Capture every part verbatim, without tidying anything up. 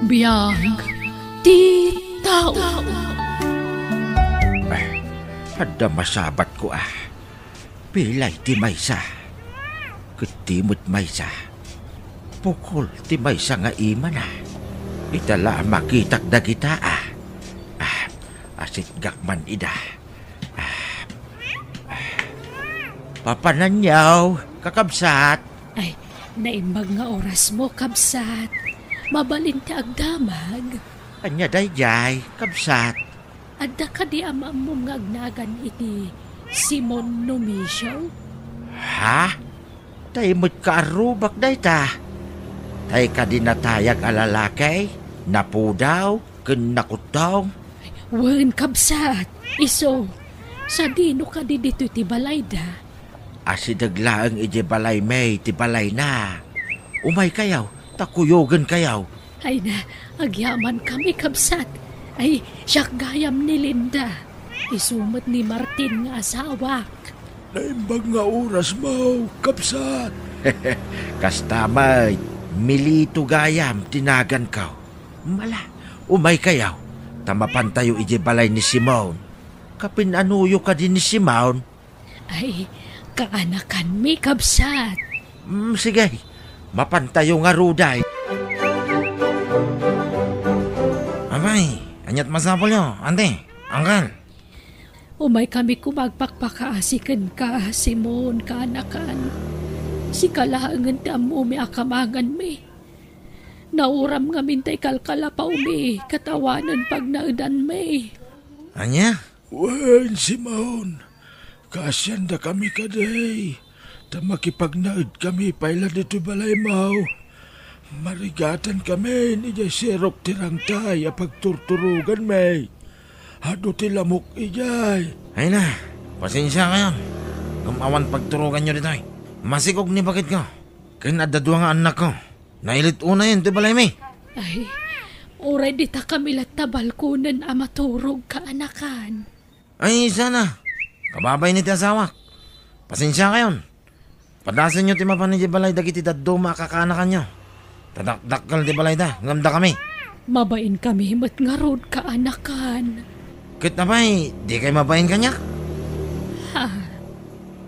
Biag ti tao. Ay, adda masabatko a. Pilay ti maysa. Ket ti met maysa. Pukol ti maysa nga imana. Ita la a makitak dagita a. Ah, asitgak man ida. Ah, ah. Papananyo, kakabsat. Ay, naimbag nga orasmo, kabsat. Mabalin ti agdamag. Ania daydiay, kabsat? Adda kadi a maammom nga agnagan iti Simon Nomisio? Ha? Tay met kaarrubak dayta. Tay kadi natayag a lalaki, napudaw, ken nakuttong? Wen, kabsat, isu. Sadino kadi ditoy ti balayda? Asideg laeng idiay balaymi ti balayna. Umaykayo, ta kuyogenkayo. Ay na, agyamankami, kabsat. Ay, siak gayam ni Linda. Isu met ni Martin nga asawak. Naimbag nga orasmo, kabsat. Kasta met, Milito gayam ti naganko. Mala, umaykayo, ta mapantayo idiay balay ni Simon. Kapin-anoyo kadi ni Simon? Ay, kaanakanmi, kabsat. Mm, sige, mapantayo ngaruden. Apay, ania't masapulyo, ante, angkel? Umaykami koma agpakpakaasi kenka, Simon, kaanakan. Sika laengen ti ammomi a kamanganmi. Nauram ngamin ta ikalkalapawmi, ket awanen pagnaedanmi. Ania? Wen, Simon, kaasiandakami kadi, ta makipagnaedkami pay la ditoy balaymo. Marigatankami idiay sirok ti rangtay a pagturturoganmi. Adu ti lamok idiay. Ay na, pasensiakayon. Ngem awan pagturoganyo ditoy. Masikog ni baketko, ken adda dua nga annakko. Nailit unayen ti balaymi. Ay, uray dita kami latta balkonen a maturog, kaanakan. Ay, sana. Kababain iti asawak. Pasensiakayon. Padasenyo ti mapan idiay balay dagiti dadduma a kakaanakanyo. Ta dakdakkel ti balayda, ngem dakami. Mabainkami met ngarud, kaanakan. Ket apay, dikay mabain kaniak? Ha?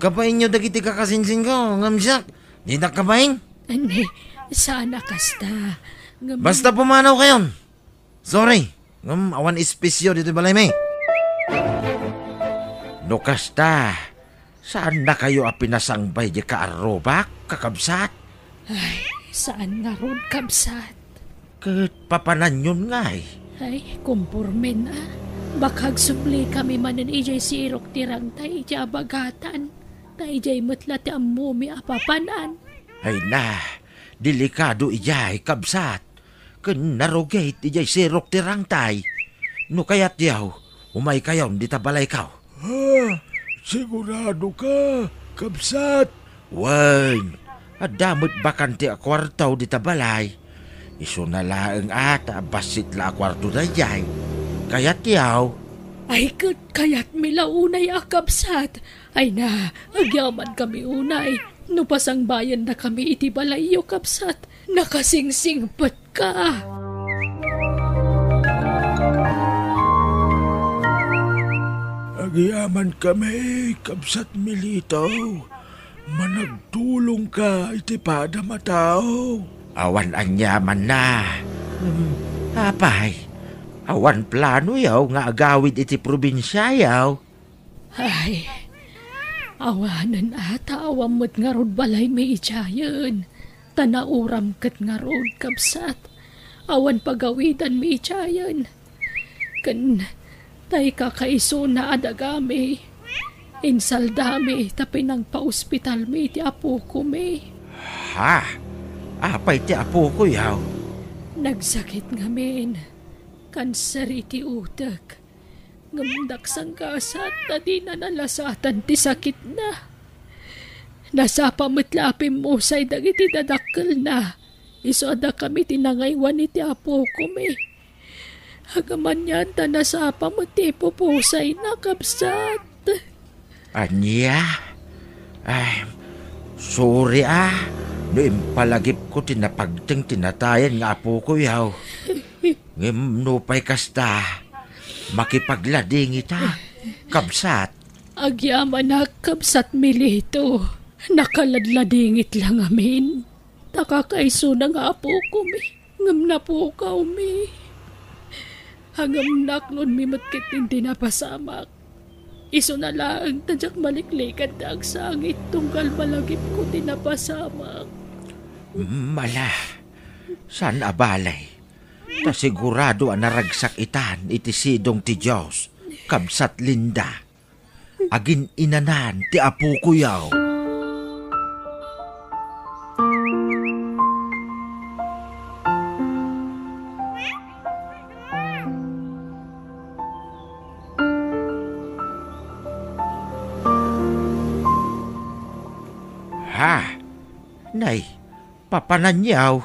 Kabainyo dagiti kakasinsinko, ngem siak, didak kabain? Ania, saan a kasta. Ngem basta pumanawkayon. Sorry, ngem awan espesyo ditoy balaymi. No kasta, saannakayo a pinasangbay diay kaarrubak, kakabsat? Ay, saan ngarud, kabsat. Ket papananyon ngay? Ay, kumpormen a. Baka agsublikami manen idiay sirok ti rangtay iti abagatan. Ta idiay met la ti ammomi a papanan. Ay na, delikado idiay, kabsat. Ken narugit idiay sirok ti rangtay. No kayatyo, umaykayon dita balayko. Ha? Siguradoka, kabsat? Wen, adda met bakante a kuarto dita balay. Isuna laeng a ta bassit la a kuarto daydiay. Kayatyo? Ay, ket kayatmi la unay a kabsat. Ay na, agyamankami unay. No pasangbayennakami iti balayyo, kabsat, nakasingsingpetka. Agyamankami, kabsat Milito. Managtulongka iti padam a tao. Awan aniamanna. Hmm, apay, awan planoyo nga agawid iti probinsiayo? Ay, awanen a ta awan met ngarud balaymi idiayen. Ta nauram ket ngarud, kabsat, awan pagawidanmi idiayen. Ken tay kakaisuna a dagami, insaldami ta pinangpaospitalmi ti apokomi. Ha? Apay ti apokoyo? Nagsakit ngamin. Kanser iti utek. Ngem daksanggasat ta dina nalasatan ti sakitna. Nasapa met la a pimmusay dagiti dadakkelna. Isu a dakami ti nangaywan iti apokomi. Agamanian ta nasapa met ti ipupusayna, kabsat. Ania? Ay, sorry a, no impalagipko ti napagteng ti natayan nga apokoyo. Ngem nupay kasta, makipagladingita, kabsat. Agyamanak, kabsat Mileto. Nakaladladingit la ngamin. Ta kakaisuna nga apokomi, ngem napukawmi. Ngem naklonmi met ketdin ti napasamak. Isuna laeng ta diak maliklikan ti agsangit tunggal malagipko ti napasamak. Mala, saan a balay. Ta sigurado a naragsak itan iti sidong ti Dios, kabsat Linda. Agin-inanan ti apokoyo. Ha? Nay, papananyaw?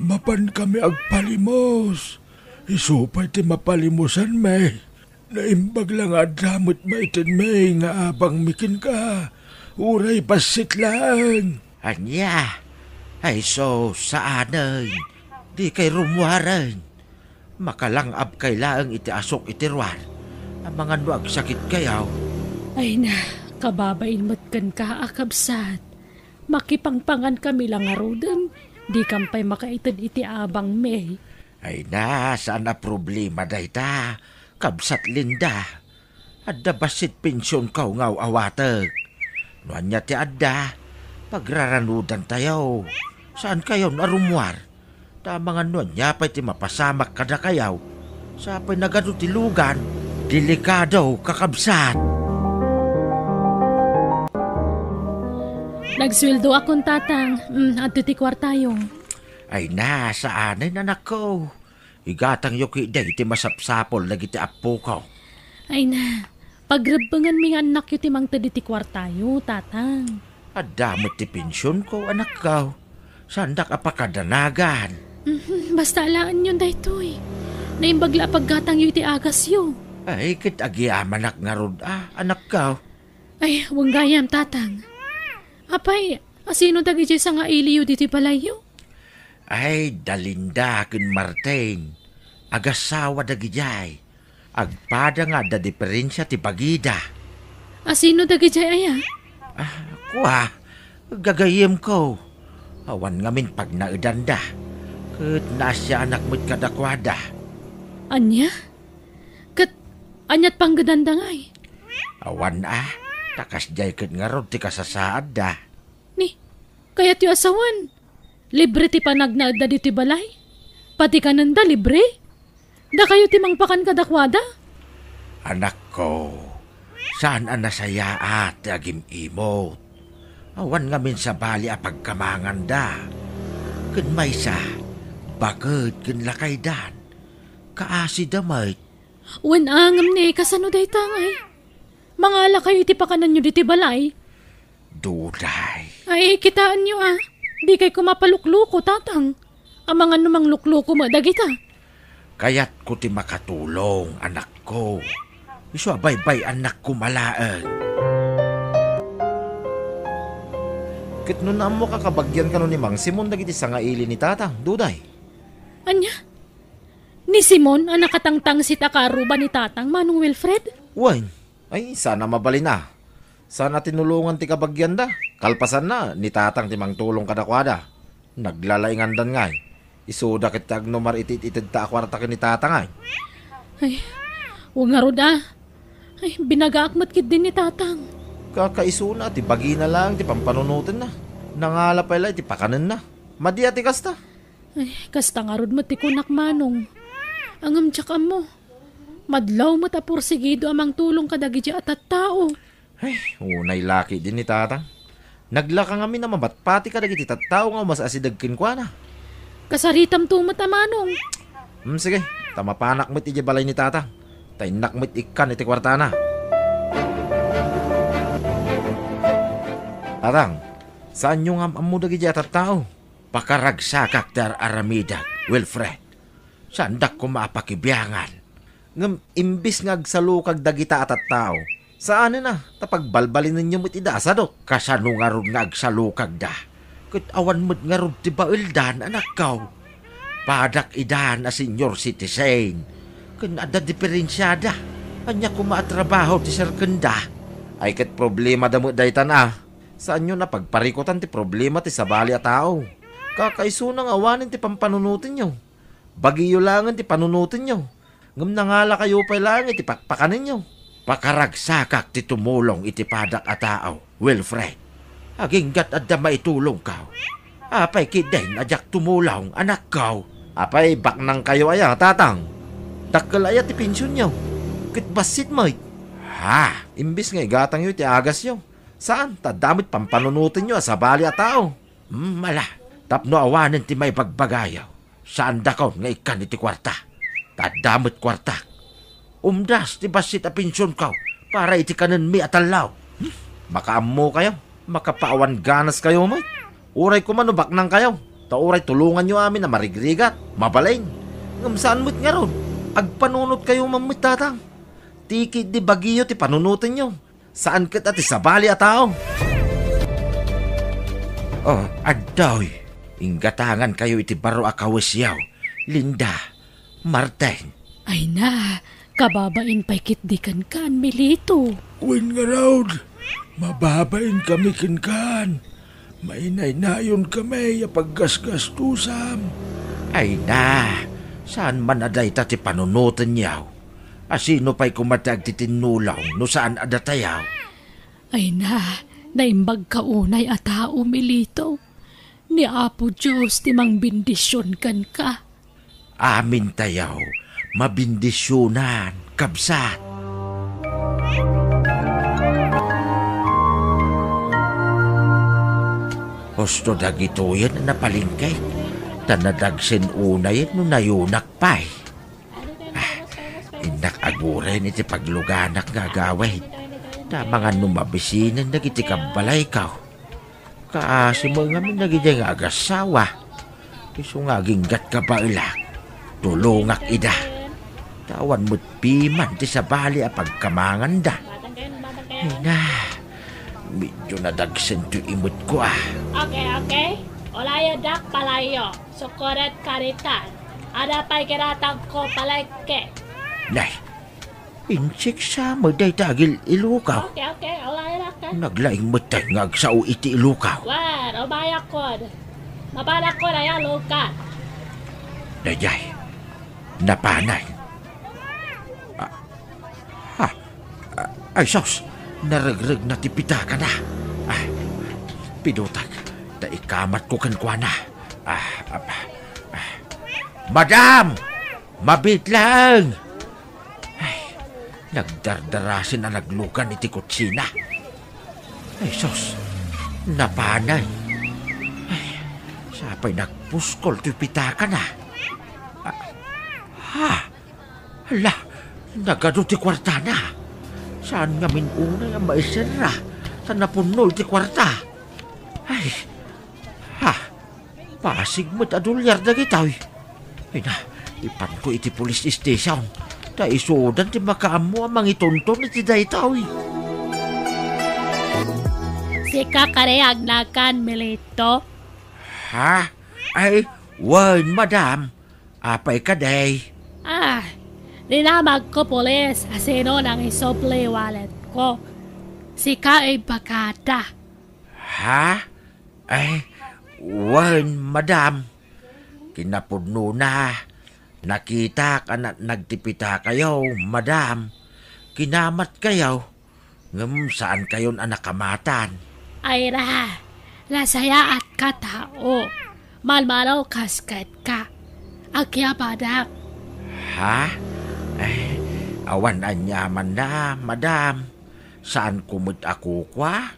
Mapankami agpalimos. Isu pay ti mapalimosanmi. Naimbag la nga adda met maitenmi nga abangmi kenka. Uray bassit laeng. Ania? Ay sus, saanen. Dikay rummuaren. Makalang-abkay laeng iti asuk iti ruar. Amangan no agsakitkayo. Ay na, kababain met kenka a kabsat. Makipangpangankami la ngaruden, dikam pay makaited iti abangmi. Ay na, saan a problema dayta, kabsat Linda. Adda bassit pensionko nga aw-awatek. No ania ti adda, pagraranudantayo. Saankayon a rummuar. Ta amangan no ania pay ti mapasamak kadakayo. Sapay nagadu ti lugan. Delikado, kakabsat. Nagsueldoakon, Tatang. Mm, adto ti kuartayo. Ay na, saanen, anakko. Igatangyo ketdi ti masapsapul dagiti appoko. Ay na, pagrebbenganmi nga annakyo ti mangted iti kuartayo, Tatang. Adda met ti pensionko, anakko. Saandak a pakadanagan. Mhm, basta alaenyon daytoy. Naimbag la a paggatangyo iti agasyo. Ay, ket agyamanak ngarud a, anakko. Ay, wen gayam, Tatang. Apay, asino dagidiay sangailiyo ditoy balayyo? Ay, da Linda ken Martin. Agassawa dagidiay. Agpada nga adda diferensia ti bagida. Asino dagidiay aya? Ah, kua, gagayyemko. Awan ngamin pagnaedanda. Ket naasianak met kadakuada. Ania? Ket ania't panggedanda ngay? Awan a, ta kasdiay ket ngarud ti kasasaadda. Ni, kayatyo a sawen, libre ti panagnaedda ditoy balay? Pati kanenda libre? Dakayo ti mangpakan kadakuada? Anakko, saan a nasayaat ti agim-imot. Awan ngamin sabali a pagkamanganda. Ken maysa, baked ken lakaydan. Kaasida met. Wen a, ngem ni, kasano dayta ngay? Mangalakayo iti pakananyo ditoy balay? Duday. Ay, kitaenyo a. Dikay koma palukluko, Tatang. Amangan no manglukluko met dagita. Kayatko ti makatulong, anakko. Isu a baybay-annak koma laeng. Ket no naammoka, kabagian kano ni Mang Simon dagiti sangaili ni Tatang, Duday? Ania? Ni Simon a nakatangtangsit a kaaruba ni Tatang, Manong Wilfred? Wen, ay, saan a mabalin a. Saan a tinulongan ti kabagianda. Kalpasanna, ni Tatang ti mangtulong kadakuada. Naglalaingandan ngay. Isuda ket ti agnumar iti it-itedta a kuarta ken ni Tatang ay. Ay, wen ngarud a. Ay, binagaak met ketdin ni Tatang. Kakaisuna, ti bagina laeng ti pampanunotenna. Nangala pay la iti pakanenna. Madi a ti kasta. Ay, kasta ngarud met ti kunak, Manong. Ngem diak ammo. Madlaw met a porsigido a mangtulong kadagidi a tattao. Ay, unay la ketdin ni Tatang. Naglaka ngamin a mabatpati kadagiti tattao nga umas-asideg kenkuana. Kasaritamto met a, Manong. Hmm, sige, ta mapanak met idiay balay ni Tatang. Ta innak met ikkan iti kuartana. Tatang, saanyo nga am-ammo dagiti a tattao? Pakaragsakak ti ar-aramidek, Wilfred. Saandak koma a pakibiangan. Ngem imbes nga agsalukag dagita a tattao, saanen a, ta pagbalbalinenyo met ida a sadut. Kasano ngarud nga agsalukagda? Ket awan met ngarud ti baeldan, anakko. Padak idan a senior citizen. Ken adda diferensiada. Ania koma a trabaho ti serkenda? Ay ket problemada met daytan a. Saanyo a pagparikutan ti problema ti sabali a tao. Kakaisuna nga awanen ti pampanunotenyo. Bagiyo laengen ti panunotenyo. Ngem nangalakayo pay laeng iti pakpakanenyo. Pakaragsakak ti tumulong iti padak a tao, Wilfred. Aginggat adda maitulongko. Apay ketdin a diak tumulong, anakko? Apay baknangkayo aya, tatang? Dakkel aya ti pensionyo? Ket bassit met. Ha? Imbes nga igatangyo iti agasyo, saan ta adda met pampanunotenyo a sabali a tao? Hmm, ala, tapno awanen ti maibagbagayo. Saandakon nga ikkan iti kuarta. Ta adda met kuartak. Umdas ti bassit a pensionko para iti kanenmi a tallo. Hmm? Makaammokayo, makapaawan ganaskayo met. Uray koma no baknangkayo, ta uray tulonganyo amin a marigrigat, mabalin. Ngem saan met ngarud, agpanunotkayo man met, tatang. Ti ketdi bagiyo ti panunotenyo. Saan ket a ti sabali a tao. Oh, adtoy. Inggatangankayo iti baro a kawesyo, Linda, Martin. Ay na, kababain pay ketdi kenkan, Milito. Wen ngarud, mababainkami kenkan. Mainaynayonkamay a paggasgastusam. Ay na, saan man a dayta ti panunotenyo. A sino pay koma ti agtitinnulong no saan a datayo? Ay na, naimbagka unay a tao, Milito. Ni Apo Dios ti mangbendision kenka. Amintayo, mabendisyonan, kabsat. Husto dagitoyen a napalengke, ta nadagsen unayen no nayunak pay. Ah, innak aguren iti pagluganak nga agawid. Ta amangan no mabisinen dagiti kabbalayko. Kaasi met ngamin dagidiay nga agassawa. Isu nga aginggat kabaelak, tulongak ida. Ta awan met piman ti sabali a pagkamanganda. Ay na, medyo nadagsen toy imetko, ah. Okay, okay. Ulayo dak palayo. Sukoret karitan. Ada pay kiratagko palengke. Nay, insiksa met dayta agil-ilukaw. Okay, okay. Ulayo dak, eh. Naglaing met nga agsao iti ilukaw. Wen, umayakon. Mabalakon aya lukat. Daydiay, napanay. Ah, ah, ah, ay sus, naregregna ti pitakana. Ah, pidutak, ta ikamatko kenkuana. Ah, ah, ah. Madam! Mabiit laeng! Ay, nagdardarasen a naglugan iti kutsina. Ay, sus! Napanay! Ay, sapay nagpuskol toy pitakana. Ah, ha? Hala, nagadu ti kuartana. Saan ngamin unay a maiserra, ta napunno iti kuarta. Ay, ha? Pasig met a dolyar dagitoy. Ay na, ipanko iti police station. Ta isudan ti makaammo a mangitonton iti daytoy. Sika kadi agnakan, Milito? Ha? Ay, wen, madam. Apay kadi? Ah, dinamagko, pulis, a sino nangisubli walletko. Sika imbagada. Ha? Ay, wen, madam. Kinapudnona, nakitak a natnag ti pitakayo, madam. Kinamatkayo, ngem saankayon a nakamatan. Ayra, nasayaatka tao. Malmalaw kas kenka. Agyabadak. Ha? Ay, awan aniamanna, madam. Saanko met a kukua?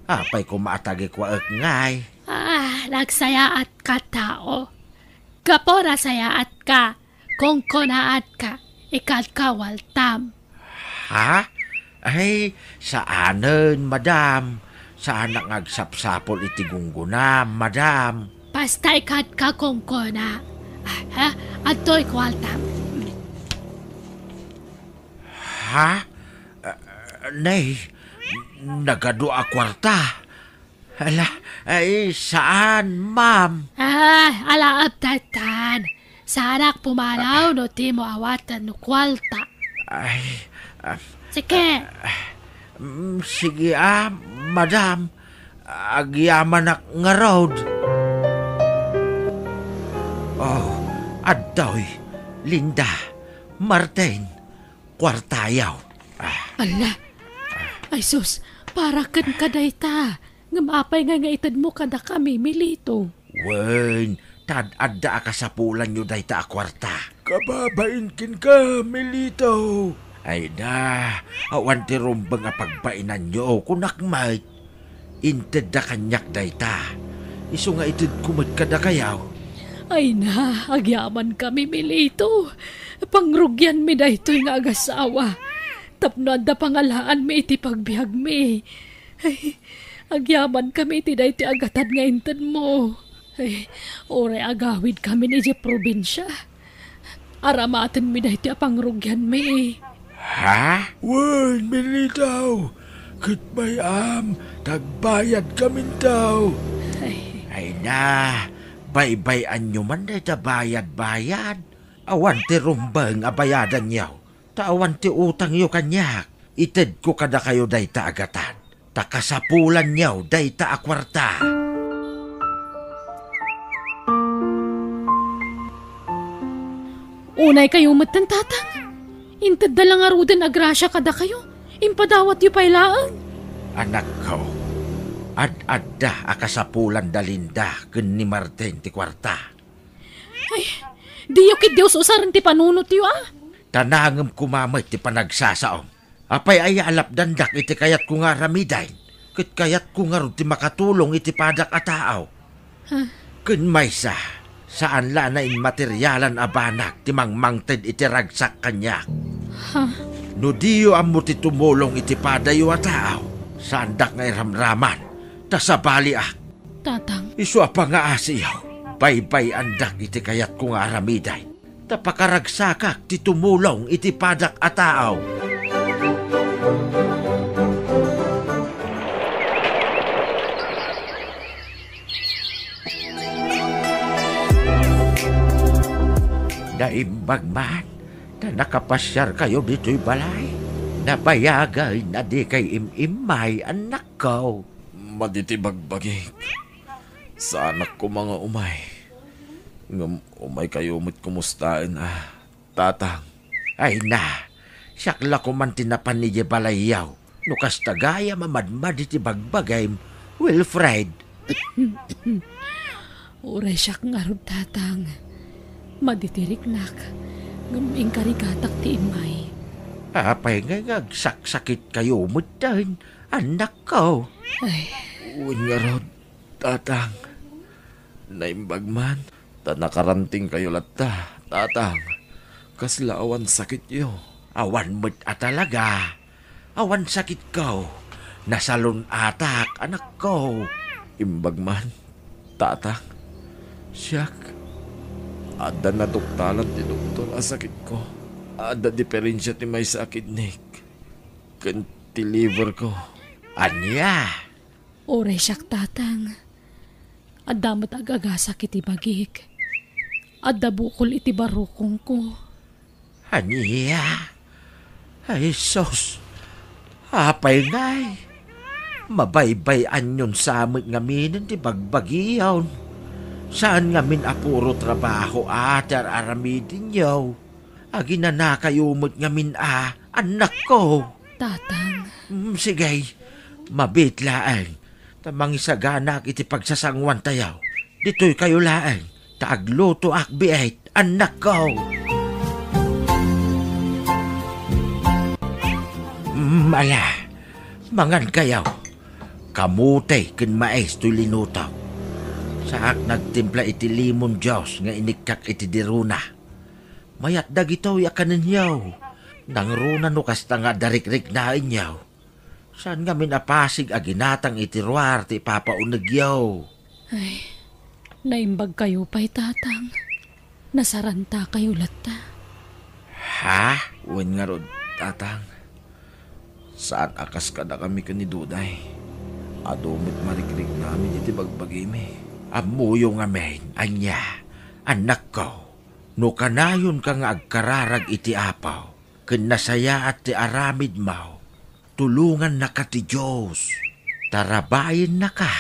Apay koma a tagikuaek ngay? Ah, nagsayaatka tao. Gapu nasayaatka, kunkunaatka, ikadka waltam. Ha? Ay, saanen, madam. Saanak nga agsapsapul iti gunggonam, madam. Basta ikadka kunkuna. Ah, ha? Adtoy kuartam. Ha? Ah, nay, nagadu a kuarta. Ala, ay, saan, ma'am? Ah, alaap daytan. Saanak pumanaw no dimo awaten no kuarta. Ay, ah, Sige. Mm, sige, ah, madam. Agyamanak ngarud. Oh, adtoy, Linda, Martin, kuartayo. Ah. Ala. Ay sus, para kenka dayta. Ngem apay ngay nga itedmo kadakami, Milito? Wen, ta ad-adda a kasapulanyo dayta a kuarta. Kababain kenka, Milito. Ay na, awan ti rumbeng a pagbainanyo, kunak met. Intedda kaniak dayta. Isu nga itedko met kadakayo. Ay na, agyamankami, Milito. Pangrugianmi daytoy nga agasawa. Tapno adda pangalaanmi iti pagbiagmi. Ay, agyamankami iti daytoy a gatad nga intedmo. Ay, uray agawidkami idiay probinsia. Aramatenmi daytoy a pangrugianmi. Ha? Wen, Milito, ket bay-am, ta agbayadkaminto. Ay. Ay na, baybay-anyo man dayta bayad-bayad. Awan ti rumbeng a bayadanyo, ta awan ti utangyo kaniak. Itedko kadakayo dayta a gatad, ta kasapulanyo dayta a kuarta. Unaykayo metten, Tatang. Intedda la ngaruden a grasia kadakayo. Impadawatyo pay laeng. Anakko, ad-adda a kasapulan da Linda ken ni Martin ti kuarta. Ay, diyo ketdi us-usaren ti panunotyo, a? Ta nangem koma met ti panagsasaom. Apay aya a lapdandak iti kayatko nga aramiden? Ket kayatko ngarud ti makatulong iti padak a tao. Ha? Ken maysa, saan la a nainmaterialan a banag ti mangmangted iti ragsak kaniak. Ha? No diyo ammo ti tumulong iti padayo a tao, saandak nga iramraman, ta sabaliak. Tatang. Isu a pangaasiyo, baybay-andak iti kayatko nga aramiden, ta pakaragsakak ti tumulong iti padak a tao. Naimbag man, ta nakapasiarkayo ditoy balay. Nabayagen a dikay im-immay, annakko. Madi ti bagbagik. Saanak koma nga umay. Ngem umaykayo met komustaen a, Tatang. Ay na, siak la koman ti napan idiay balayyo. No kasta gayam a madmadi ti bagbagim, Wilfred. Uray siak ngarud, Tatang. Madi ti riknak, ngem inkarigatak ti immay. Apay ngay nga agsaksakitka metten, annakko? Ay. Wen ngarud, Tatang. Naimbag man, ta nakarantingkayo latta, Tatang. Kasla awan sakityo. Awan met a talaga. Awan sakitko. Nasalun-atak, anakko. Imbag man, Tatang. Siak, adda naduktalan ti doktor a sakitko. Adda diferensia ti maysa a kidnik ken ti liver ko. Ania? Uray siak, Tatang. Adda met ag-agasak iti bagik. Adda bukol iti barukongko. Ania? Ay, sus! Apay ngay? Mabaybay-anyon sa met ngamin ti bagbagiyon. Saan ngamin a puro trabaho a ti ar-aramidenyo. Aginanakayo met ngamin a, annakko. Tatang. Mm, sige, mabiit laeng, ta mangisaganaak iti pagsasanguantayo. Ditoykayo laeng, ta aglutoak biit, annakko. Mm, ala, mangankayo. Kamote ken mais toy linutok. Saak nagtimpla iti lemon juice nga inikkak iti dirona. Mayat dagitoy a kanenyo. Nangruna no kasta nga adda rikriknaenyo. Saan ngamin a pasig a ginatang iti ruar ti ipapaunegyo. Ay, naimbagkayo pay, Tatang. Nasarantakayo latta. Ha? Wen ngarud, Tatang. Saan a kas kadakami ken ni Duday. Adu met marikriknami iti bagbagimi. Ammoyo ngamin, ania, annakko. No kanayonka nga agkararag iti Apo, ken nasayaat ti aramidmo, tulongannaka ti Dios. Tarabayennaka.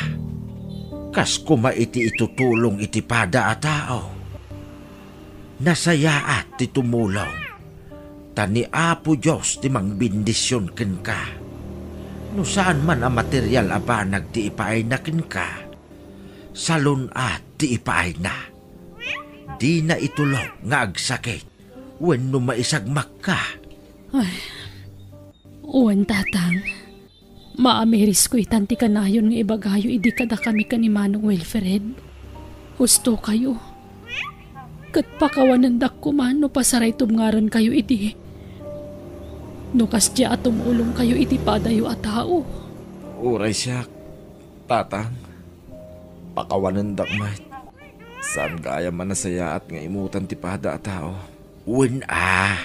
Kas koma iti itutulong iti pada a tao. Nasayaat ti tumulong. Ta ni Apo Dios ti mangbendision kenka. No saan man a material a banag ti ipaayna kenka, salun-at ti ipaayna. Dina itulok nga agsakit wenno maisagmakka. Ay, wen, Tatang. Maamirisko itan ti kanayon nga ibagayo idi kadakami ken ni Manong Wilfred. Husto kayo. Ket pakawanendak koma no pasaraytubngarenkayo idi. No kasdiay a tumulongkayo iti padayo a tao. Uray siak, Tatang. Pakawanendak met. Saan gayam a nasayaat nga imutan ti pada a tao. Wen a,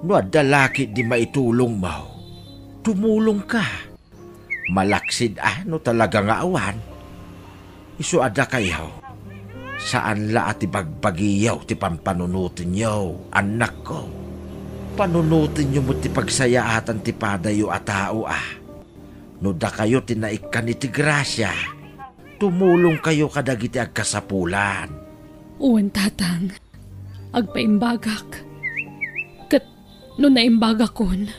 no adda la ketdi maitulongmo, tumulongka. Malaksid a no talaga nga awan. Isu a dakayo, saan la a ti bagbagiyo ti pampanunotenyo, annakko. Panunotenyo met ti pagsayaatan ti padayo a tao a. No dakayo ti naikkan iti grasia, tumulongkayo kadagiti agkasapulan. Wen, Tatang. Agpaimbagak. Ket no naimbagakon,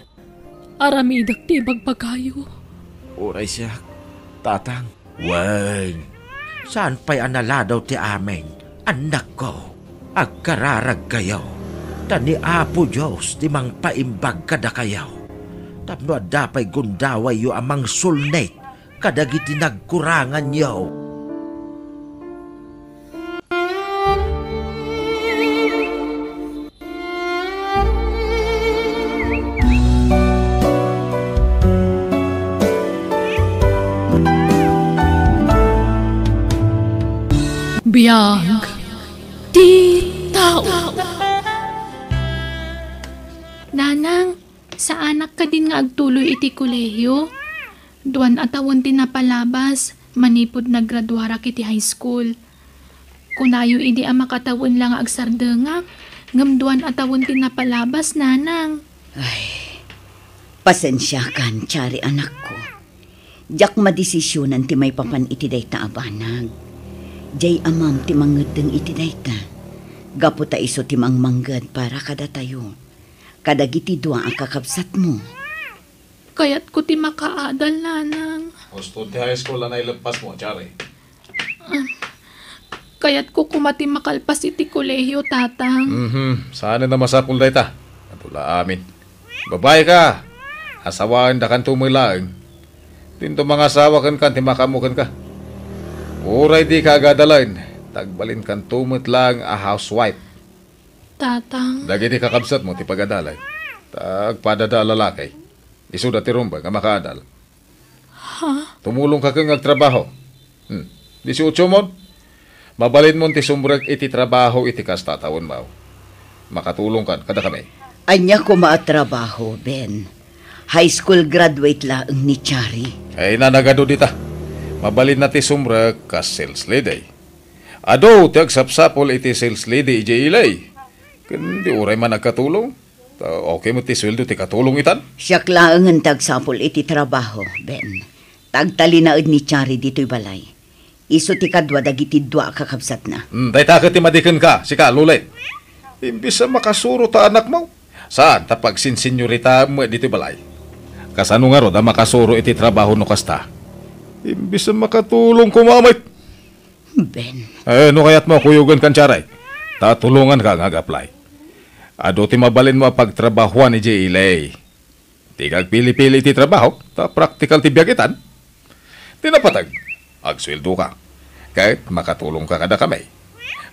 aramidek ti ibagbagayo. Uray siak, Tatang. Wen, saan pay a naladaw ti amin, annakko. Agkararagkayo, ta ni Apo Dios ti mangpaimbag kadakayo. Tapno adda pay gundawayyo a mangsulnit kadagiti nagkuranganyo. Biag ti tao. Nanang, saanak kadin nga agtuloy iti kolehiyo? Duan a tawen ti napalabas manipud nagraduarak iti high school. Kunayo idi a makatawen la nga agsardengak, ngem duan a tawen ti napalabas, Nanang. Ay, pasensiakan, Chari, anakko. Diak madesisionan ti maipapan iti dayta a banag. Diay amam ti mangeddeng iti dayta, gapu ta isu ti mangmangged para kadatayo, kadagiti dua a kakabsatmo. Kayatko ti makaadal, Nanang. Husto ti high school a naileppasmo, Chari. Ah, kayatko koma ti makalpas iti kolehiyo, Tatang. Mhm, saanen a masapul dayta. Adu la amin. Babaika, asawaendakanto met laeng. Dinto mangasawa kenka ti makaammo kenka. Uray dika agadalen, ta agbalinkanto met laeng a housewife. Tatang. Dagiti kakabsatmo ti pagadalan. Ta agpadada a lalaki. Isuda ti rumbeng a makaadal. Ha? Tumulongka ken nga agtrabaho. Hmm. Disiotso mon? Mabalinmon ti sumrek iti trabaho iti kasta a tawenmo. Makatulongkan kadakami. Ania koma a trabaho, Ben? High school graduate laeng ni Chari. Ay, nanagado dita. Mabalinna ti sumrek kas sales lady. Adu ti agsapsapul iti sales lady idiay Ilay. Ken di uray man agkatulong. Ta okay met ti sueldo ti katulong itan. Siak laengen ti agsapul iti trabaho, Ben. Ta agtalinaed ni Chari ditoy balay. Isu ti kadua dagiti dua a kakabsatna. Hmm, dayta ket ti madi kenka, sika, Lulit. Imbes a makasuro ta anakmo, saan ta pagsinsinyorita met ditoy balay. Kasano ngarud a makasuro iti trabaho no kasta? Imbes a makatulong koma met. Ben. Eh, no kayatmo, kuyogen kan Charay. Ta tulonganka nga ag-apply. Adu ti mabalinmo a pagtrabahoan idiay Ilay. Dika agpili-pili iti trabaho, ta praktikal ti biag itan. Ti napateg, agsueldoka. Ket makatulongka kadakami.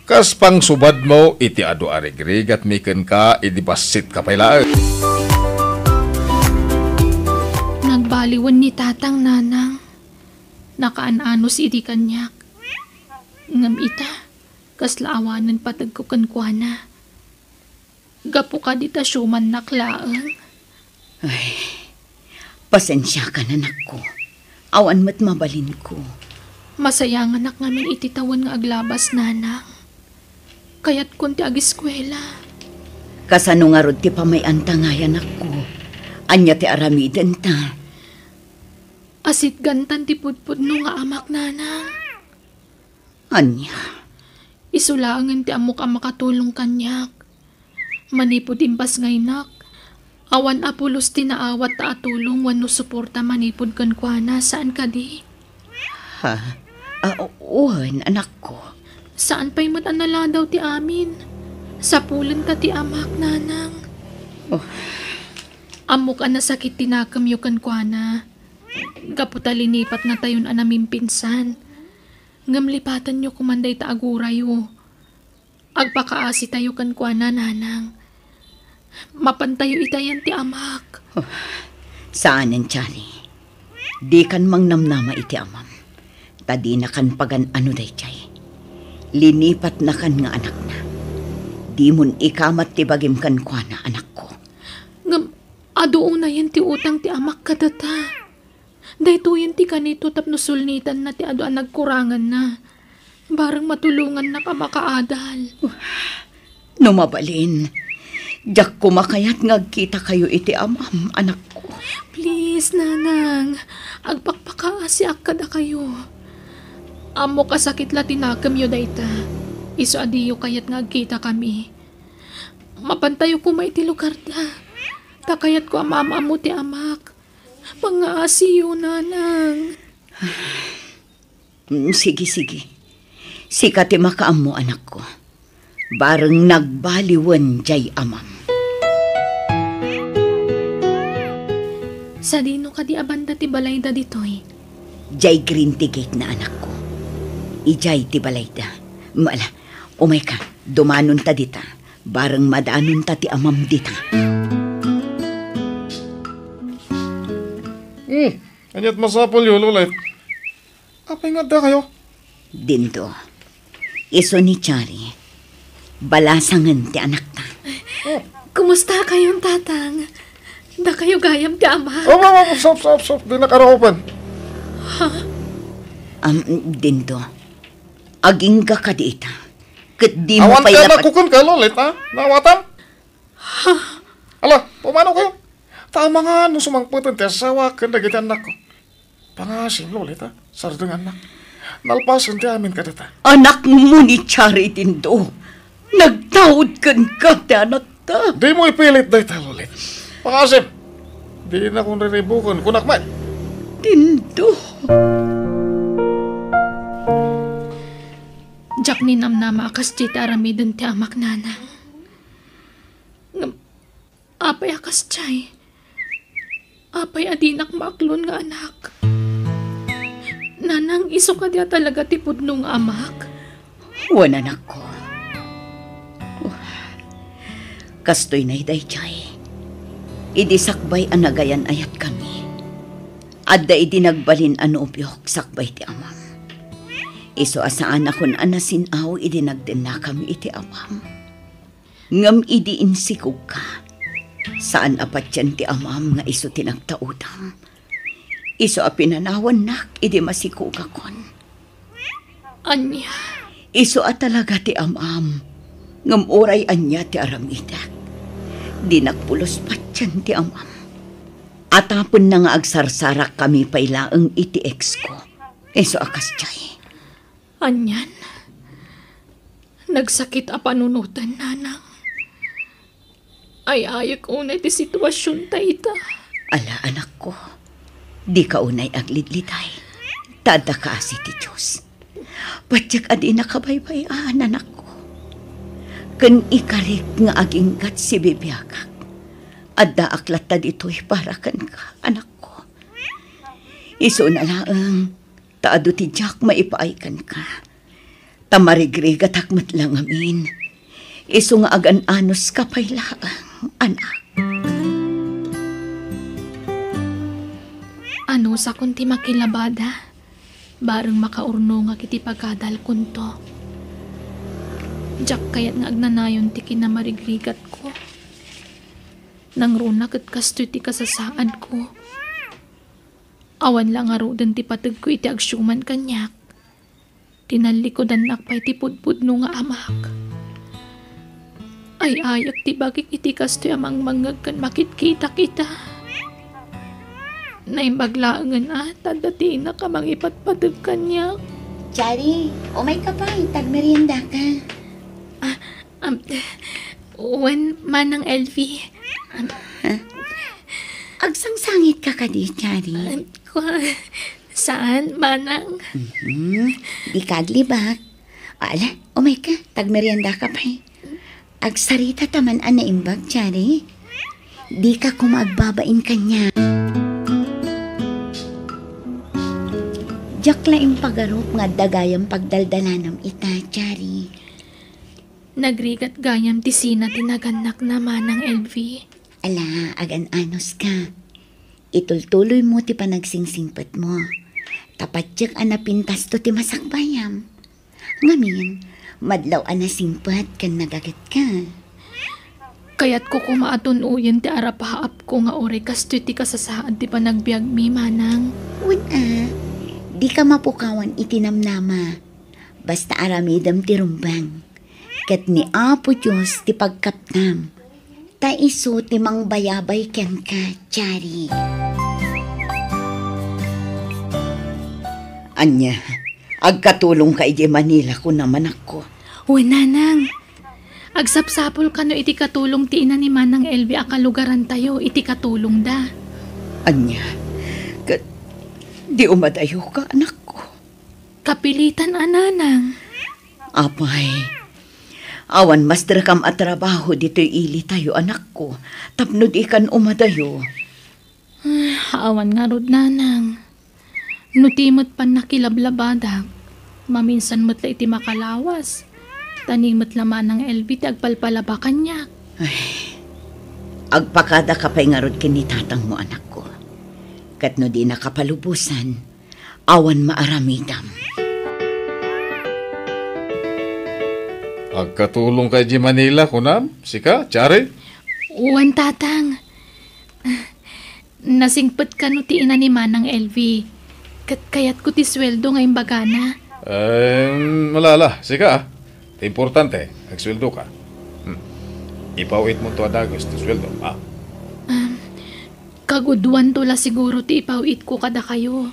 Kas pangsubadmo iti adu a rigrigatmi kenka idi bassitka pay laeng. Nagbaliwen ni Tatang, Nanang. Nakaan-anos idi kaniak. Ngem ita, kasla awanen pategko kenkuana. Gapu kadi ta siumannak laeng. Ay, pasensiakan, anakko. Awan met mabalinko. Masayanganak ngamin iti tawen nga aglabas, Nanang. Kayatkon ti agiskuela. Kasano ngarud ti pamay-anta ngay, anakko? Ania ti aramidenta? Asitgantan ti pudpudno nga amak, nanang. Ania? Isu laengen ti ammok a makatulong kaniak. Manipud impasngaynak, awan a pulos ti naawat ta a tulong wenno suporta manipud kenkuana, saan kadi? Ha? Ah, wen, anakko. Saan pay met a naladaw ti amin. Sapulenta ti amak, nanang. Oh. Ammok a nasakit ti nakemyo kenkuana. Gapu ta linipatnatayon a namimpinsan. Ngem lipatenyo koman dayta a gurayo. Agpakaasitayo kenkuana, nanang. Mapantayo itayan ti amak. Oh, saanen, Chari. Dikan mangnamnama iti amam. Ta dinakan pagan-ano daydiay. Linipatnakan nga anakna. Dimon ikamat ti bagim kenkuana, anakko. Ngem, adu unayen ti utang ti amak kadata. Daytoyen ti kanito tapno sulnitanna ti adu a nagkuranganna. Bareng matulongannak a makaadal. No mabalin, diak koma kayat nga agkitakayo iti amam, anakko. Please, nanang, agpakpakaasiak kadakayo. Ammok a sakit la ti nakemyo dayta. Isu a diyo kayat nga agkitakami. Mapantayo koma iti lugarda. Ta kayatko a maam-ammo ti amak. Pangngaasiyo, nanang. Mm, sige, sige. Sika ti makaammo, anakko. Bareng nagbaliwen jay amam. Sadino kadi a banda ti balayda ditoy? Jay green ti gate na, anakko. Ijay ti balayda. Mala, umayka, dumanonta dita. Bareng madanonta ti amam dita. Hmm, aniat masapulyo, Lolet? Apay nga addakayo? Dindo. Isu ni Chari. Balasangen ti anakta. Oh. Kumusta kayon, Tatang? Dakayo gayam ti ama. Oh, oh, oh, stop, stop, stop. Dinak arukupen. Ha? Am, Dindo. Agingga kadi ita. Ket dimo Awan pay ka lapat- nakukunka, Lolet, ha? Naawatam? Ha? Ala, pumano kayo? Ta amangan no sumangpeten ti asawa ken dagiti annakko. Pangasim, Lolet, ha? Sardengannak. Nalpasen ti amin kadata. Anakmo ni Chari, Dindo. Nagtaud kenka ti anakta. Dimo ipilit dayta, Lolet. Pangasim. Dinakon riribuken, kunak met. Dindo. Diak ninamnama a kasdiay ti aramiden ti amak, nanang. Ngem, apay a kasdiay? Apay a dinak maaklon nga anak? Nanang, isu kadi a talaga ti pudno nga amak? Wen, anakko. Kastoy nay daydiay. Idi sakbay a nagayan-ayatkami, adda idi nagbalin a nobiok sakbay ti amam. Isu a saanakon a nasin-aw idi nagdennakami iti amam. Ngem idi insikogka, saan a patien ti amam nga isu ti nagtaudam. Isu a pinanawannak idi masikogakon. Ania? Isu a talaga ti amam. Ngem uray ania ti aramidek, dinak pulos patien ti amam. Atapenna nga agsarsarakkami pay laeng iti exko. Isu a kasdiay. Anian? Nagsakit a panunoten, nanang. Ay-ayek unay ti situasionta ita. Ala, anakko, dika unay aglidliday. Ta adda kaasi ti Dios. Patiek a dinaka baybay-an, anakko. Ken ikarik nga aginggat sibibiagak. Addaak latta ditoy para kenka, anakko. Isuna laeng, ta adu ti diak maipaay kenka. Ta marigrigatak met la ngamin. Isu nga agan-anuska pay laeng, anak. Anusakon ti makilabada, bareng makaurnongak iti pagadalkonto. Diak kayat nga agnanayon ti kinamarigrigatko. Nangruna ket kastoy ti kasasaadko. Awan la ngaruden ti pategko iti agsiuman kaniak. Tinallikudannak pay ti pudpudno nga amak. Ay-ayek ti bagik iti kastoy a mangmangngeg ken makitkitak ita. Naimbag laengen a, ta adda ti innak a mangipatpateg kaniak. Chari, umayka pay, ta agmeriendaka. Ah, um, wen, Manang Elvi. Um, Agsangsangitka kadi, Chari? Um, kwa-, saan, Manang? Mhm. Dika aglibak. Ala, umayka, ta agmeriendaka pay. Agsarita ta man a naimbag, Chari. Dika koma agbabain kaniak. Diak la impagarup nga adda gayam pagdaldalanam ita, Chari. Nagrigat gayam ti sina ti nagannakna, Manang Elvi. Ala, agan-anuska. Itultuloymo ti panagsingsingpetmo. Ta patiek a napintasto ti masakbayam. Ngamin, madlaw a nasingpet ken nagagetka. Kayatko koma a tun-oyen ti arapaapko nga uray kastoy ti kasasaad ti panagbiagmi, Manang. Wen a, dika mapukawan iti namnama. Basta aramidem ti rumbeng. Ket ni Apo Dios ti pagkapnam. Ta isu ti mangbayabay kenka, Chari. Ania, agkatulongka idiay Manila, kunam, anakko? Wen, Nanang. Agsapsapul kano iti katulong ti ina ni Manang Elvi a kalugarantayo iti katulongda. Ania, ket di umadayoka, anakko? Kapilitan a, Nanang. Apay, awan maestrakam a trabaho ditoy ilitayo, anakko, tapno dikan umadayo. Ah, awan ngarud, Nanang. No ti met pannakilablabadak, maminsan met la iti makalawas. Ta ni met la Manang Elvi ti agpalpalaba kaniak. Ay, agpakadaka pay ngarud ken ni tatangmo, anakko. Ket no dinaka palubosan, awan maaramidam. Agkatulongka idiay Manila, kunam? Sika, Chari? Wen, Tatang. Nasingpet kano ti ina ni Manang Elvi. Ket kayatko ti sueldo nga imbagana. Em, ala, ala. Sika, ah. Ti importante, agsueldoka. Hmm. Ipaw-itmonto a dagus ti sueldo, ah. Um, Kagudoanto la siguro ti ipaw-itko kadakayo.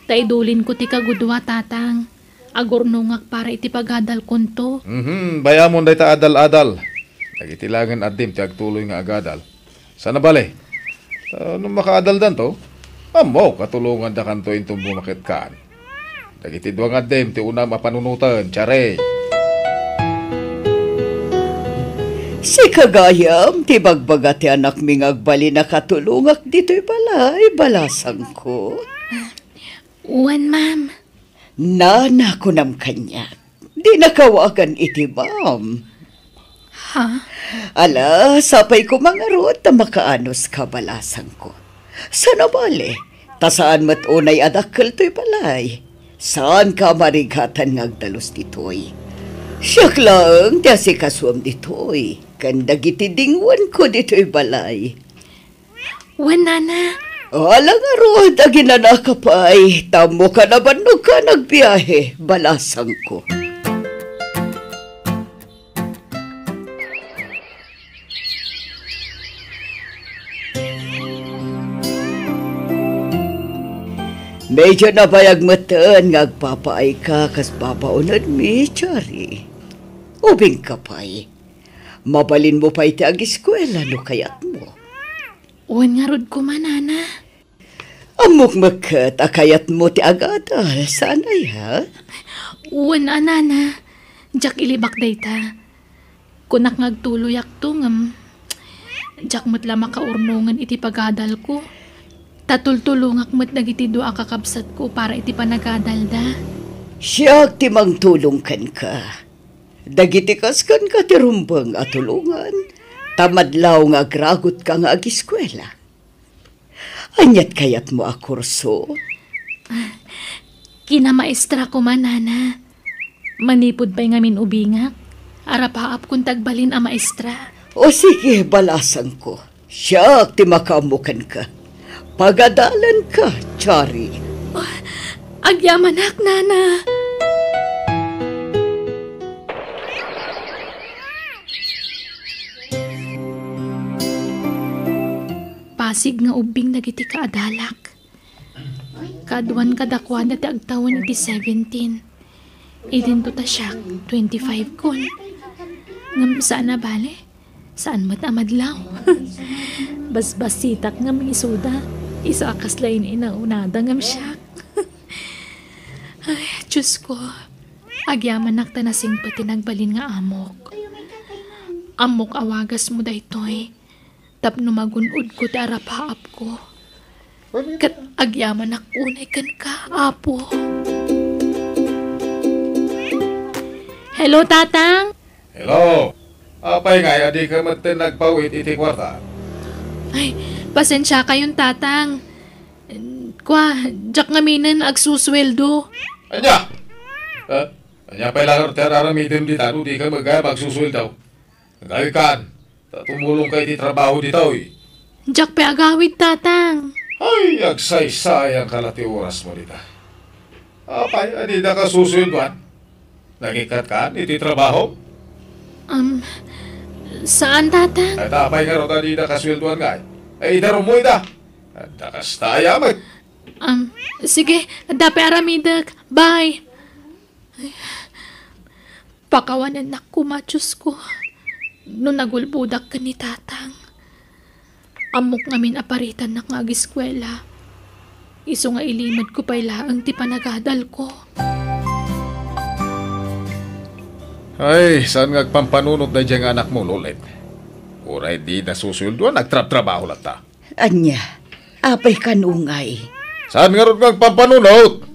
Ta idulinko ti kagudoa, Tatang. Agurnongak para iti pagadalkonto. Mhm, bayamon dayta adal-adal. Dagiti laengen addim ti agtuloy nga agadal. Sana bale. Ta no makaadaldanto, ammok a tulongandakanto inton bumaketkan. Dagiti dua nga addim ti unam a panunoten, Chari. Sika gayam ti bagbaga ti anakmi nga agbalin a katulongak ditoy balay, balasangko. Wen, ma'am. Nana, kunam kaniak. Dinaka awagan iti ma'am. Ha? Ala, sapay koma ngarud ta makaanus ka, balasangko. Sana bale, ta saan met unay a dakkel toy balay. Saanka a marigatan nga agdalus ditoy. Siak laeng ti asikasuem ditoy, ken dagiti dinguanko ditoy balay. Wen, nana. Ala ngarud, aginanaka pay, ta ammoka a bannogka a nagbiahe, balasangko. Medyo nabayag metten nga agpapaayka kas babaonenmi, Chari. Ubingka pay. Mabalinmo pay ti agiskuela no kayatmo. Wen ngarud koma, nana. Ammok met ket a kayatmo ti agadal, saan aya? Wen a, nana. Diak ilibak dayta. Kunak nga agtuloyakto ngem diak met la makaurnongen iti pagadalko. Ta tultulongak met dagiti dua a kakabsatko para iti panagadalda. Siak ti mangtulong kenka. Dagiti kaskenka ti rumbeng a tulongan, ta madlaw nga agragutka nga agiskuela. Ania't kayatmo a kurso? Kinamaestra koma, nana. Manipud pay ngamin ubingak, arapaapkon ti agbalin a maestra. O sige, balasangko. Siak ti makaammo kenka. Pagadalanka, Chari. Oh, agyamanak, nana. Asig nga ubbing dagiti kaadalak. Kaaduan kadakuada ti agtawen iti seventeen. Idinto ta siak, twenty-five kon. Ngem saan a bale, saan met a madlaw. Basbasitak ngem isuda, isu a kasla inaunada ngem siak. Ay, Diyos ko, agyamanak ta nasingpet ti nagbalin nga amok. Ammok a wagasmo daytoy. Tapno magun-odko ti arapaapko. Ket agyamanak unay kenka, Apo. Hello, Tatang. Hello. Apay ngay a dika metten nagpaw-it iti kuarta? Ay, pasensiakayon, Tatang. Kua, diak ngaminen agsusueldo. Ania? Eh, ania pay laeng ti ar-aramidem dita no dika met gayam agsusueldo? Agaykan, ta tumulongka iti trabaho ditoy. Diak pay agawid, Tatang. Ay, agsaysayanka la ti orasmo dita. Apay a didaka susueldoan? Nangikkatka iti trabaho? Um, saan, Tatang. Ay, ta apay ngarud a didaka sueldoan ngay? Ay, idarummo ida. Adda kasta a yamek. Um, sige, adda pay aramidek. Bye. Ay, pakawanennak koma, Diosko, no nagulbodak ken ni Tatang. Ammok ngamin a paritannak nga agiskuela. Isu nga ilimedko pay laeng ti panagadalko. Ay, saan nga agpampanunot daydiay nga anakmo, Lolet? Uray dida susueldoan, agtrabtrabaho latta. Ania? Apay kano ngay? Saan ngarud nga agpampanunot?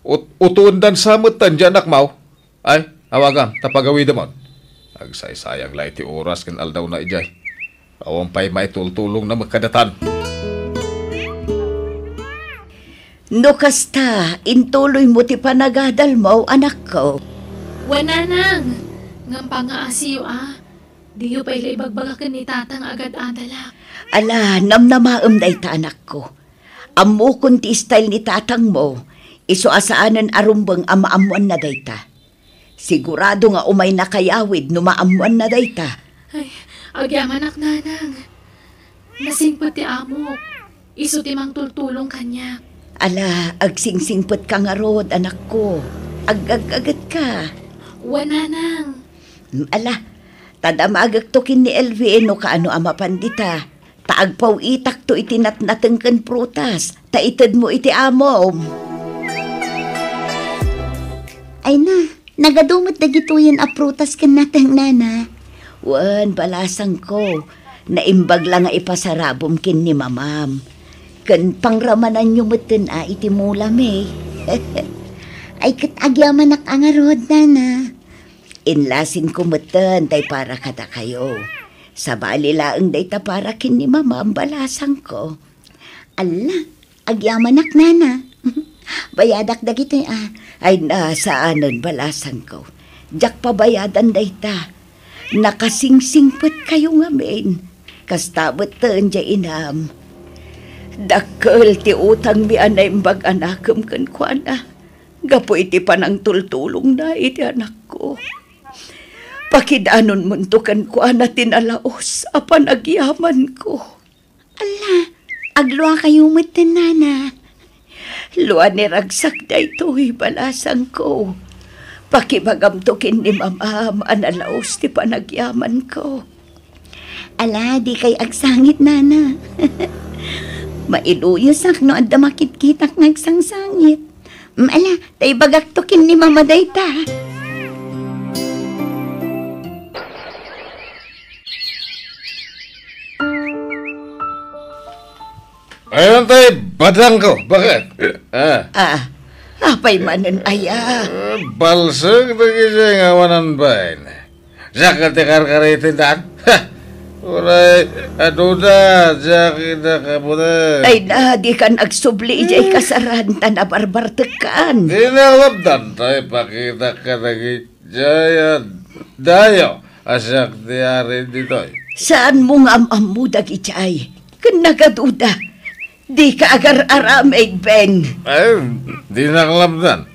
Ut-, utuendan sa metten diay anakmo? Ay, awagam, ta pagawidemon. Agsaysayang la iti oras ken aldawna idiay. Awan pay maitultulongna met kadatan. No kasta, intuloymo ti panagadalmo, anakko. Wen, nanang, ngem pangngaasiyo a, diyo pay la ibagbaga ken ni Tatang a agad-adalak. Ala, namnamaem dayta, anakko. Ammokon ti style ni tatangmo, isu a saanen a rumbeng a maammoanna dayta. Sigurado nga umayna kayawid no maammoanna dayta. Ay, agyamanak, nanang. Nasingpet ti amok. Isu ti mangtultulong kaniak. Ala, agsingsingpetka ngarud, anakko. Agagagatka. Wen, nanang. Mm, ala, ta damagekto ken ni Elvie no kaano a mapan dita. Ta agpaw-itakto iti natnateng ken prutas, ta itedmo iti amom. Ay na, nagadu met dagitoyen a prutas ken nateng, nana. Wen, balasangko, naimbag la nga ipasarabom ken ni mamam. Ken pangramananyo metten a iti mulami. Ay, ket agyamanak a ngarud, nana. Inlasingko metten tay para kadakayo. Sabali laeng dayta para ken ni mamam, balasangko. Alla, agyamanak, nana. Bayadak dagitoy a. Ay, na, saanen, balasangko. Diak pabayadan dayta. Nakasingsingpetkayo ngamin. Kasta metten diay inam. Dakkel ti utangmi a naimbag a nakem kenkuana. Gapu iti panangtultulongna iti anakko. Pakidanonmonto kenkuana ti nalaus a panagyamanko. Alla, agluakayo metten, nana. Lua ni ragsak daytoy, balasangko. Pakibagamto ken ni mamam a nalaus ti panagyamanko. Ala, dikay agsangit, nana. Mailuyosak no adda makitkitak nga agsangsangit. Mm, ala, ta ibagakto ken ni mama dayta. Ayan tay badangko, bakit? Ah. Ah, apay manen aya? Eh, balsek dagiti nga awanan bain. Diak ti karkariten daan. Ha! Uray, aduda, diak ida kabuda. Ay na, dikan agsubli idiay kasaran, ta nabarbartekkan. Di na labdan, tay pakitak ka dagi. Jaya, dayo, a siak ti ari ditoy. Saanmo nga am-ammo dagijay? Ken nagaduda. Dika agar-aramid, Ben. Ay, di naklabdan.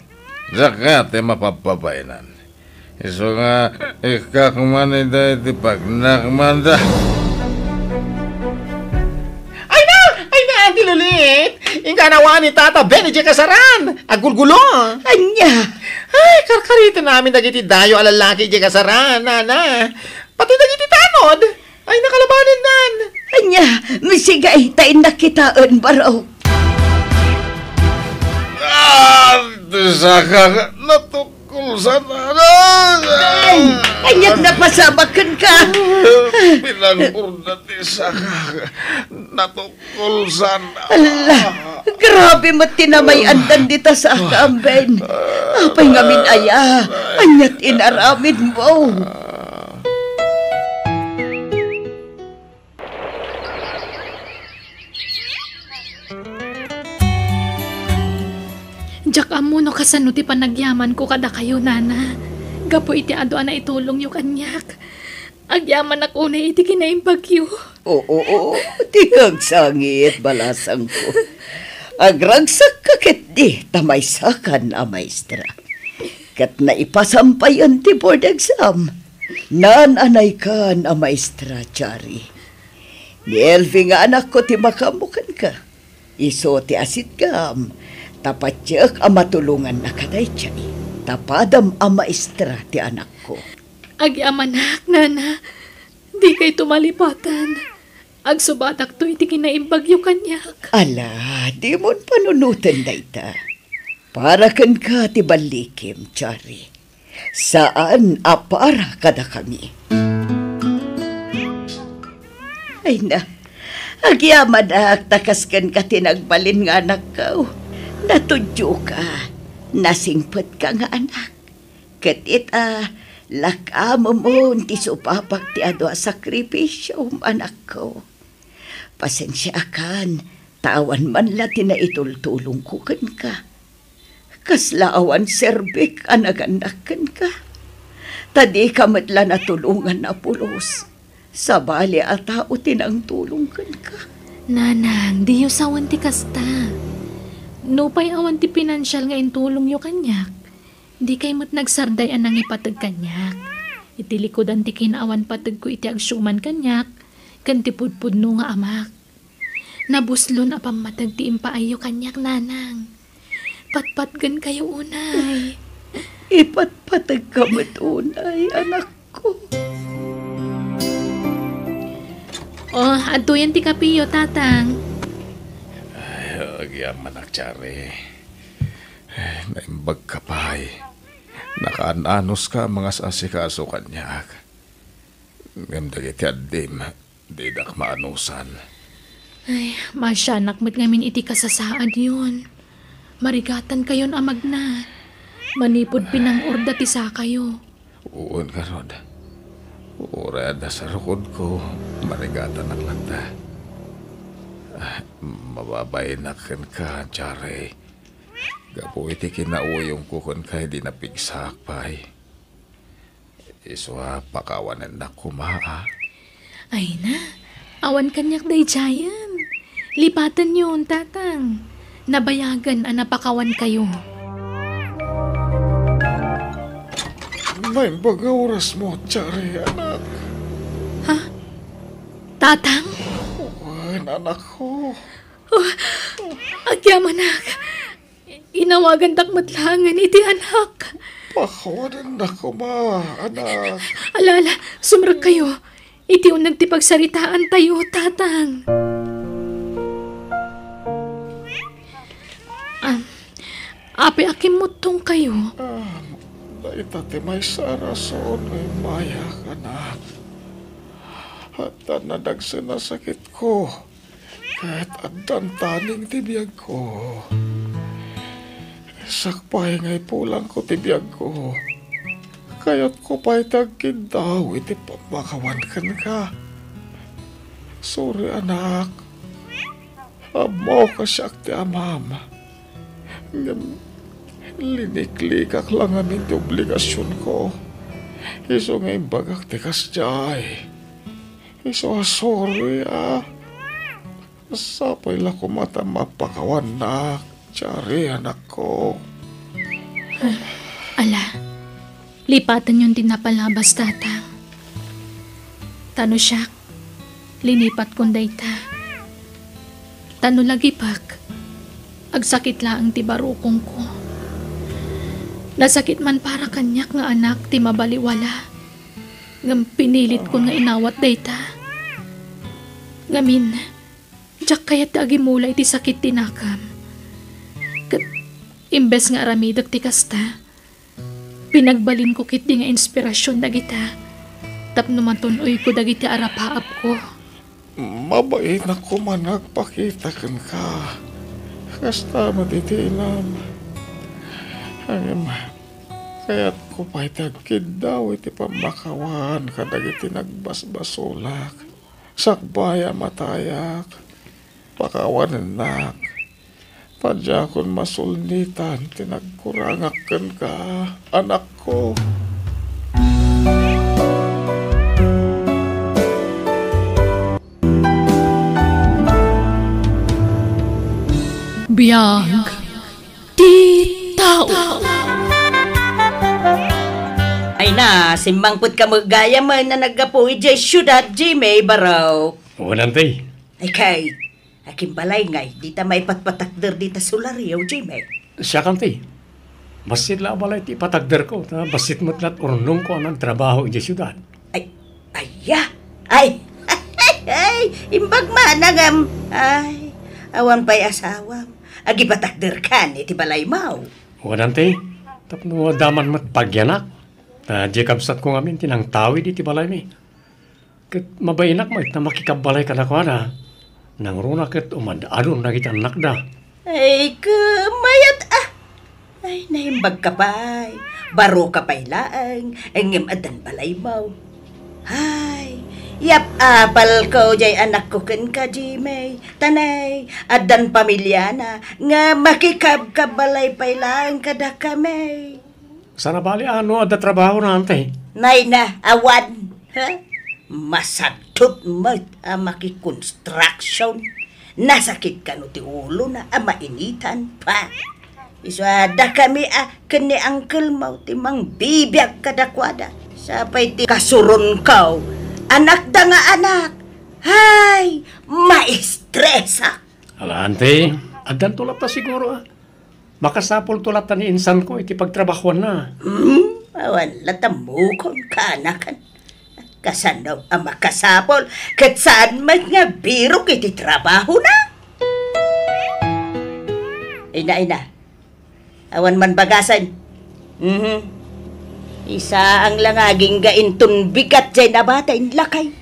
Diak kayat ti mapabpabainan. Isu nga, ikkak man ida iti pagnakmanda. Inka nawa ni Tata Ben idiay kasaran. Agulgulo. Ania? Ay, karkariten amin dagiti dayo a lallaki idiay kasaran, nana. Pati dagiti tanod. Ay, nakalabanan nan. Ania, misigay ta innak kitaen, baro. Ah, ti saka, natukol sana. Ay, aniat napasamak kenka? Pinangurda ti saka, natukol sana. Ala, grabe met ti namay-andan dita saka, Ben. Apay ngamin aya, aniat inaramidmo? Diak ammo no kasano ti panagyamanko kadakayo, nana, gapu iti adu a naitulongyo kaniak. Agyamanak unay iti kinaimbagyo. Oo, oo, ti kagsangit, balasangko. Agragsakka ketdi ta maysakan a maestra. Ket naipasam payen ti board exam. Naan-anaykan a maestra, Chari. Ni Elvi nga anakko ti makaammo kenka. Isu ti asitgam, ta patiek a matulongannaka daydiay, ta padam a maestra ti anakko. Agyamanak, nana, dikayto malipatan. Agsubatakto iti kinaimbagyo kaniak. Ala, dimon panunoten dayta. Para kenka ti ballikim, Chari. Saan a para kadakami. Ay na, agyamanak ta kas kenka ti nagbalin nga anakko. Natudioka, nasingpetka nga anak. Ket ita, lakamemon ti supapak ti adu a sakripisiom, anakko. Pasensiaakan, ta awan man la ti naitultulongko kenka. Kasla awan serbik a nagannak kenka. Ta dika met la natulongan a pulos. Sabali a tao ti nangtulong kenka. Nanang, diyo sawen ti kasta. Nupay awan ti pinansial nga intulongyo kaniak, dikay met nagsarday a nangipateg kaniak. Iti likudan ti kinaawan pategko iti agsuman kaniak, ken ti pudpudno nga amak. Nabuslon a pammateg ti impaayyo kaniak, nanang. Patpatgenkayo unay. Ipatpategka met unay, anakko. Oh, adtoyen ti kapiyo, tatang. Ay, agyamanak, Chari. Naimbagka pay. Nakaan-anuska a mangas-asikaso kaniak. Ngem dagiti addim, didak maanusan. Ay, maasianak met ngamin iti kasasaadyon. Marigatankayon a magna. Manipud pinang-orda ti sakayo. Wen ngarud, uray adda sarukodko, marigatanak latta. Ah, mababainak kenka, Chari. Gapu iti kinauyongko kenka idi napigsaak pay. Isu a pakawanennak koma, a. Ay na, awan kaniak daydiayen. Lipatenyon, tatang. Nabayagen a napakawankayo. Naimbag a orasmo, Chari, anak. Ha? Tatang? Wen, anakko. Oh, agyamanak. Inawagandak met laengen iti anak. Pakawanennak koma, anak. Ala, ala, sumrekkayo. Iti uneg ti pagsaritaantayo, tatang. Ah, apay a kimmuttongkayo? Ah, dayta ti maysa a rason nga immayak, anak. Addan nadagsen a sakitko. Ket addan taning ti biagko. Sakbay nga ipulangko ti biagko, kayatko pay ti agkiddaw iti pammakawan kenka. Sorry, anak. Ammok a siak ti amam. Ngem liniklikak la ngamin ti obligasionko. Isu nga imbagak ti kasdiay. Isu a sorry, a. Sapay la koma ta mapakawannak, Chari, anakko. Ala, lipatenyon ti napalabas, tatang. Ta no siak, linipatkon dayta. Ta no lagipek, agsakit laeng ti barukongko. Nasakit man para kaniak nga anak ti mabaliwala, ngem pinilitkon nga inawat dayta. Ngamin, diak kayat ti agimula iti sakit ti nakam. Ket imbes nga aramidek ti kasta, pinagbalinko ketdi nga inspirasion dagita tapno matun-oyko dagiti arapaapko. Mabainakko man nga agpakita kenka. Kasta met iti inam. Ngem, kayatko pay ti agkiddaw iti pammakawan kadagiti nagbasbasolak. Sakbay a matayak, pakawanennak. Padiakon masulnitan ti nagkurangak kenka, anakko. Biag ti tao. Ay na, simmangpetka met gayam a naggapu idiay siudad, Jimmy, baro. Wen, anti. Ay kay, akin balay ngay, dita maipatpatakder dita solaryo, Jimmy. Siak, anti. Bassit la a balay ti ipatakderko, ta bassit met la ti urnongko a nagtrabaho idiay siudad. Ay, aya? Ay, ay, imbag man a ngem, ay, awan pay asawam. Agipatakderkan iti balaymo. Wen, anti, tapno adda man met bagianak. Ta diay kabsatko ngamin ti nangtawid iti balaymi. Ket mabainak met ta makikabbalay kadakuada. Nangruna ket umad-adon dagiti annakda. Ay, ket mayat a. Ay, naimbagka pay. Baroka pay laeng, ngem addan balaymo. Ay, yap-apalko diay anakko kenka, Jimmy. Ta nay, addan pamiliana, nga makikabkabbalay pay laeng kadakami. Saan a bali a no adda trabahona, anti? Nay na, awan. Ha? Masagdot met a makikonstruction. Nasakit kano ti ulona a mainitan pa. Isu a dakami a ken ni uncle mo ti mangbibiag kadakuada. Sapay ti kasuronko, anakda nga anak. Hay, maistresak. Ala, anti, addanto latta siguro, a. Makasapulto latta ni insanko iti pagtrabahuanna. Hmm, awan latta mukon kaanakan. Kasano a makasapul ket saan met nga birok iti trabahona? Ina, ina. Awan man bagasen. Mhm. Isaang la nga agingga inton bigat diay nabati inlakay.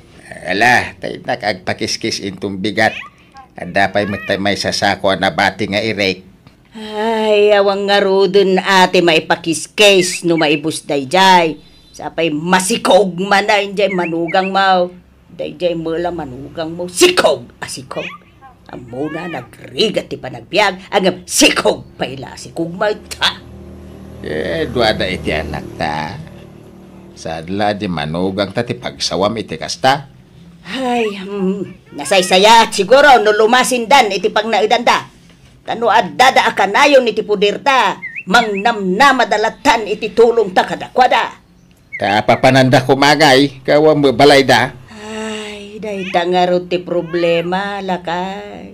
Ala, ta innak agpakiskis inton bigat. Adda pay met tay maisasako a nabati nga irek. Ay, awan ngaruden a ti maipakiskis no maibus daydiay. Sapay masikog manen diay manugangmo. Daydiay met la manugangmo, sikog a sikog. Ammona, nagrigat ti panagbiag, ngem sikog pay la a sikog met, ha? Eh, duada iti anakta. Saan la di manugangta ti pagsawam iti kasta? Ay, hmm, nasaysayaat siguro no lumasindan iti pagnaedanda. Ta no addada a kanayon iti puderta, mangnamnamada lattan iti tulongta kadakuada. Ta papananda koma ngay, gawan met balayda. Ay, dayta ngarud ti problema, lakay.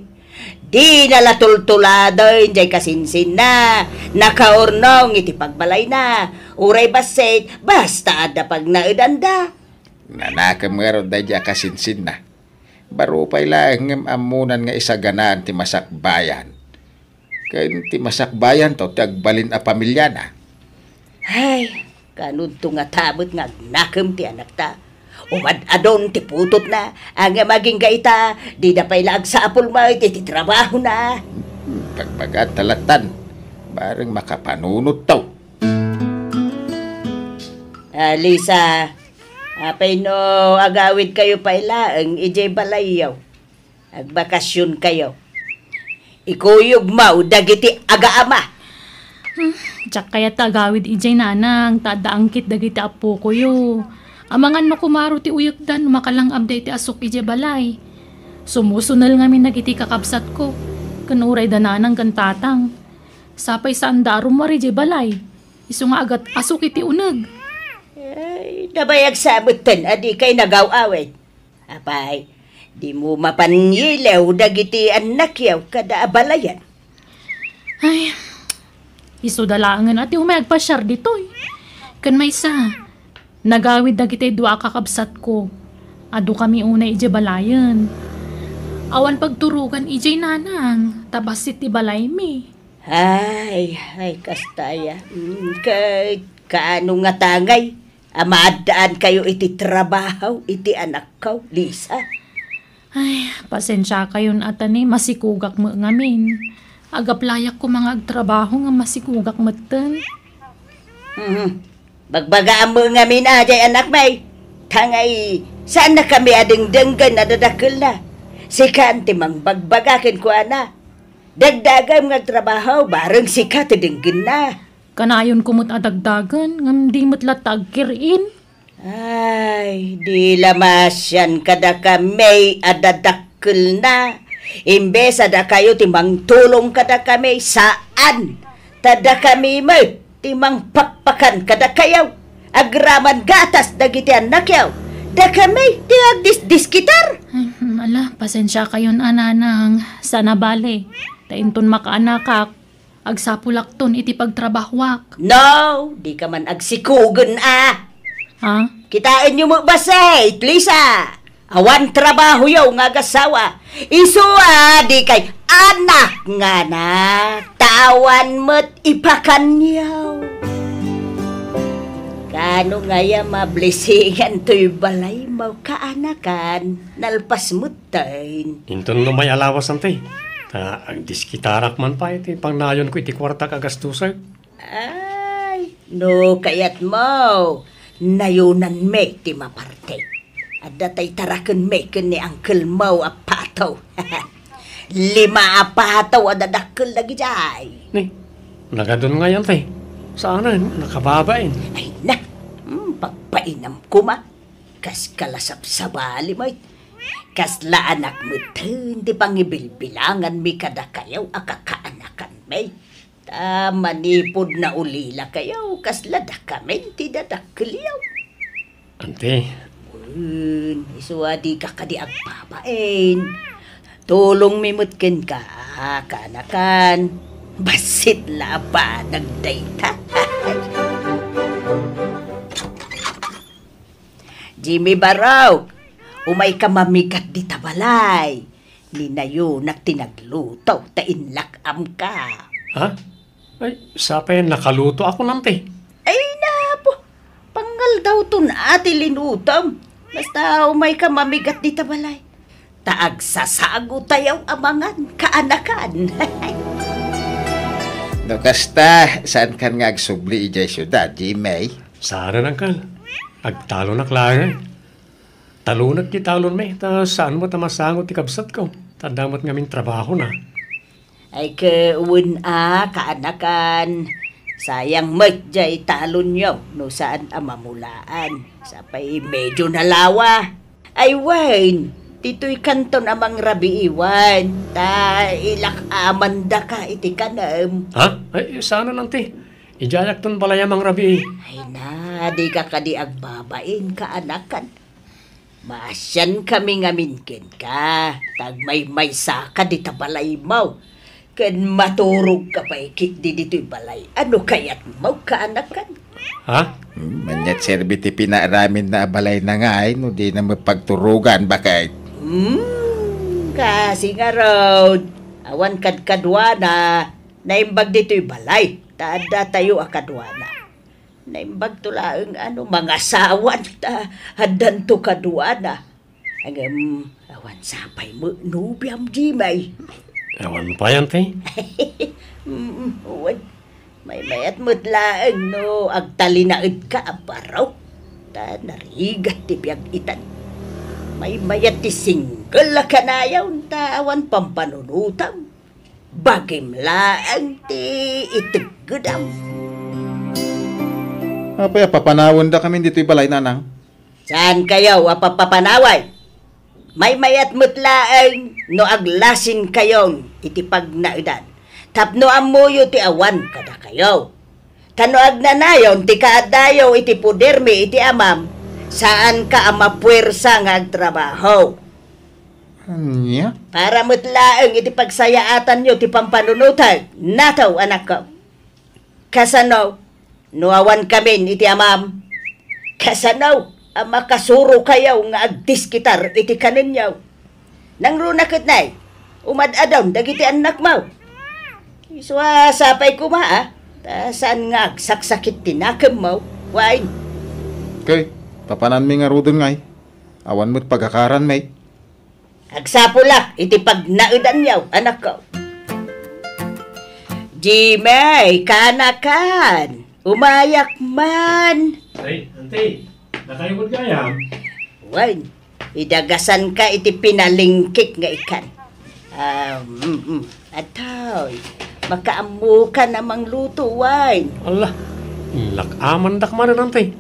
Dina la tultuladen diay kasinsinna, nakaurnong iti pagbalayna. Uray bassit, basta adda pagnaedanda. Nanakem ngarud daydiay a kasinsinna. Baro pay laeng ngem ammonan nga isaganaan ti masakbayan. Ken ti masakbayanto ti agbalin a pamiliana. Ay, kanudto ngata met nga agnakem ti anakta. Umad-adon ti putotna, ngem agingga ita, dida pay la agsapul met iti trabahona. Bagbagatta lattan, bareng makapanunotto. Alisa, apay no agawidkayo pay laeng idiay balayyo? Agbakasionkayo. Ikuyogmo dagiti agaama. Hmm, diak kayat ta agawid idiay nanang, ta adda angkit dagiti appokoyo. Amangan no kumaro ti uyekda no makalang-abda iti asuk idiay balay. Sumusunel ngamin dagiti kakabsatko, ken uray da nanang ken tatang. Sapay saanda a rummuar idiay balay. Isu nga agat-asuk iti uneg. Ay, nabayag sa metten a dikay nagaw-awid. Apay, Dimo mapan yelew dagiti annakyaw kada abalayan. Ay, isuda laengen a ti umay agpasiar ditoy. Ken maysa, nagawid dagiti dua a kakabsatko. Adu kami unay idiay balayen. Awan pagturogan idiay nanang, ta bassit ti balaymi. Ay, ay, kasta aya. Mm, ka-, kaano nga tangay? A maaddaankayo iti trabaho iti anakko, Lisa? Ay, pasensiakayon a ta ni masikugak met ngamin. Agaplayak koma nga agtrabaho nga masikugak metten. Mhm. Bagbagaam met ngamin a, jay anakmi. Tangay, saannakami a dengdenggen a dadakkelna. Sika ti mangbagbaga kenkuana. Dagdagem nga agtrabaho, bareng sika ti denggenna. Kanayonko met a dagdagen, ngem di met latta agkir-in. Ay, di la maasian kadakami a dadakkelna. Imbes a dakayo ti mangtulong kadakami, saan. Ta dakami met ti mangpakpakan kadakayo. Agraman gatas dagiti annakyo. Dakami ti agdisdiskitar. Ay, ala, pasensiakayon a, nanang. Saan a bale. Ta inton makaanakak, agsapulakton iti pagtrabahoak. No, dika man agsikugen a. Ha? Kitaenyo met bassit, Lisa. Awan trabahoyo nga agasawa. Isu a dikay anak nga anak. Ta awan met ipakanyo. Kaano nga aya mablisingan toy balaymo, kaanakan? Nalpas met Ten. Inton no may alawas, anti. Ta agdiskitarak man pay ti pangnayonko iti kuartak a gastusek. Ay, no kayatmo, nayonanmi ti maparte. Adda tay tarakenmi ken ni angkelmo a pato. Lima a pato a dadakkel dagidiay. Ni, nagadun ngay, anti. Saanen, nakababain. Ay na, hmm, pagpainam koma. Kas kalasabsabali met. Kasla anak metten ti pangibilbilanganmi kadakayo a kakaanakanmi. Ta manipud naulilakayo, kasla dakamin ti dadakkelyo. Anti. Wen, isu a dika kadi agbabain. Tulongmi met kenka, kaanakan. Bassit la a banag dayta. Jimmy Barok, umayka mamigat dita balay. Ni nayonak ti nagluto ta inlak-amka. Ha? Ay, sapay nakalutoak, anti. Ay, napo. Pangaldawton a ti linutom. Basta umayka mamigat dita balay. Ta agsasagotayo a mangan, kaanakan. No kasta, saankan nga agsubli idiay siudad, Jimmy? Saan, angkel. Agtalonak laeng. Talonek ti talonmi, ta saan met a masango ti kabsatko, ta adda met ngamin trabahona. Ay, wen a, kaanakan. Sayang met jay talonyo no saan a mamulaan. Sapay medyo nalawa. Ay, wen, ditoy kanton a mangrabii, wen, ta ilak-amandaka iti kanem. Ha? Ay, saan, anti. Idiayakton balay a mangrabii. Ay na, dika kadi agbabain, kaanakan. Maasiankami ngamin kenka, ta agmaymaysaka dita balaymo, ken maturogka pay ketdi ditoy balay. Ano kayatmo, kaanakan? Ha? Hmm, maniat serbi ti pinaaraminna a balayna ngay, no dina met pagturogan, baket. Hmm, kasi ngarud, awan kadkaduana, naimbag ditoy balay, ta addatayo a kaduana. Naimbagto laeng a no mangasawan ta addanto kaduana. Ngem, awan sapay met nobiam, Jimmy. Awan pay, anti? Mm, wen. Maymayat met laeng no agtalinaedka a baro. Ta narigat ti biag itan. Maymayat ti single a kanayon ta awan pampanunotam. Bagim laeng ti iteggedam. Apay a papanawendakamin ditoy balay, nanang? Saankayo a papapanawen? Maymayat met laeng no aglasinkayon iti pagnaedan tapno ammoyo ti awan kadakayo. Ta no agnanayon ti kaaddayo iti podermi iti Amam, saanka a mapuersa nga agtrabaho. Ania? Para met laeng iti pagsayaatanyo ti pampanunoteg. Nataw, anakko. Kasano no awan kamin iti amam? Kasano a makasurokayo nga agdiskitar iti kanenyo? Nangruna ket nay, umad-adon dagiti annakmo. Isu a sapay koma, a, ta saan nga agsaksakit ti nakemmo, wen? Ket, papananmi ngaruden ngay, awan met pagakaranmi. Agsapulak iti pagnaedanyo, anakko. Jimmy, kaanakan, umayak man. Ay, auntie, nakayo met gayam? Wen, idagasanka iti pinalingkik nga ikan. Ah, mm, mm. Atoy, makaammokan a mangluto, wen. Ala, lak-amandak manen, auntie.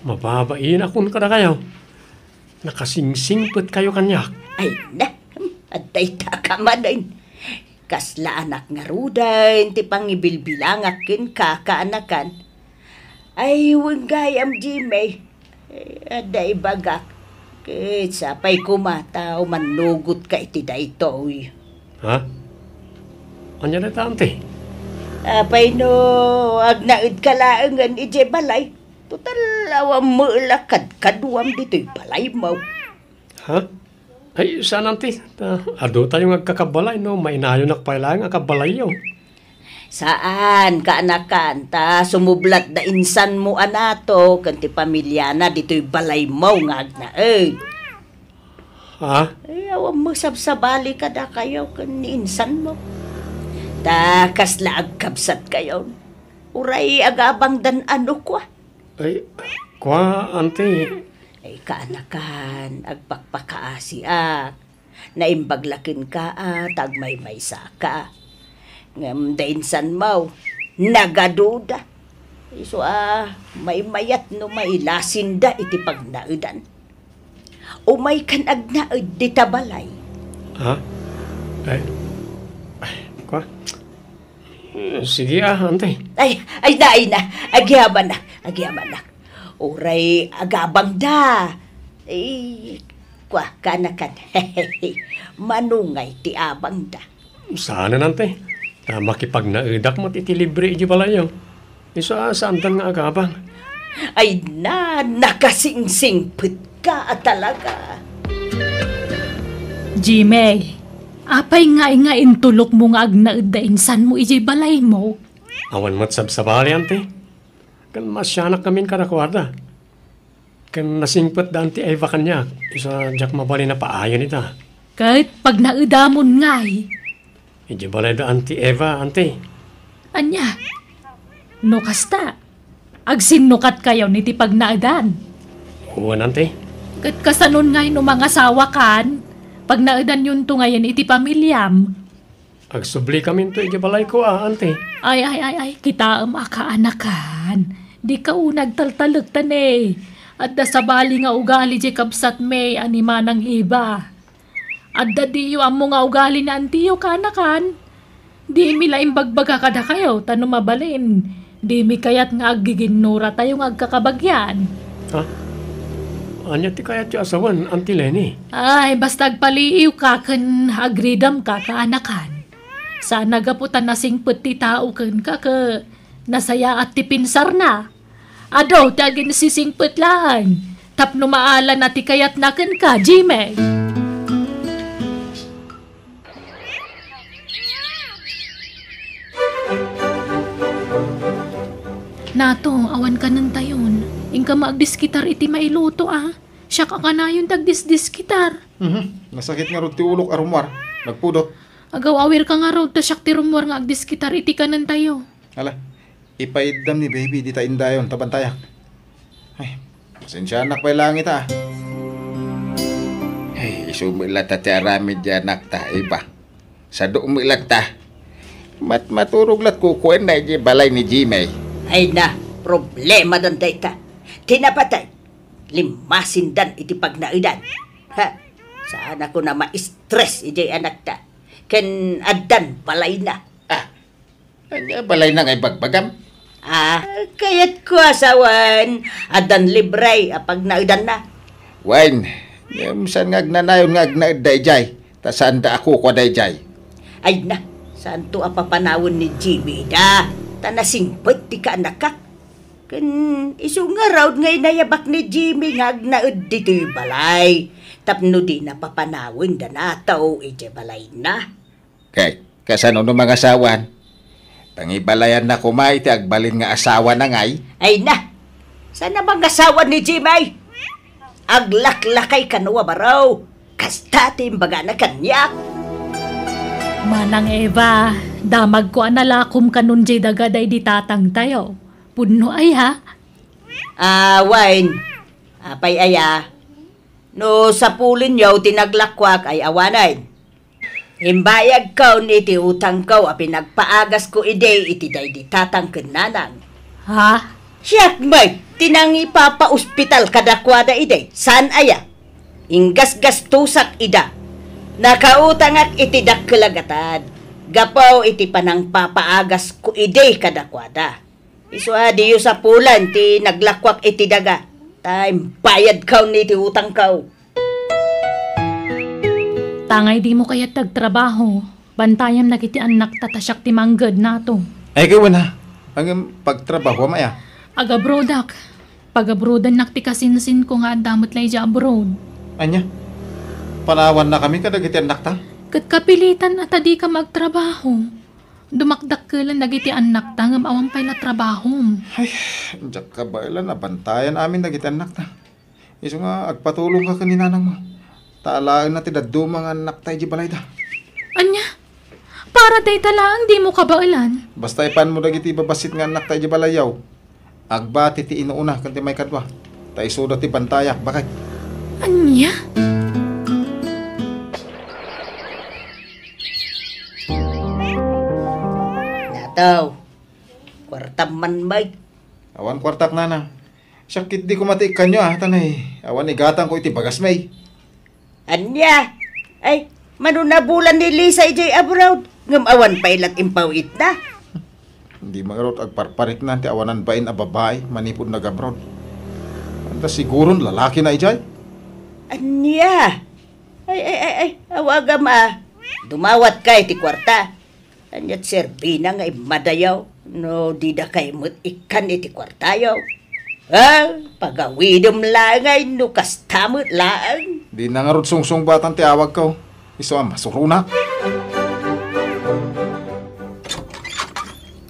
Mababainakon kadakayo. Nakasingsingpetkayo kaniak. Ay, na, hmm, adda ita ka manen. Kasla anak ngaruden ti pangibilbilangak kenka, kaanakan. Ay, wen gayam, Jimmy. Eh, adda ibagak. Ket sapay koma ta umannugotka iti daytoy. Ha? Ania dayta, auntie? Apay no agnaedka laengen idiay balay? Total, awan met la kadkaduam ditoy balaymo. Ha? Ay, saan, auntie. Ta, adu tayo nga agkakabalay, no? Mainayonak pay laeng a kabalayyo. Saan, kaanakan, ta sumublat da insanmo a nato ken ti pamiliana ditoy balaymo nga agnaed. Ha? Ay, awan met sabsabali kadakayo ken ni insanmo. Ta kasla agkabsatkayon. Uray agabangdan a no kua. Ay, kua, auntie. Ay, kaanakan, agpakpakaasiak. Naimbag la kenka a ta agmaymaysaka. Ngem da insanmo, nagaduda. Isu a maymayat no mailasinda iti pagnaedan. Umaykan agnaed dita balay. Ha? Ay, ay, kua? Eh, sige, ah, auntie. Ay, ay na, ay na. Agyamanak, agyamanak. Uray agabangda. Eh, kua, kaanakan. Manungay ti abangda. Saanen, auntie. Ta makipagnaedak met iti libre iti balayyo. Isu a saandan nga agabang. Ay na, nakasingsingpetka a talaga. Jimmy, apay ngay nga intulokmo nga agnaed da insanmo idiay balaymo? Awan met sabsabali, auntie. Ken maasianak ngamin kadakuada. Ken nasingpet da auntie Eva kaniak, isu a diak mabalin a paayen ita. Ket pagnaedamon ngay. Idiay balay da auntie Eva, auntie. Ania? No kasta, agsinnukatkayon iti pagnaedan? Wen, auntie. Ket kasanon ngay no mangasawakan? Pagnaedanyonto ngayen iti pamiliam. Agsubli kaminto idiay balayko a, auntie. Ay, ay, ay, ay, kitaem a kaanakan. Dika unay agtaltalek ta ne. Adda sabali nga ugali diay kabsatmi a ni Manang Eva. Adda diyo ammo nga ugali ni antiyo, kaanakan. Dimi la imbagbaga kadakayo, ta no mabalin, dimi kayat nga aggiginnuratayo nga agkakabagyan. Ha? Ania ti kayatyo a sawen, Auntie Leni? Ay, basta agpaliiwka ken agridamka, kaanakan. Saan a gapu ta nasingpet ti tao kenka ket nasayaat ti pinsarna. Adu ti aginsisingpet laeng tapno maalana ti kayatna kenka, Jimmy. Nato, awan kanentayon. Inka maagdiskitar iti mailuto, a. Siak a kanayon ti agdisdiskitar. Mhm. Nasakit ngarud ti ulok a rummuar. Nagpudot. Agaw-awirka ngarud ta siak ti rummuar nga agdiskitar iti kanentayo. Ala, ipaiddam ni baby dita indayon ta bantayak. Ay, pasensianak pay laeng ita, a. Ay, isu met latta ti aramid ti anakta, Eva. Sadu met latta. Mat-, maturog lat kukuenna idiay balay ni Jimmy. Ay na, problema danta ita. Ti napatay, limmasindan iti pagnaedan. Ha? Saan a kuna ma-stress idiay anakta. Ken addan balayna. Ah, ania balayna nga ibagbagam? Ah, kayatko a sawen, addan libre a pagnaedanna. Wen, Ngem saan nga agnanayon nga agnaed daydiay, ta saanda a kukua daydiay. Ay na, saanto a papanawen ni Jimmy ida, ta nasingpet ti kaanakak. Ken isu ngarud nga inayabak ni Jimmy nga agnaed ditoy balay, tapno dina papanawen da nato idiay balayna. Kay, kasano no mangasawan? Pangibalayanna koma iti agbalin nga asawana ngay? Ay na! Saan a mangasawa ni Jimmy? Aglaklakay kano a baro. Kasta ti imbagana kaniak. Manang Eva, damagko a nalakom kanon diay daga daydi tatangtayo. Pudno aya? Awan. Apay aya? No sapulenyo ti naglakuak ay awanen. Imbayadko ni ti utangko a pinagpaagasko idi iti daydi tatang ken nanang. Ha? Siak met ti nangipapaospital kadakuada idi, saan aya? Inggasgastosak ida. Nakautangak iti dakkel a gatad gapu iti panangpapaagasko idi kadakuada. Isu a diyo sapulen ti naglakuak iti daga, ta imbayadko ni ti utangko. Tangay dimo kayat ti agtrabaho, bantayam dagiti annakta ta siak ti mangged nato. Ay, kawan a. Ngem pagtrabahoam aya? Agabroadak. Pagabroadannak ti kasinsinko nga adda met la idiay abroad. Ania? Panawannakami kadagiti annakta? Ket kapilitan a ta dika agtrabaho. Dumakdakkelan dagiti annakta ngem awan pay la trabahom. Ay, diak kabaelan a bantayan amin dagiti annakta. Isu nga agpatulongka ken ni nanangmo. Ta alaenna ti dadduma nga annakta idiay balayda. Ania? Para dayta laeng dimo kabaelan? Basta ipanmo dagiti babassit nga annakta idiay balayyo. Agbati ti inuuna ken ti maikadua. Ta isuda ti bantayak, baket. Ania? Nataw, kuartam man, Mike. Awan kuartak, nana. Siak ketdi koma ti ikkanyo, a, tanay. Awan igatangko iti bagasmi. Ania? Ay, mano nabulan ni Lisa idiay abroad, ngem awan pay lat impaw-itna. Di man ngarud agparpariknan ti awanan bain a babai manipud nag-abroad. Anta siguron lalakina idiay? Ania? Ay, ay, ay, ay, awagam a. Dumawatka iti kuarta. Aniat serbina nga immadayo no didakay met ikkan iti kuartayo? Ah, pagawidem laeng ay no kasta met laeng. Di na ngarud sungsungbatan ti awagko. Isu a masuruna.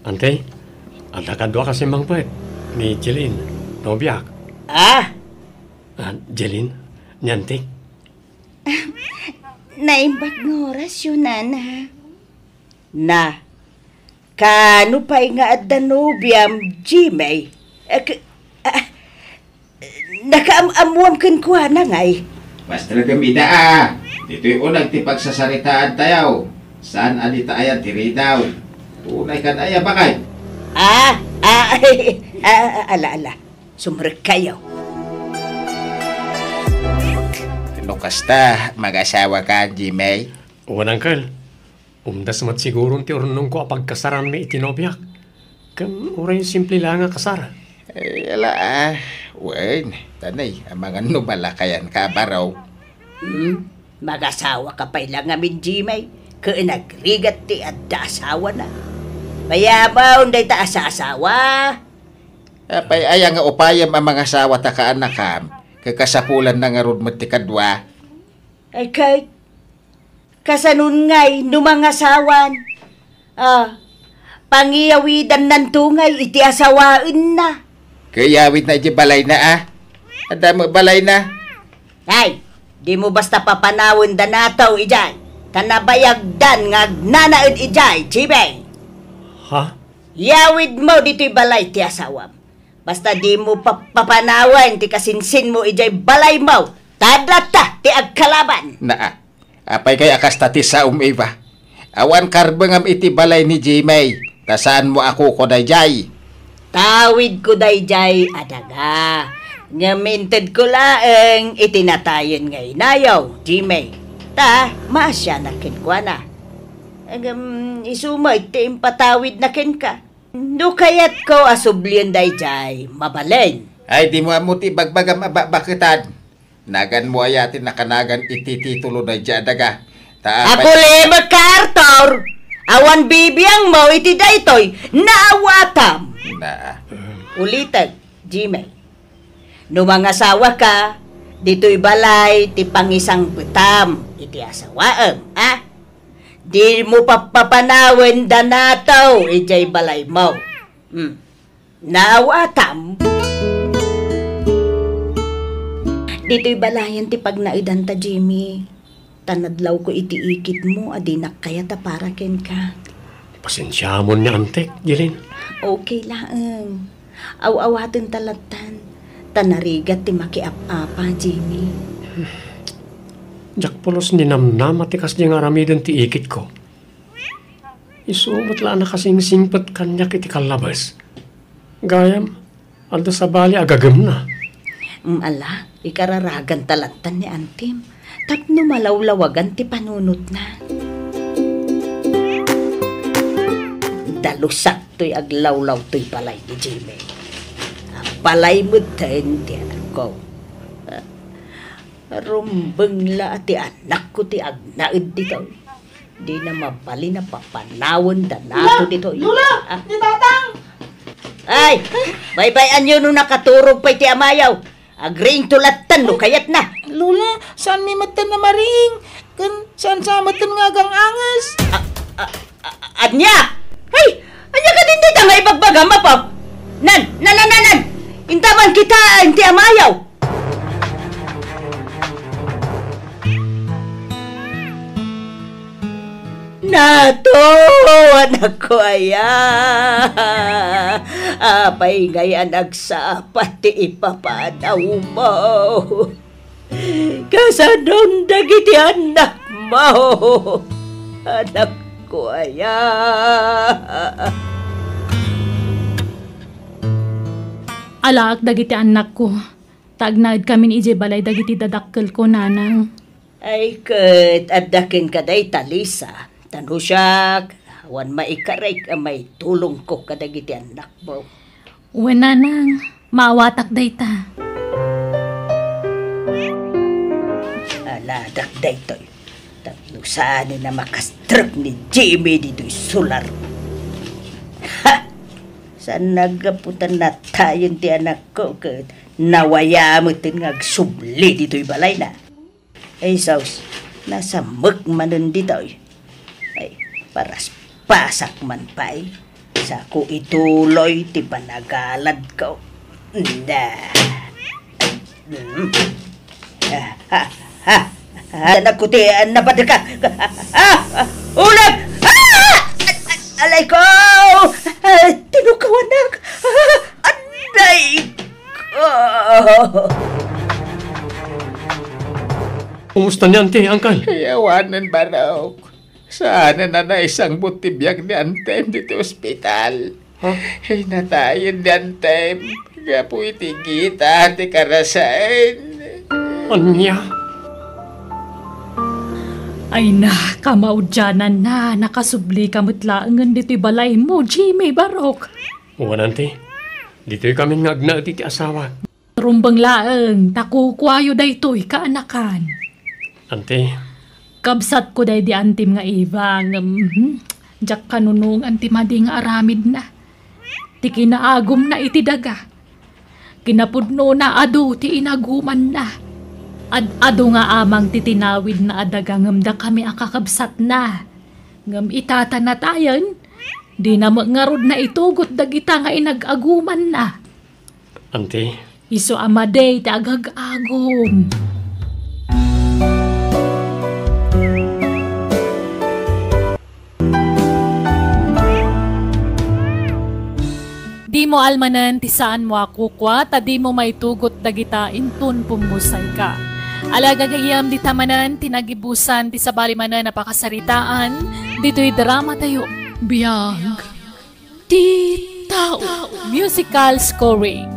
Ante, adda kadua kasi mangpet ni Jeline, nobiak. Ah? Ah, Jeline, ni Ante. Naimbag nga orasyo, nana. Na, kano pay nga adda nobiam, Jimmy? Eh, k-, ah, nakaam-ammoam kenkuana ngay? Pastregem ida a. Ditoy uneg ti pagsasaritaantayo. Saan a dita ayan ti ridaw. Tunay kan aya, bakay? Ah, ah, ah, ah, ala, ala. Sumrekkayo. No kasta, mag-asawaka, Jimmy? Wen, uncle. Umdas met siguron ti urnongko a pagkasaranmi iti nobiak. Ken uray simple la nga kasar. Eh, ala, ah. Wen, tanay, amangan no malakayanka a baro. Hmm? Mag-asawaka pay la ngamin, Jimmy, ken agrigat ti adda asawana. Mayamon dayta a saasawa. Apay aya nga upayem a mangasawa ta kaanakam, ket kasapulanna ngarud met ti kadua? Ay, ket, kasanon ngay no mangasawan? Ah, pangiyawidannanto ngay iti asawaenna. Kayawidna iti balayna, a? Adda met balayna. Ay, dimo basta papanawen da nataw idiay, ta nabayagdan nga agnanaed idiay, Jimmy. Ha? Yawidmo ditoy balay ti asawam. Basta dimo pa-, papanawen ti kasinsinmo idiay balaymo, ta adda ta ti agkalaban. Naa, apay kay a kasta ti saom, Eva? Awan karbengam iti balay ni Jimmy, ta saanmo a kukua daydiay. Tawidko daydiay a daga, ngem intedko laeng iti natayen nga inayo, Jimmy, ta maasianak kenkuana. Ngem isu met ti impatawidna kenka. No kayatko a sublien daydiay, mabalin. Ay, dimo ammo ti ibagbagam a bakbaketan. Naganmo aya ti nakanagan iti titulo daydiay a daga? Ta apay— Agulimek ka, Arthur! Awan bibiangmo iti daytoy, naawatam! Na. Ulitek, Jimmy. No mangasawaka, ditoy balay ti pangisangpetam iti asawaem, a? Dimo pappapanawen da nato idiay balaymo. Hmm. Naawatam? Ditoy balayen ti pagnaedanta, Jimmy. Ta nadlawko iti ikitmo a dinak kayat a para kenka. Pasensiamon ni Antek, Jeline. Okay laeng. Aw-awaten ta lattan. Ta narigat ti makiap-apa, Jimmy. Diak pulos ninamnama ti kasdi nga aramiden ti ikitko. Isu met la a nakasingsingpet kaniak iti kallabes. Gayam, adda sabali a gagemna. Mm, ala, ikararagan ta lattan ni Antim tapno malawlawagan ti panunotna. Dalusak toy aglawlaw toy balay ni Jimmy. Balay metten ti anakko. Rumbeng la ti anakko ti agnaed ditoy. Dina mabalin a papanawen da nato ditoy. Lola! Ah. Ni Tatang! Ay! Baybay-anyo no nakaturog pay ti amayo. Agriingto lattan no kayatna. Lola, saanmi metten a mariing. Ken saan sa metten nga agang-anges. Ah, ah, ah, ania? Ay! Ania kadin dayta nga ibagbagam, Apo? Nan, nan, nan, nan, nan! Intaman kitaen ti amayo. Nato, anakko aya. Apay ngay a nagsapa ti ipapanawmo? Kasanon dagiti annakmo, anakko aya? Alaak dagiti annakko, ta agnaedkamin idiay balay dagiti dadakkelko, nanang. Ay, ket adda kenka dayta, Lisa. Ta no siak, awan maikarek a maitulongko kadagiti annakmo. Wen, nanang, maawatak dayta. Aladak daytoy. Tapno saanen a makastrek ni Jimmy ditoy solar. Ha! Saan naggapu ta natayen ti anakko ket nawaya metten nga agsubli ditoy balayna. Ay, sus, nasamek manen ditoy. Ay, paraspasak man pay. Sako ituloy ti panagaladko. Nda. Mm. Ah, ah, ah, ah, anak ko ti, ah, napadka. Ah, ah, ulag! Ah! Alay ko! Ah, tinukawanak! Ah, aray ko! Kumusta ni Auntie, Uncle? Ay, awanen, Barok. Saanen a naisangbut ti biag ni Antem ditoy ospital. Ha? Ay, natayen ni Antem gapu iti gita ti karasaen. Ania? Ay na, kamaudiananna, nakasublika met laengen ditoy balaymo, Jimmy, Barok. Wen, Auntie. Ditoy kami nga agnaed iti asawak. Rumbeng laeng, ta kukuayo daytoy kaanakan. Auntie. Kabsatko daydi Antim nga Eva, ngem, hmm, diak kanunongan ti madi nga aramidna. Ti kinaagumna iti daga. Kinapudnona adu ti inagumanna. Ad-adu nga amang ti tinawidna a daga ngem dakami a kakabsatna. Ngem ita ta natayen, dina met ngarud naitugot dagita nga inag-agumanna. Auntie. Isu a madi ti agag-agum. Dimo almanen ti saanmo a kukua, ta dimo maitugot dagita inton pummusayka. Ala, gagayyem, dita manen ti nagibusan ti sabali manen a pakasaritaan ditoy dramatayo. Biag ti tao. Musical scoring,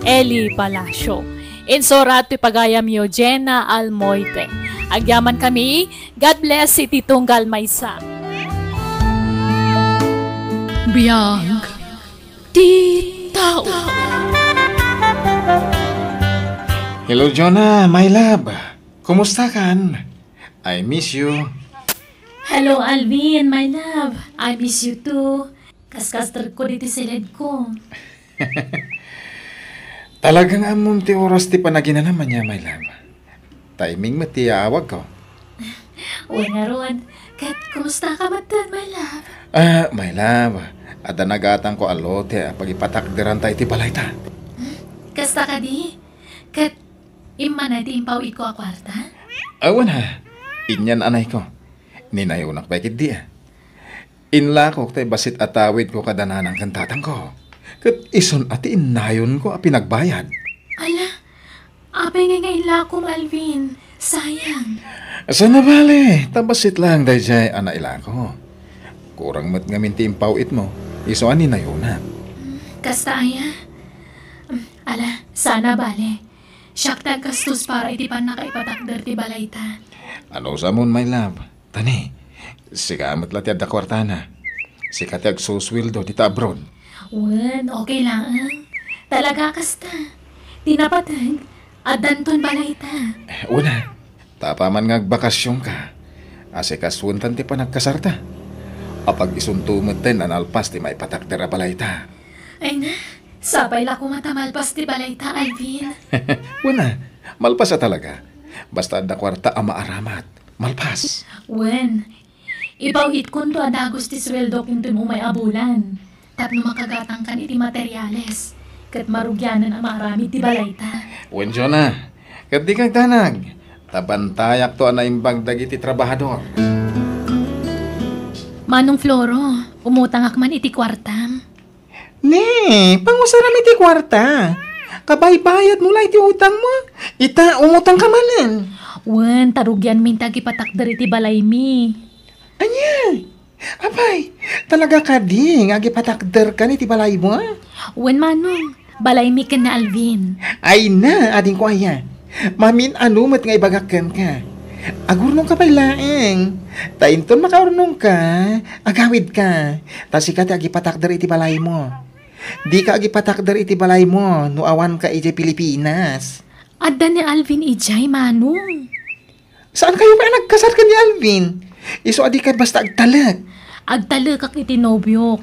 Eli Palacio. Insurat ti pagayamyo, Jenna Almoite. Agyamankami, God bless iti tunggal maysa. Biag ti tao. Hello, Jonah, my love. Kumusta kan? I miss you. Hello, Alvin, my love. I miss you too. Kaskastarko ditoy siled ko. Talaga nga ammom ti oras ti panaginanam ania, my love. Timing met ti yaawagko. Wen ngarud, ket kumusta ka met, my love? Ah, my love, adda nagatangko a lote a pagipatakderanta iti balayta. Kasta kadi? Ket immana ti impaw-itko a kuarta? Awan ha, inyan anayko. Ninayonak pay ketdi a. Inlakok tay bassit a tawidko kada nanang ken tatangko. Ket isun a ti innayonko a pinagbayad. Ala, apay ngay nga inlakom, Alvin? Sayang. Saan a bale, ta bassit laeng daydiay a nailako. Kurang met ngamin ti impaw-itmo, isu a ninayonak. Kasta aya? Ala, saan a bale. Siak ti aggastos para iti pannakaipatakder ti balayta. Ano sa mon, my love? Tani, sika met la ti adda kuartana. Sika ti agsusueldo dita abroad. Wen, okay laeng. Talaga kasta. Ti napateg, addanton balayta. Una, ta apaman nga agbakasionka, asikasuentan ti panagkasarta. Apag-isunto metten a nalpas ti maipatakder a balayta. Ay na, sapay la koma ta malpas ti balayta, Alvin. Wen a, malpas a talaga. Basta adda kuarta a maaramat. Malpas. Wen, ipaw-itkonto a dagus ti sueldok inton umay a bulan. Tapno makagatangkan iti materiales, ket marugianan a maaramid ti balayta. Wen, Jonah, ket dika agdanag. Ta bantayakto a naimbag dagiti trabahador. Manong Floro, umutangak man iti kuartam. Ne, pangusaram iti kuarta. Kabaybayadmo la iti utangmo. Ita, umutangka manen. Wen, ta rugianmin ti agipatakder iti balaymi. Ania? Apay, talaga kadi nga agipatakderkan iti balaymo? Wen, manong. Balaymi ken ni Alvin. Ay na, adingko aya. Mamin-ano met nga ibagak kenka. Agurnongka pay laeng. Ta inton makaurnongka, agawidka. Ta sika ti agipatakder iti balaymo. Dika agipatakder iti balaymo no awanka idiay Pilipinas. Adda ni Alvin idiay, manong. Saankayo pay a nagkasar ken ni Alvin? Isu a dika basta agtalek. Agtalekak iti nobiok.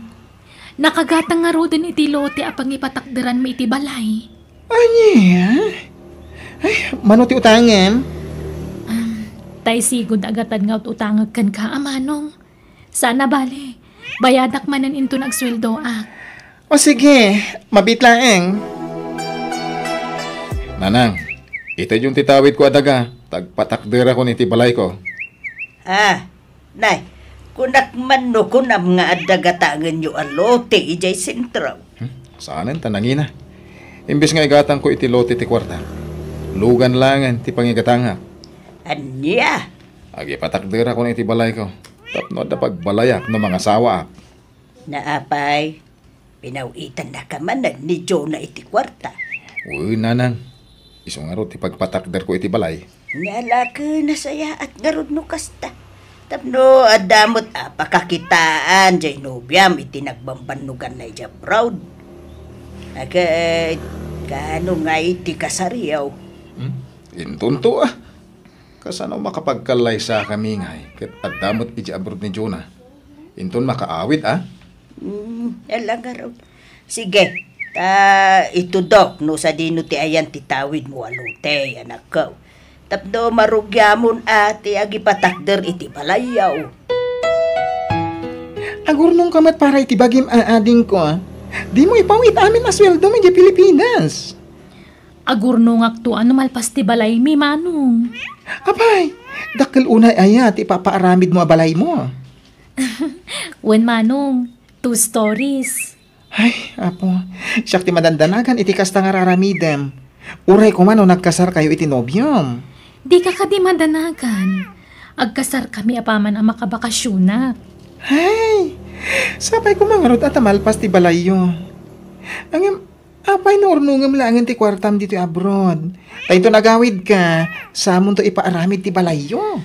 Nakagatang ngaruden iti lote a pangipatakderanmi iti balay. Ania? Ay, mano ti utangem? Am, tay sigud a gatad nga ut-utangek kenka, a manong. Saan a bale. Bayadak manen inton agsueldoak. O sige, mabiit laeng. Nanang, itedyon ti tawidko a daga, ta agpatakderakon iti balayko. Ah, nay, kunak man no kunam nga adda gatangenyo a lote idiay sentro. Hmm, saanen ta nangina. Imbes nga igatangko iti lote ti kuarta, lugan laengen ti pangigatangak. Ania? Agipatakderakon iti balayko, tapno adda pagbalayak no mangasawaak. Naapay, pinaw-itannaka manen ni Jonah iti kuarta. Wen, nanang, isu ngarud ti pagpatakderko iti balay. Nia la ket nasayaat ngarud no kasta. Tapno adda met a pakakitaan diay nobiam iti nagbambannoganna idiay abroad. Ket, kaano ngay ti kasariyo? Hmm? Intonto a. Kasano makapagkallaysakami ngay ket adda met idiay abroad ni Jonah? Inton makaawid a? Hmm, ala ngarud. Sige, ta itudok no sadino ti ayan ti tawidmo a lote, anakko. Tapno marugiamon a ti agipatakder iti balayyo. Agurnongka met para iti bagim a adingko, a. Dimo ipaw-it amin a sueldom idiay Pilipinas. Agurnongakto a no malpas ti balaymi, manong. Apay, dakkel unay aya ti ipapaaramidmo a balaymo? Wen, manong, two stories. Ay, Apo, siak ti madandanagan iti kasta nga ar-aramidem. Uray koma no nagkasarkayo iti nobiom. Dika kadi madanagan. Agkasarkami apaman a makabakasionak. Ay, sapay koma ngarud a ta malpas ti balayyo. Ngem, apay no urnongem laengen ti kuartam ditoy abroad? Ta inton agawidka, saamonto ipaaramid ti balayyo.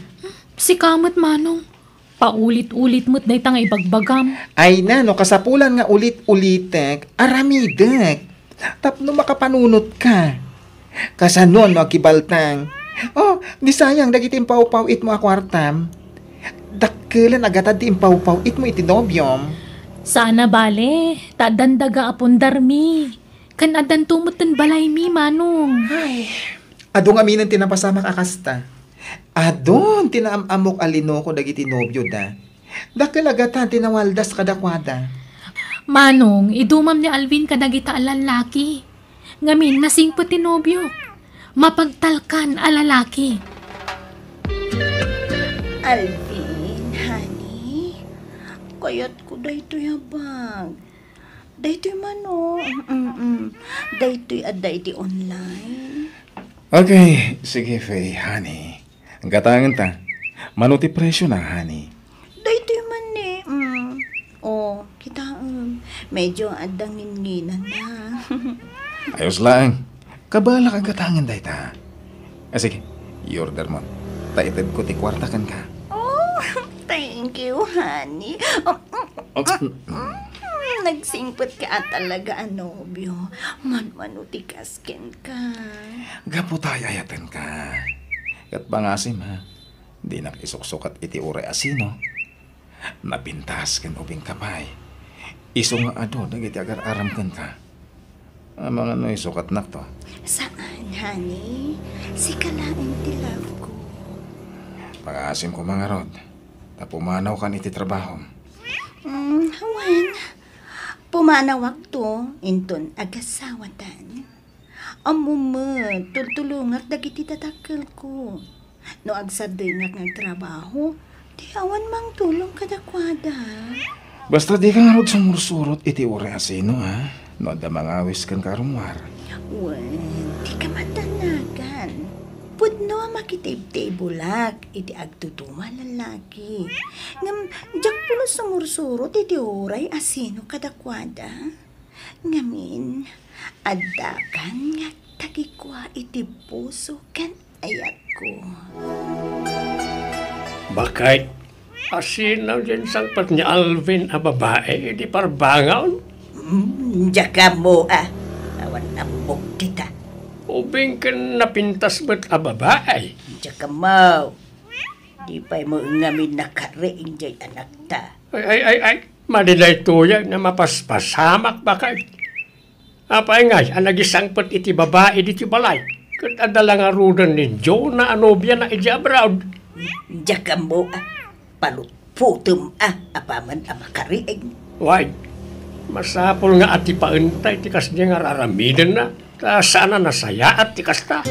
Sika met, manong. Paulit-ulit met dayta nga ibagbagam. Ay na, no kasapulan nga ulit-ulitek, aramidek. Tapno makapanunotka. Kasano no agkibaltang? Oh, di sayang dagiti impawpaw-itmo a kuartam. Dakkelen a gatad ti impawpaw-itmo iti nobiom. Saan a bale, ta addan daga a pundarmi. Ken addanto met ti balaymi, Manong. Ay, adu ngaminen ti napasamak a kasta. Adun ti naam-ammok a linoko dagiti nobioda. Dakkel a gatad ti nawaldas kadakuada. Manong, idumam ni Alvin kadagita a lallaki. Ngamin, nasingpet ti nobiok. Mapagtalkan a lalaki. Alvin, honey, kayatko daytoy a bag. Daytoy mano. Mm-mm. Daytoy adda iti online. Okay, sige, Faye, honey. Gatangenta. Mano ti presio na, honey? Daytoy man ni, mm. Oh, kitaem. Medyo adda nginnginana. Ayos laeng. Kabaelak a gatangen dayta. Ah, sige. I-order mo. Ta itedko ti kuarta kenka. Oh, thank you, honey. Oh, Oh, mm, nagsingpet ka a talaga a nobio. Manmano ti kas kenka. Gapu ta ay-ayatenka. Ket pangasim, ha? Dinak isuksukat iti uray a sino. Napintas ken ubingka pay. Isu nga adu dagiti agar-aram kenka. Amangan no isukatnakto. Saan, honey? Sika laeng ti love ko. Pangaasim ko, mangarod, ta pumanawkan iti trabahom. Mm, wen, pumanawakto inton agasawatan. Ammo met, tultulongak dagiti dadakkelko. No agsadengak nga agtrabaho, di awan mangtulong kadakuada. Basta dika ngarud sumursurot iti uray a sino, ha? No adda mangawis kenka a rummuar. Wen, dika matanagan. Pudno a makitibtibulak iti agduduma a lalaki. Ngem, diak pulos sumursurot iti uray a sino kadakuada. Ngamin, addakan nga agtagikua iti puso ken ayatko. Bakay, asino diay insangpet ni Alvin a babai iti parbangon? Hmm, diak ammo a. Awan ammok dita. Ubing ken napintas met a babai? Diak ammo. Di pay met ngamin nakariing diay anakta. Ay, ay, ay, ay. Madi daytoyen a mapaspasamak, bakay. Apay ngay a nagisangpet iti babai ditoy balay ket adda la ngaruden ni Jonah a nobiana idiay abroad? Diak ammo a. Palutputem a apaman a makariing. Way, masapul nga atipaenta iti kasdiay nga ar-aramidenna, ta saan a nasayaat ti kasta.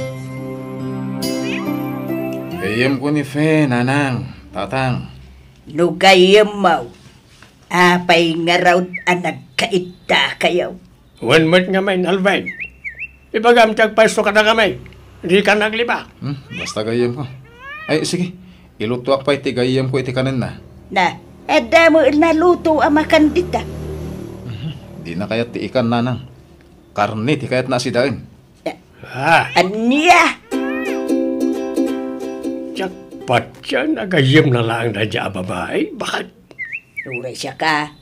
Gayyemko ni Fe, nanang, tatang. No gayyemmo, apay ngarud a nagkaiddakayo? Wen met ngamin, Alvin. Ibagam ti agpayso kadakami. Dika naglibak. Hmm, basta gayyemko. Ay, sige. Ilutoak pay ti gayyemko iti kanenna. Na, adda met naluto a makan dita. Mhm. Dina kayat ti ikan, nanang. Karne ti kayatna a sidaen. Ah. Ania? Diak patien a gayyemna laeng daydiay a babai. Bakit? Uray siaka,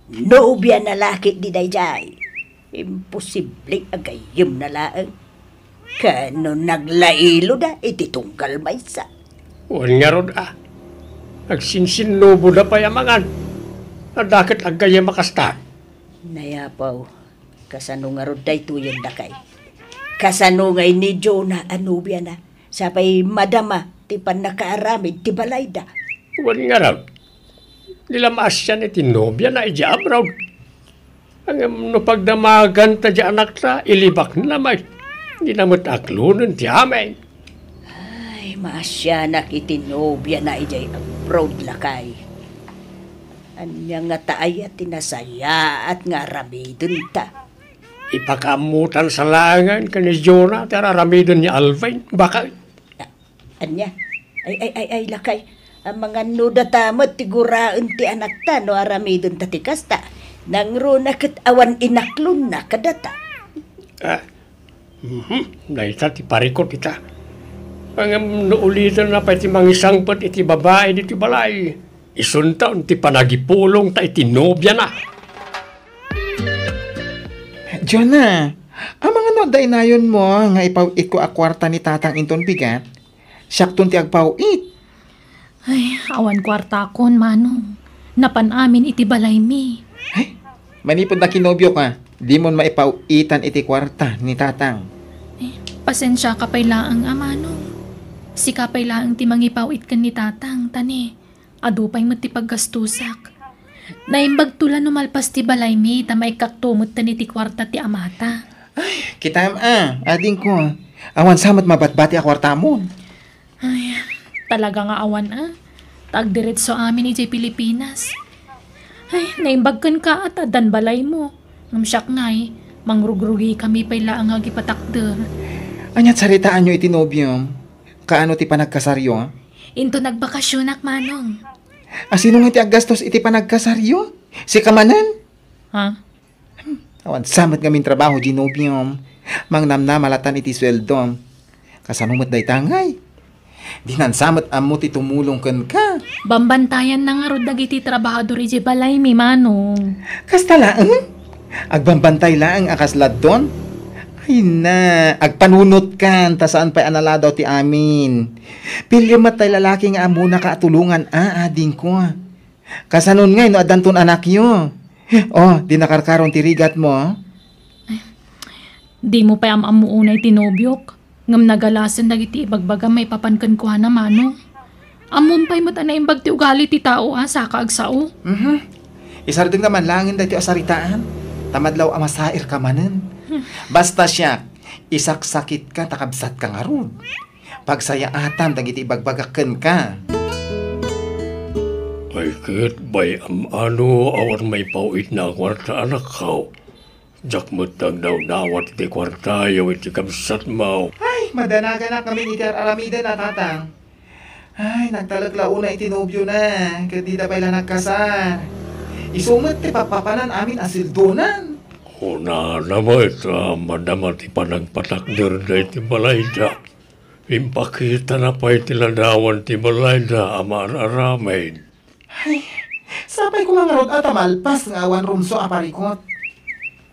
nobiana la ketdi daydiay. Imposible a gayyemna laeng. Ken no naglailoda iti tunggal maysa. Wen ngarud a. Agsinsinnuboda pay a mangan. Adda ket aggayyem a kasta. Nayapaw, kasano ngarud daytoyen, dakay? Kasano ngay ni Jonah a nobiana? Sapay madama ti pannakaaramid ti balayda. Wen ngarud, di la maasian iti nobiana idiay abroad. Ngem no pagdamaganta diay anakta, ilibakna met. Dina met aklonen ti amin. Ay, maasianak iti nobiana idiay abroad, lakay. Ania ngata aya ti nasayaat nga aramidenta? Ipakaammotan sa laengen ken ni Jonah ti ar-aramiden ni Alvin, bakay. Ania? Ay, ay, ay, ay, lakay. Amangan no data met ti guraen ti anakta no aramidenta ti kasta. Nangruna ket awan inaklonna kadata. Ah, mhm, dayta ti parikut ita. Ngem no ulidenna pay ti mangisangpet iti babai ditoy balay, isunton ti panagipulongta iti nobiana. Jonah, Amangan no adda inayonmo nga ipaw-itko a kuarta ni Tatang inton bigat? Siakton ti agpaw-it. Ay, awan kuartakon, Manong. Napan amin iti balaymi. Ay, manipud nakinobiok, dimon maipaw-itan iti kuarta ni Tatang. Eh, pasensiaka pay laeng a, Manong. Sika pay laeng ti mangipaw-it ken ni Tatang, ta ne, adu pay met ti paggastusak. Naimbagto la no malpas ti balaymi ta maikkakto metten iti kuarta ti amata. Ay, kitam a, adingko. Awan sa met mabatbati a kuartamon. Ay, talaga nga awan a. Ta agdiretso amin idiay Pilipinas. Ay, naimbag kenka a ta addan balaymo. Ngem siak ngay, mangrugrugikami pay laeng nga agipatakder. Ania ti saritaanyo iti nobiom? Kaano ti panagkasaryo? Inton nagbakasionak, Manong. A, sino nga ti aggastos iti panagkasaryo? Sika manen? Ha? Awan sa met ngamin trabaho diay nobiom. Mangnamnama latan iti sueldom. Kasano met dayta ngay? Dinan sa met ammo ti tumulong kenka. Bambantayanna ngarud dagiti trabahador idiay balaymi, Manong. Kasta laeng? Agbambantay laeng a kasla don? Ay na, agpanunotkan ta saan pay a naladaw ti amin. Piliem met tay lalaki nga ammonaka a tulongan a, adingko. Kasanon ngay no addanton anakyo? O, di nakarkaron ti rigatmo? Dimo pay am-ammo unay ti nobiok, ngem nagalasen dagiti ibagbagam maipapan kenkuana, Manong. Ammom pay met a naimbag ti ugali ti tao a saka agsao. Mhm. Isardengka man laengen daytoy a saritaan, ta madlaw a masairka manen. Basta siak, isaksakitka ta kabsatka ngarud. Pagsayaatam dagiti ibagbagak kenka. Ay ket, bay-am a no awan maipaw-itna a kuarta, anakko. Diak met agdawdawat iti kuartayo iti kabsatmo. Ay, madanaganak ngamin iti ar-aramiden a, Tatang. Ay, nagtalek la unay iti nobiona, ket dida pay la nagkasar. Isu met ti pappapanan amin a sueldonan. Kunana met a madama ti panagpatakderda iti balayda. Impakitana pay ti ladawan ti balayda a maar-aramid. Ay, sapay koma ngarud a ta malpas nga awan rumsua a parikut.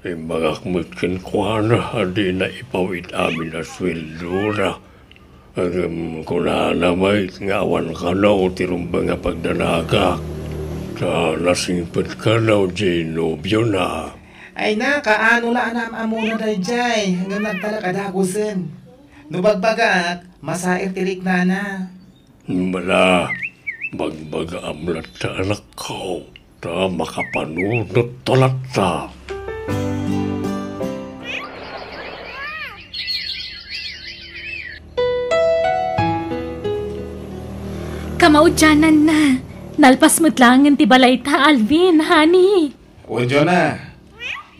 Imbagak met kenkuana a dina ipaw-it amin a sueldona. Ngem kunana met nga awan kano ti rumbeng a pagdanagak, ta nasingpet kano diay nobiona. Ay na, kaano la a naam-ammona daydiay, ngem nagtalek a dagusen. No bagbagaak, masair ti riknana. Bala, bagbagaam latta, anakko, ta makapanunotto latta. Kamaudiananna, nalpas met laengen ti balayta, Alvin, honey. Wen, Jonah,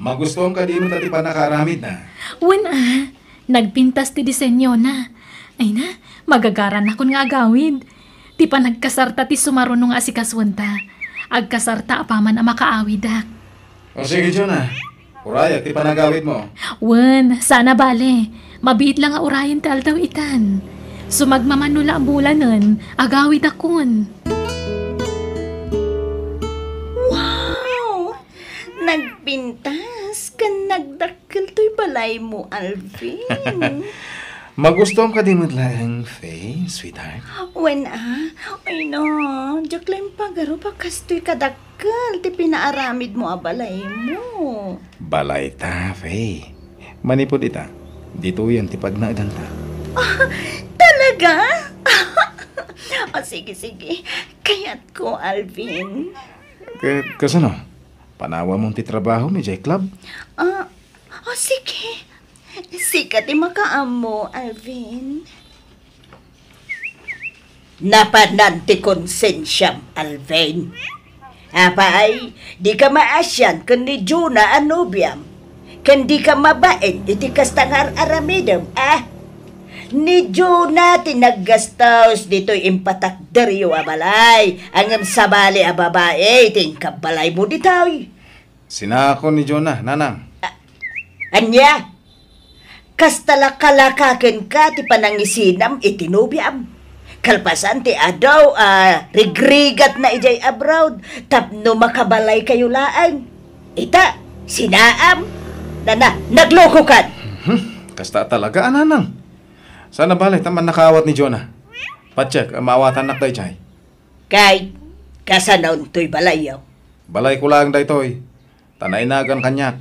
magustuam kadi met ti pannakaaramidna? Wen a, nagpintas ti disenyona. Ay na, magagaranakon nga agawid. Ti panagkasarta ti sumaruno nga asikasuenta. Agkasarta apaman a makaawidak. O sige, Jonah, urayak ti panagawidmo. Wen, saan a bale. Mabiit la nga urayen ti aldaw itan. Sumagmamano la a bulanen, agawidakon. Wow! Nagpintas ken nagdakkel toy balaymo, Alvin. Magustuam kadi met laeng, Faye, sweetheart? Wen a, ay no, diak la impagarup a kastoy kadakkel ti pinaaramidmo a balaymo. Balayta, Faye. Manipud ita, ditoyen ti pagnaedanta. Ah, talaga? O, sige, sige. Kayatko, Alvin. Ka-, kasano? Panawamon ti trabahom idiay club? Ah, o, sige. Sika ti makaammo, Alvin. Napanan ti konsensiam, Alvin. Apay, dika maasian ken ni Jonah a nobiam, ken dika mabain iti kasta nga ar-aramidem, a? Ni Jonah ti naggastos ditoy impatakderyo a balay, ngem sabali a babai ti inkabbalaymo ditoy. Sinakon ni Jonah, nanang. A-, ania? Kasta la kalaka kenka ti panangisinam iti nobiam. Kalpasan ti adu a rigrigatna idiay abroad tapno makabalaykayo laeng. Ita, sinaam. Nana, naglokokan! Mhm. Kasta talaga, a nanang. Saan a bale ta mannakaawat ni Jonah. Patiek, maawatannak daydiay. Kay, kasano toy balayyo? Balayko laeng daytoy. Ta nainagan kaniak.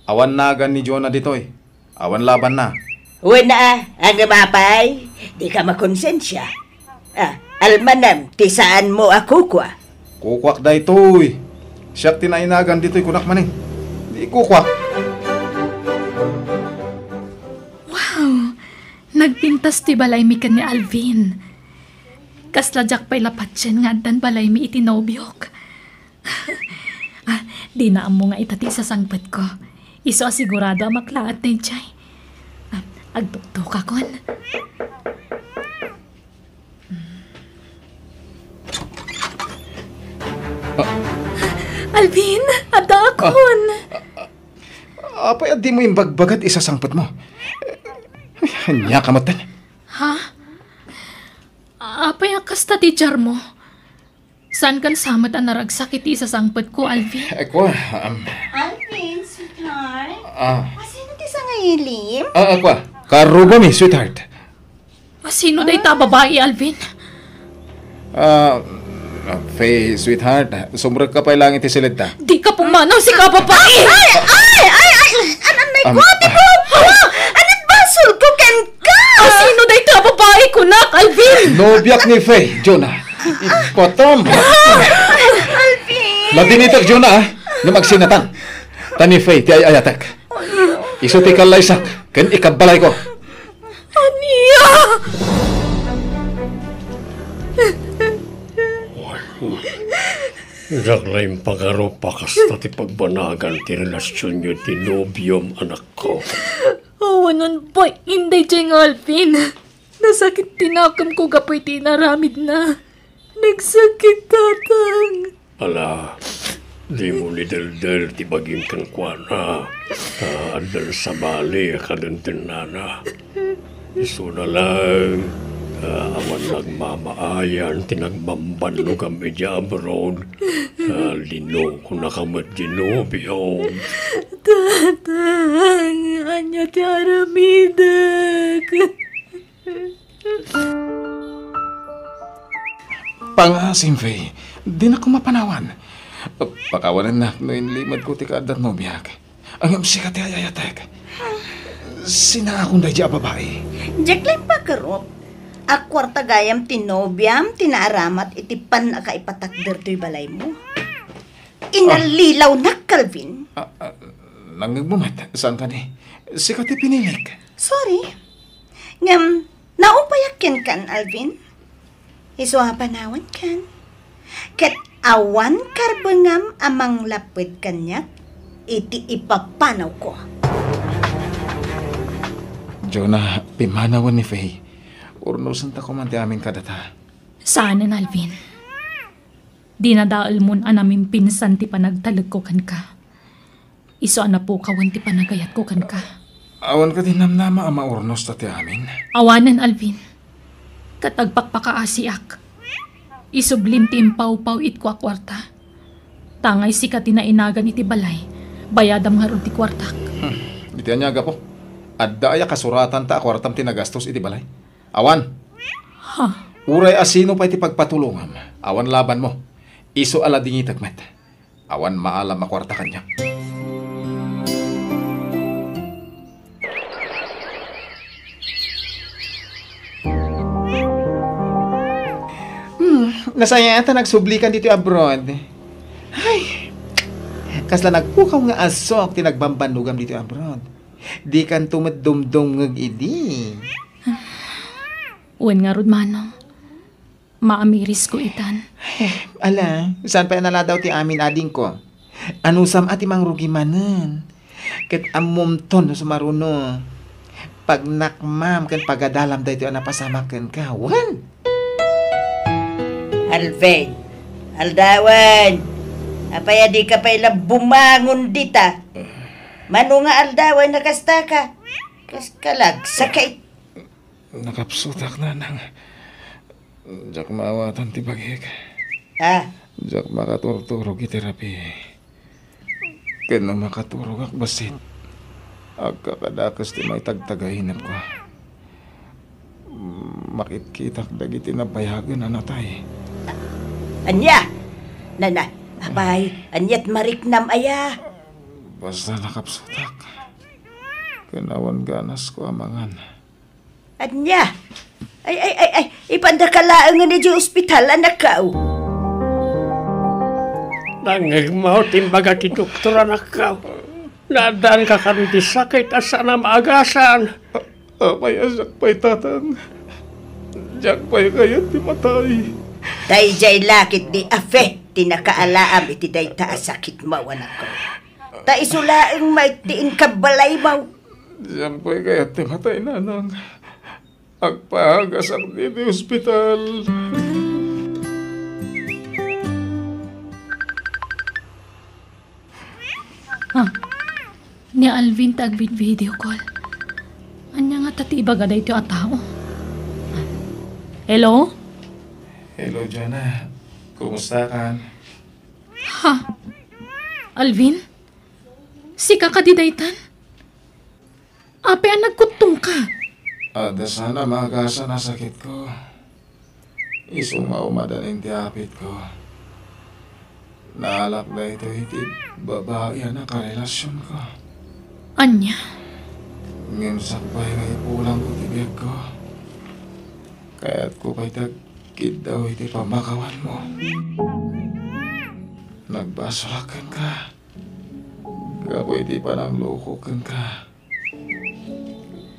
Awan nagan ni Jonah ditoy. Awan labanna. Wen a, ngem apay, dika makonsensia. Ah, almanem ti saanmo a kukua. Kukuak daytoy. Siak ti nainagan ditoy, kunak manen. Di kukuak. Wow! Nagpintas ti balaymi ken ni Alvin. Kasla diak pay la patien nga addan balaymi iti nobiok. Ah, dina ammo nga ita ti isasangpetko. Isu a sigurado a maklaat daydiay. Ah, agtuktukakon. Ah. Alvin, addaakon. Ah, ah, apay a dimo imbagbaga ti isasangpetmo? Ania ka met? Ha? Apay a kasta ti diarmo? Saankan sa met a naragsak iti isasangpetko, Alvin? Eh, kua, um, Alvin, sweetheart? Ah. Asino ti sangailim? Ah, ah, kua. Karrubami, sweetheart. Asino dayta a babai, Alvin? Ah, ah, Faye, sweetheart, sumrekka pay laeng iti siledta. Dika pumanaw, sika a babai! Ay, ay, ay, ay! Ananay ko, um, ate ko! Anit basolko kenka? Asino dayta a babai, kunak, Alvin? Nobiak ni Faye, Jonah. Ibatam. Alvin! Ladinitek, Jonah, ah. Ngem agsinatan. Ta ni Faye ti ay-ayatek. Isu ti kallaysak ken ikabbalayko. Ania? Diak la impagarup a kasta ti pagbanagan ti relasionyo iti nobiom, anakko. Awanan pay, inday, Jeng Alvin. Nasakit ti nakemko gapu iti inaramidna. Nagsakit, Tatang. Ala, dimo ni deldel ti bagim kenkuana, ta addan sabali a kadendennana. Isuna laeng, ta awan nagmamaayan ti nagbambannogam idiay abroad, ta linokonaka met ti nobiom. Tatang, ania ti aramidek? Pangaasim, Faye, dinak mapanawan. Pakawanennak no inlimedko ti kaaddat nobiak. Ngem sika ti ay-ayatek. Sinaakon daydiay a babai. Diak la impagarup a kuarta gayam ti nobiam ti naaramat iti pannakaipatakder toy balaymo. Inallilawnak, Calvin. Ah, ah, nangngegmo met, saan kadi? Sika ti pinilik. Sorry. Ngem, naupayak kenkan, Alvin. Isu a panawankan. Ket awan karbengam a manglapped kaniak iti ipapanawko. Jonah, pimanawen ni Faye. Urnosenta koma ti amin kadata. Saanen, Alvin. Dinadaelmon a namimpinsan ti panagtalekko kenka. Isu a napukawen ti panagayatko kenka. Awan kadi namnama a maurnos ta ti amin? Awanen, Alvin. Ket agpakpakaasiak. Isublim ti impawpaw itko a kuarta. Tangay sika ti nainagan iti balay, bayadam ngarud ti kuartak. Hmm. Iti ania a gapu? Adda aya kasuratanta a kuartam ti nagastos iti balay? Awan. Ha? Uray a sino pay ti pagpatulongam, awan labanmo. Isu a ladingitek met. Awan maalam a kuarta kaniak. Hmm, nasayaat ta nagsublikan ditoy abroad. Ay, kasla nagpukaw nga asok ti nagbambannogam ditoy abroad. Dikanto met dumdumngeg idi. Wen ngarud, Manong. Maamirisko itan. Eh, ala, saan pay a naladaw ti amin, adingko? Anusam a ti mangrugi manen. Ket ammomton no sumaruno. Pagnakmam ken pagadalam daytoy a napasamak kenka. Wen? Alvin, aldawen. Apay a dika pay la bumangon dita? Mano nga aldawen a kastaka? Kas kalagsaka it- Nakapsutak, nanang. Diak maawatan ti bagik. Ah? Diak makaturturog iti rabii. Ken no makaturogak bassit, Agkakadakes ti maitagtagainepko. Makitkitak dagiti nabayagen a natay. Ania? Nana, apay, aniat mariknam aya? Basta nakapsutak. Ken awan ganasko a mangan. Ania? Ay, ay, ay, ay, ipandaka laengen idiay ospital, anakko. Nangngegmo ti imbaga ti doktor, anakko. Naaddaanka kano ti sakit a saan a maagasan. A-, apay a siak pay, Tatang? Diak pay kayat ti matay. Daydiay la ketdi a fe ti nakaalaam iti dayta a sakitmo, anakko. Ta isu laeng met ti inkabbalaymo. Diak pay kayat ti matay, Nanang. Agpagasak ditoy ospital. Ah, ni Alvin ti agvid-video call. Ania ngata ti ibaga daytoy a tao? Hello? Hello, Jonah. Kumusta ka? Ha? Alvin? Sika kadi daytan? Apay a nagkuttongka? Adda saan a maagasan a sakitko. Isu nga umadanin ti apitko. Naalak daytoy iti babai a nakarelasionko. Ania? Ngem sakbay nga ipulangko ti biagko, kayatko pay ti agkiddaw iti pammakawanmo. Nagbasolak kenka gapu iti panangloko kenka.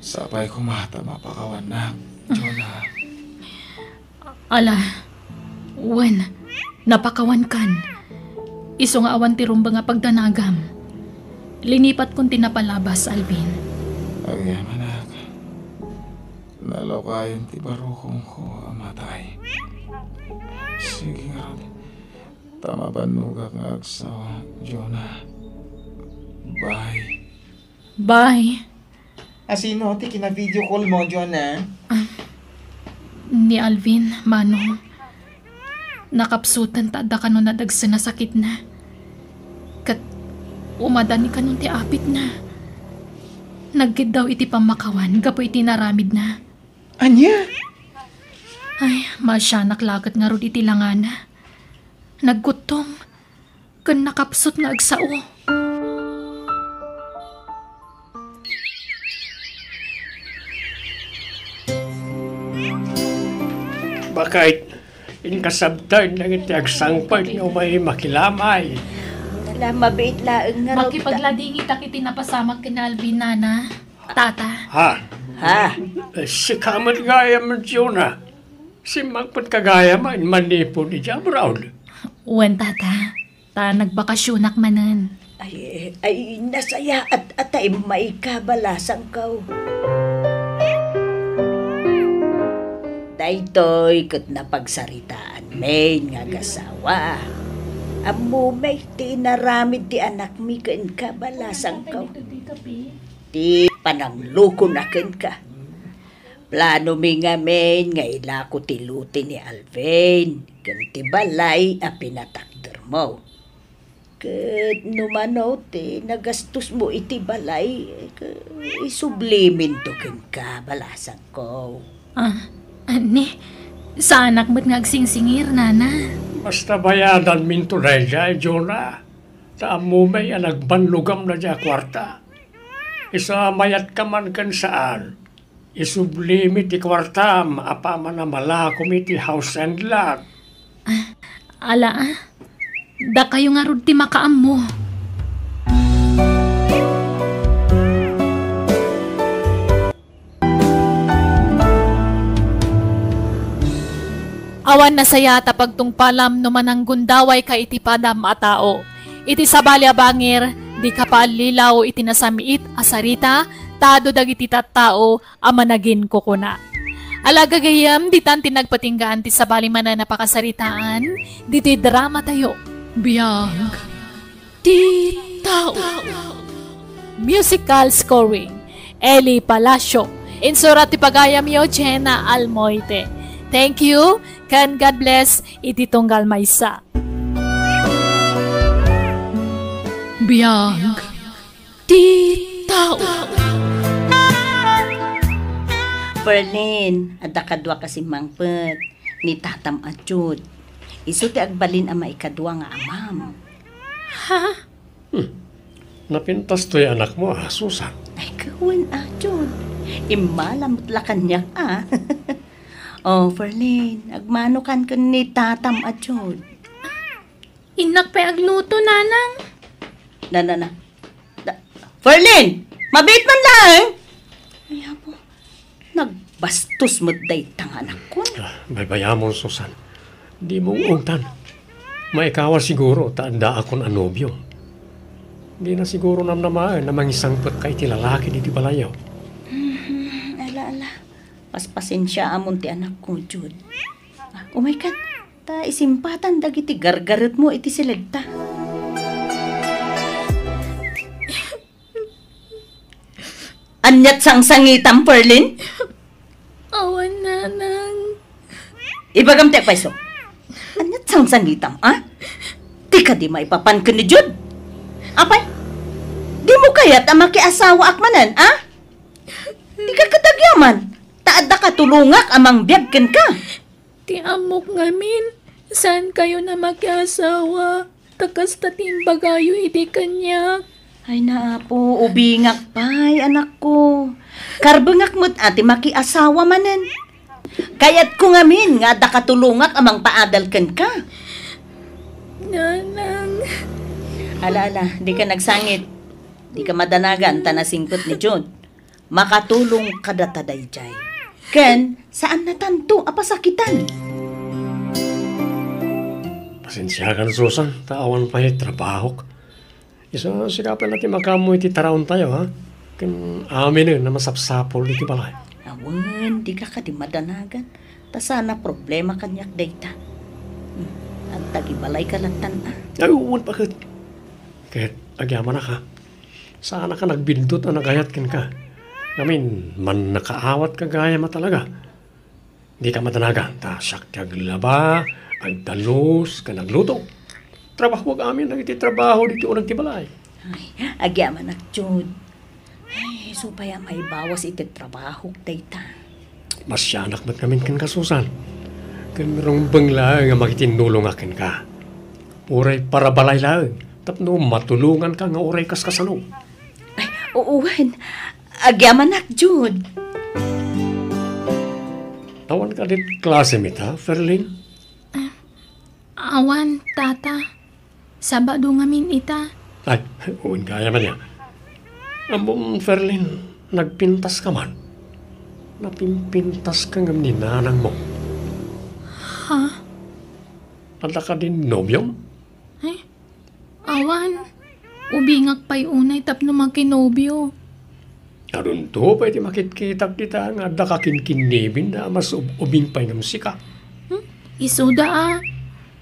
Sapay koma ta mapakawannak, Jonah. Ala, wen, napakawankan. Isu nga awan ti rumbeng a pagdanagam. Linipatkon ti napalabas, Alvin. Agyamanak. Nalawkayon ti barukongko a matay. Sige ngarud, ta mabannogak nga agsawa, Jonah. Bye. Bye. A sino ti kina-video call mo, Jonah? Ah, ni Alvin, Manong. Nakapsutan ta adda kano nadagsen a sakitna. Ket umadani kano ti apitna. Nagkiddaw iti pammakawan gapu iti naramidna. Ania? Ay, maasianak laket ngarud iti langana. Nagkuttong ken nakapsut nga agsao. Bakit? Inkasabtan lang iti agsangpet nga umay makilamay. Ala, mabiit laeng nga raw ta- Makipagladingitak iti napasamak ken Alvin, Nana. Tata. Ha? Ha? Eh, sika met gayam, Jonah. Simmangpet ka gayam a manipon iti abroad. Wen, Tata. Ta nagbakasionak manen. Ay, ay, nasayaat a ta immay kabalasangko. Daytoy ket napagsaritaanmi nga agasawa. Ammom ti inaramid ti anakmi ken kabalasangko. Ti pananglokona kenka. Planomi ngamin nga ilako ti lote ni Alvin ken ti balay a pinatakdermo. Ket no mano ti nagastosmo iti balay, ke-, isubliminto kenka, balasangko. Ah, anni, saanak met nga agsingsingir, Nana. Basta bayadanminto daydiay, Jonah. Ta ammom a nagbannogamna diay kuarta. Isu a mayatka man ken saan, isublimi ti kuartam a paman a malakom iti house and lot. Ah, ala, ah. Dakayo ngarud ti makaammo. Awan nasayaat a pagtungpalam no mananggundawayka iti padam a tao. Iti sabali a bangir, dika paallilaw iti nasamiit a sarita, ta adu dagiti tattao a managinkukuna. Ala gagayyem, ditan ti nagpatinggaan ti sabali manen a pakasaritaan, ditoy dramatayo. Biag ti tao. Musical scoring, Eli Palacio. Insurat ti pagayamyo, Jenna Almoite. Thank you, ken God bless iti tunggal maysa. Biag ti tao. Ferlin, adda kaduak a simmangpet. Ni tatam a Jude. Isu ti agbalin a maikadua nga amam. Ha? Hmm. Napintas toy anakmo, a, Susan? Ay, kawen a, Jude. Immala met la kaniak, a. O, Ferlin, agmanokan ken ni tatam a Jude. Innak pay agluto, Nanang. Na, na, na. Na, Ferlin! Mabiit man laeng! Ay, apo. Nagbastos met dayta nga anakkon. A, baybayamon, Susan. Dimo ungtan. Maikawa siguro ta addaakon a nobio. Dina siguro namnamaen a mangisangpetka iti lalaki ditoy balayyo. Mhm, ala, ala. Paspasensiaamon ti anakko, Jude. A, umaykan. Ta isimpatan dagiti gargaretmo iti silegta. Aniat sangsangitam, Ferlin? Awan, Nanang. Ibagam ti agpayso. Aniat sangsangitam, a? Ti kadi maipapan ken ni Jude? Apay? Dimo kayat a makiasawaak manen, a? Dika ket agyaman, ta adda katulongak a mangbiag kenka. Ti ammok ngamin, saankayon a makiasawa, ta kasta ti imbagayo idi kaniak. Ay, na, apo, ubingak pay, anakko. Karbengak met a ti makiasawa manen. Kayatko ngamin nga adda katulongak a mangpaadal kenka. Nanang. Ala, ala, dika nagsangit. Dika madanagan ta nasingpet ni Jude. Makatulong kadata daydiay. Ken, saannatanto a pasakitan. Pasensiakan, Susan, ta awan pay trabahok. Isu, sika pay la ti makaammo iti taraontayo, ha? Ken aminen a masapsapul iti balay. Awan, dika kadi madanagan. Ta saan a problema kaniak dayta. Hmm, agtagibalayka lattan, a? Ay, wen, baket. Ket agyamanak, ha? Saanak a nagbindut a nagayat kenka. Ngamin, mannakaawatka gayam a talaga. Dika madanagan, ta siak ti aglaba, agdalus, ken agluto. Trabahoak amin dagiti trabaho ditoy uneg ti balay. Ay, agyamanak, Jude. Ay, isu pay a maibawas iti trabahok dayta. Masianak met ngamin kenka, Susan. Ken rumbeng laeng a makitinnulongak kenka. Uray para balay laeng, tapno matulonganka nga uray kaskasano. Ay, oo, wen. Agyamanak, Jude. Awan kadi klasem ita, Ferlin? Awan, Tata. Sabado ngamin ita. Ay, wen gayam ania. Ammom, Ferlin, nagpintaska man. Napimpintaska ngem ni nanangmo. Ha? Adda kadi nobiom? Ay, awan. Ubingak pay unay tapno makinobio. Adunto pay ti makitkitak dita nga adda kakinkinnibin a mas ub-, ubing pay ngem sika. Hmm? Isuda a.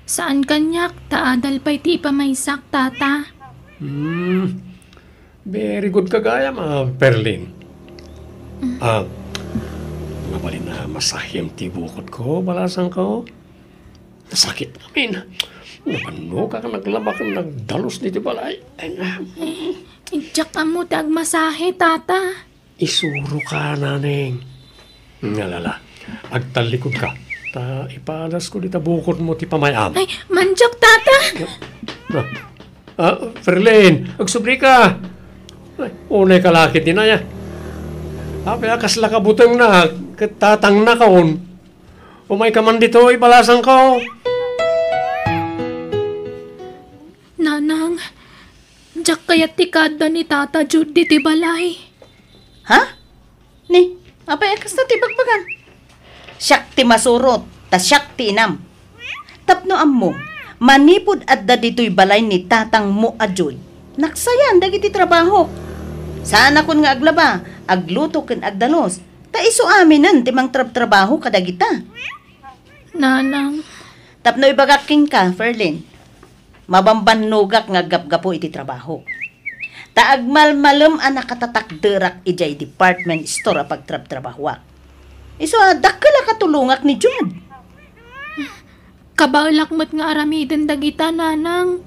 Saan kaniak, ta adal pay ti ipamaysak, Tata. Hmm. Very good ka gayam, a, Ferlin. Mm. A, mabalin a masahem ti bukotko, balasangko. Nasakit amin. Nabanno ka, naglaba ken nagdalus ditoy balay. Ay, na. Eh, diak ammo ti agmasahe, Tata. Isuroka, naneng. Ngalala, agtallikod ka. Ta ipadasko dita bukotmo ti pamay-am. Ay, manjak, Tata! Ah, ah, Ferlin, agsubli ka. Ay, unay ka lakit dinaya. Apay a kasla ka butengna, ket tatangna kaon. Umay ka man ditoy, balasangko. Nanang, diak kayat ti kaadda ni Tata Jude ditoy balay. Ha? Ni, apay a kasta ti bagbagam? Siak ti masurot, ta siak ti inam. Tapno ammom, manipud adda ditoy balay ni tatangmo a Jude, naksayan dagiti trabahok. Saanakon nga aglaba, agluto ken agdalus, ta isu aminen ti mangtrabtrabaho kadagita. Nanang. Tapno ibagak kenka, Ferlin, mabambannogak nga aggapgapu iti trabahok. Ta agmalmalem a nakatatakderak idiay department store a pagtrabtrabahoak. Isu a dakkel a katulongak ni Jude. Kabaelak met nga aramiden dagita, Nanang.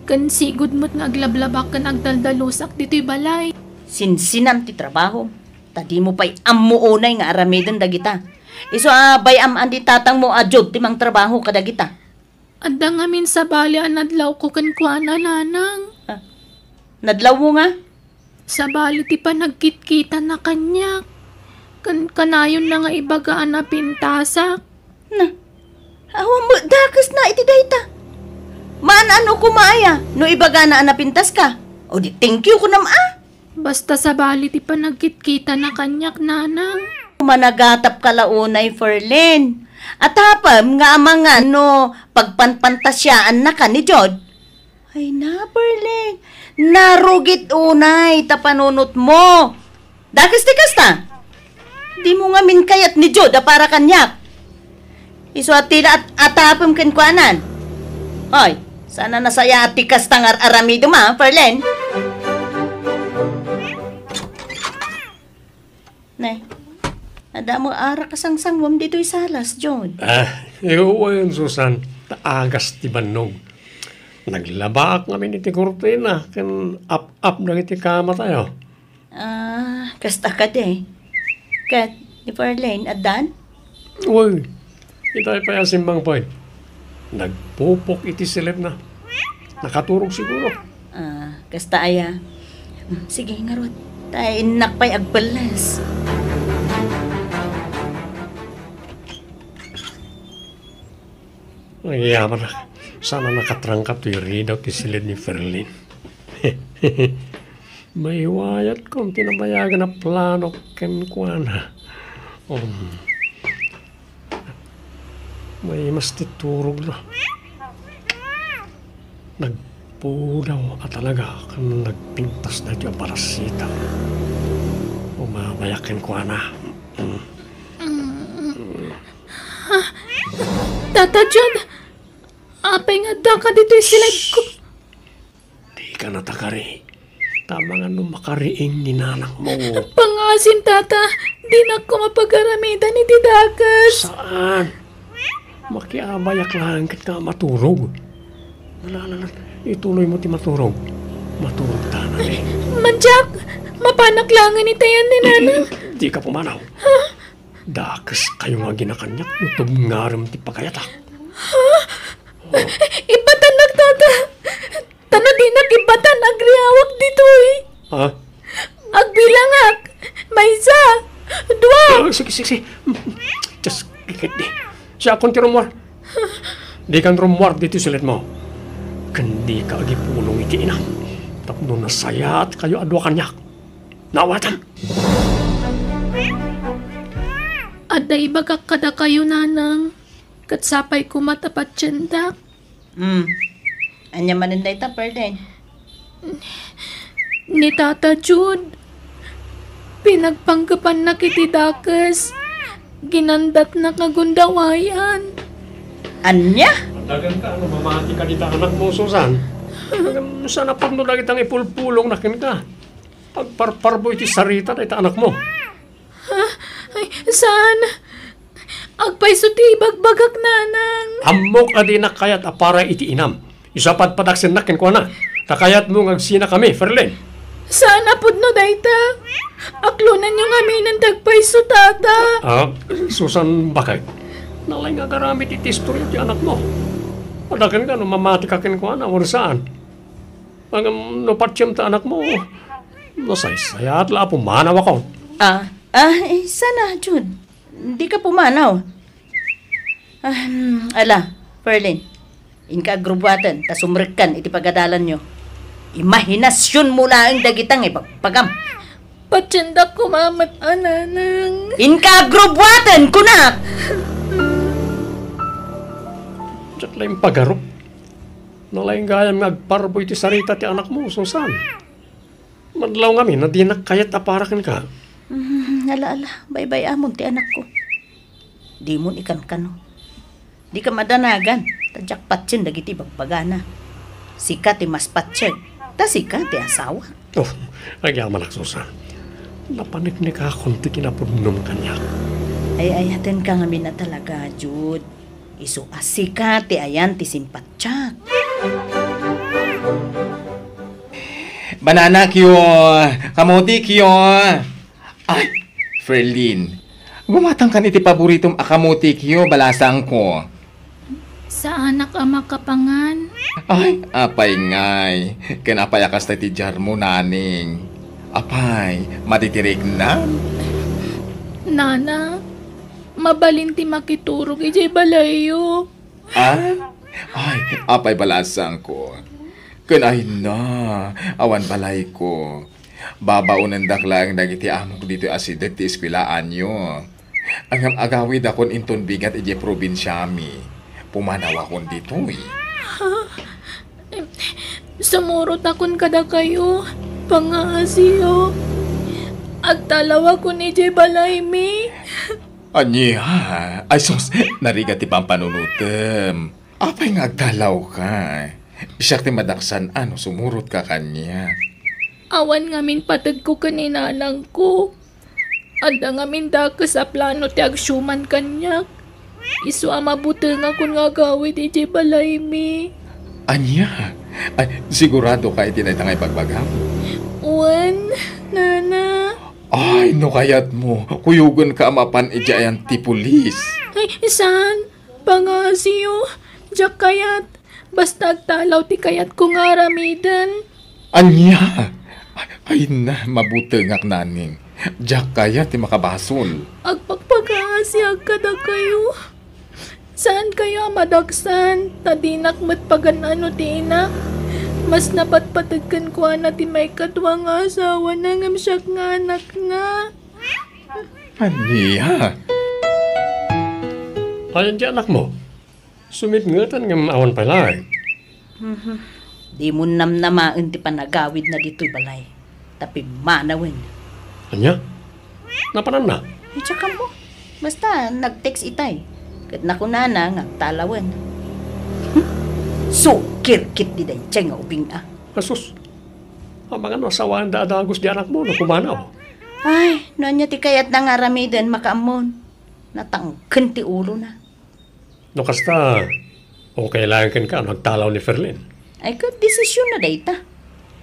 Ken sigud met nga aglablabak ken agdaldalusak ditoy balay. Sinsinam ti trabahom. Ta dimo pay ammo unay nga aramiden dagita. Isu a bay-am a ni tatangmo a Jude ti mangtrabaho kadagita. Adda ngamin sabali a nadlawko kenkuana, Nanang. Ah, nadlawmo nga? Sabali ti panagkitkitana kaniak. Kan-, kanayonna nga ibaga a napintasak. Na, awan met dakesna iti dayta. Maan-ano koma aya no ibagana a napintaska? O di, thank you kunam a. Basta sabali ti panagkitkitana kaniak, Nanang. Managatapka la unay, Ferlin. Atapem nga amangan no pagpanpantasiaannaka ni Jude. Ay na, Ferlin. Narugit unay ta panunotmo. Dakes ti kasta. Dimo ngamin kayat ni Jude a para kaniak. Isu a ti la at-, atapem kenkuanan. Hoy, saan a nasayaat ti kasta nga ar-aramidem a, Ferlin? Ne, adda met a kasangsanguam ditoy salas, Jude. Ah, wen, Susan, ta agas ti bannog. Naglabaak ngamin iti kurtina ken ap-ap dagiti kamatayo. Ah, kasta kadi. Ket ni Ferlin, addan? Uy, itay pay a simmangpet. Nagpupok iti silipna. Nakaturog siguro. Ah, kasta aya. Mm, sige, ngarud. Ta innak pay agpelles. Ay, yaman. Saan a nakatrangkap ti ridaw ti silid ni Ferlin. Maiwayatko ti nabayagan a plano kenkuana. Um, maimas ti turogna. Nagpudaw a talaga ken nagpintas daytoy a barasita. Umawayak kenkuana. Um. Tata Jude, apay nga addaka ditoy silidko? Dika natakari. Ta amangan no makariing ni nanakmo. Pangasim, Tata. Dinak koma pag-aramidan iti dakes. Saan? Makiabayak laeng ket nga maturog. Ala, ala, ala. Ituloymo ti maturog. Maturog ta, nani. Madiak! Mapanak laengen itayan ni Nanang. Dika pumanaw. Dakeskayo nga aginakaniak no tubngarem ti pagayatak. Ha? Ipatannak, Tata. Ta no dinak ibatan, agriawak ditoy. Ha? Agbilangak. Maysa. Dua. Ah, sige, sige, sige. Just ikit di. Siakon ti rummuar. Dikan rummuar ditoy silidmo. Ken dika agipulong iti inam. Tapno nasayaatkayo a dua kaniak. Naawatam. Adda ibagak kadakayo, Nanang. Ket sapay koma ta patiendak. Hmm. Ania manen dayta, Ferlin? Ni Tata Jude, pinagpanggepannak iti dakes. Ginandatnak a gundawayan. Ania? Adagan ka, ano, mamati ka dita anakmo, Susan? Ngem saan a pudno dagita nga ipulpulongna kenka. Agparparbo iti sarita dayta anakmo. Ha? Ay, saan? Agpayso ti ibagbagak, Nanang. Ammok a dinak kayat a para iti inam. Isu a padpadaksennak kenkuana. Ta kayatmo nga agsinakami, Ferlin. Saan a pudno dayta. Aklonenyo ngaminen ti agpayso, Tata. Ah, Susan, bakit? Nalaing nga agaramid iti istorya ti anakmo. Adagan ka no mamati ka kenkuana, wen saan? Ngem no patiem ta anakmo, nasaysayaat la a pumanawakon. Ah, ah, eh, sana, Jude. Dika pumanaw. Ah, hmm, ala, Ferlin. Inka agrubbuaten, ta sumrekkan iti pagadalanyo. Imahinasionmo laeng dagita nga ibagbaga. Patiendak koma met a, Nanang. Inka agrubbuaten, kunak! Diak la impagarup. Nalaing gayam nga agparbo iti sarita ti anakmo, Susan. Madlaw ngamin a dinak kayat a para kenka. Mm, ala, ala, baybay-amon ti anakko. Dimon ikankano. Dika madanagan, ta diak patien dagiti bagbagana. Sika ti mas patien, ta sika ti asawa. Oh, agyamanak, Susan. Napaniknikakon ti kinapudnom kaniak. Ay-ayatenka ngamin a talaga, Jude. Isu a sika ti ayan ti simpatiak. Banana cue, kamote cue. Ay, Ferlin, gumatangkan iti paboritom a kamutikyo, balasangko. Saanak a makapangan. Ay, apay ngay, ken apay a kasta ti diarmo, naning? Apay, matitiriknam? Nana, mabalin ti makiturog idiay balayyo. Ah? Ay, apay balasangko. Ken ay na, awan balayko. Babaonendak laeng dagiti amok ditoy a sideg ti eskuelaanyo. Ngem agawidakon inton bigat idiay probinsiami. Pumanawakon ditoy. Ha? Sumurotakon kadakayo, pangaasiyo. Agtalawakon idiay balaymi. Ania? Ay sus, narigat ti pampanunotem. Apay nga agtalawka? Siak ti madaksan a no sumurotka kaniak. Awan ngamin pategko ken ni nanangko. Adda ngamin dakes a plano ti agsuman kaniak. Isu a mabutengakon nga agawid idiay balaymi. Ania? Ay, siguradoka iti dayta nga ibagbagam? Wen, nana. Ay, no kayatmo, kuyogenka a mapan idiay ayan ti pulis. Ay, saan? Pangaasiyo, diak kayat. Basta agtalaw ti kayatko nga aramiden. Ania? Ay na, mabutengak, naning. Diak kayat ti makabasol. Agpakpakaasiak kadakayo. Saankayo a madaksan, ta dinak met pagan-ano ti inak. Mas napatpateg kenkuana ti maikadua nga asawana ngem siak nga anakna. Ania? Ayan ti anakmo? Sumipngetan ngem awan pay laeng. Mhm. Dimo namnamaen ti panagawidna ditoy balay. Ta pimmanawen. Ania? Napananna? Diak ammo. Basta nag-text itay. Ket nakunana nga agtalawen. Sukir ketdi daydiay nga ubing a. Asus. Amangan no asawaenda a dagus ti anakmo no pumanaw. Ay, no ania ti kayatna nga aramiden, makaammon. Natangken ti ulona. No kasta, okay laeng kenka no agtalaw ni Ferlin. Ay, ket desisionna dayta.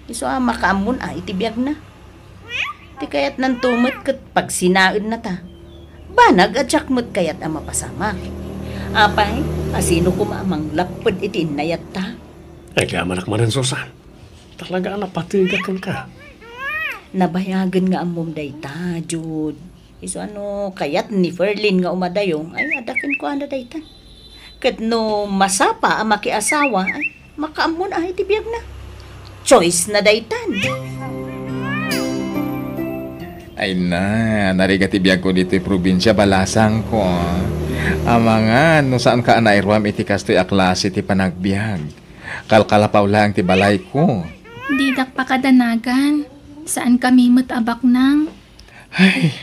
Isu a makaammon a iti biagna. Ti kayatnanto met ket pagsinaenna ta. Banag a diak met kayat a mapasamak. Apay, asino koma a manglapped iti innayatta? Ay, kayamanak manen, Susan. Talaga a napategak kenka. Nabayagen nga ammom dayta, Jude. Isu a no kayat ni Ferlin nga umadayo, ay, adda kenkuana dayta. Ket no masapa a makiasawa, ay, makaammon a iti biagna. Choice na daytan. Ay na, narigat ti biagko ditoy probinsia, balasangko. Amangan, no saanka a nairuam iti kastoy a klase ti panagbiag. Kalkalapaw laeng ti balayko. Didak pakadanagan. Saankami met a baknang. Ay,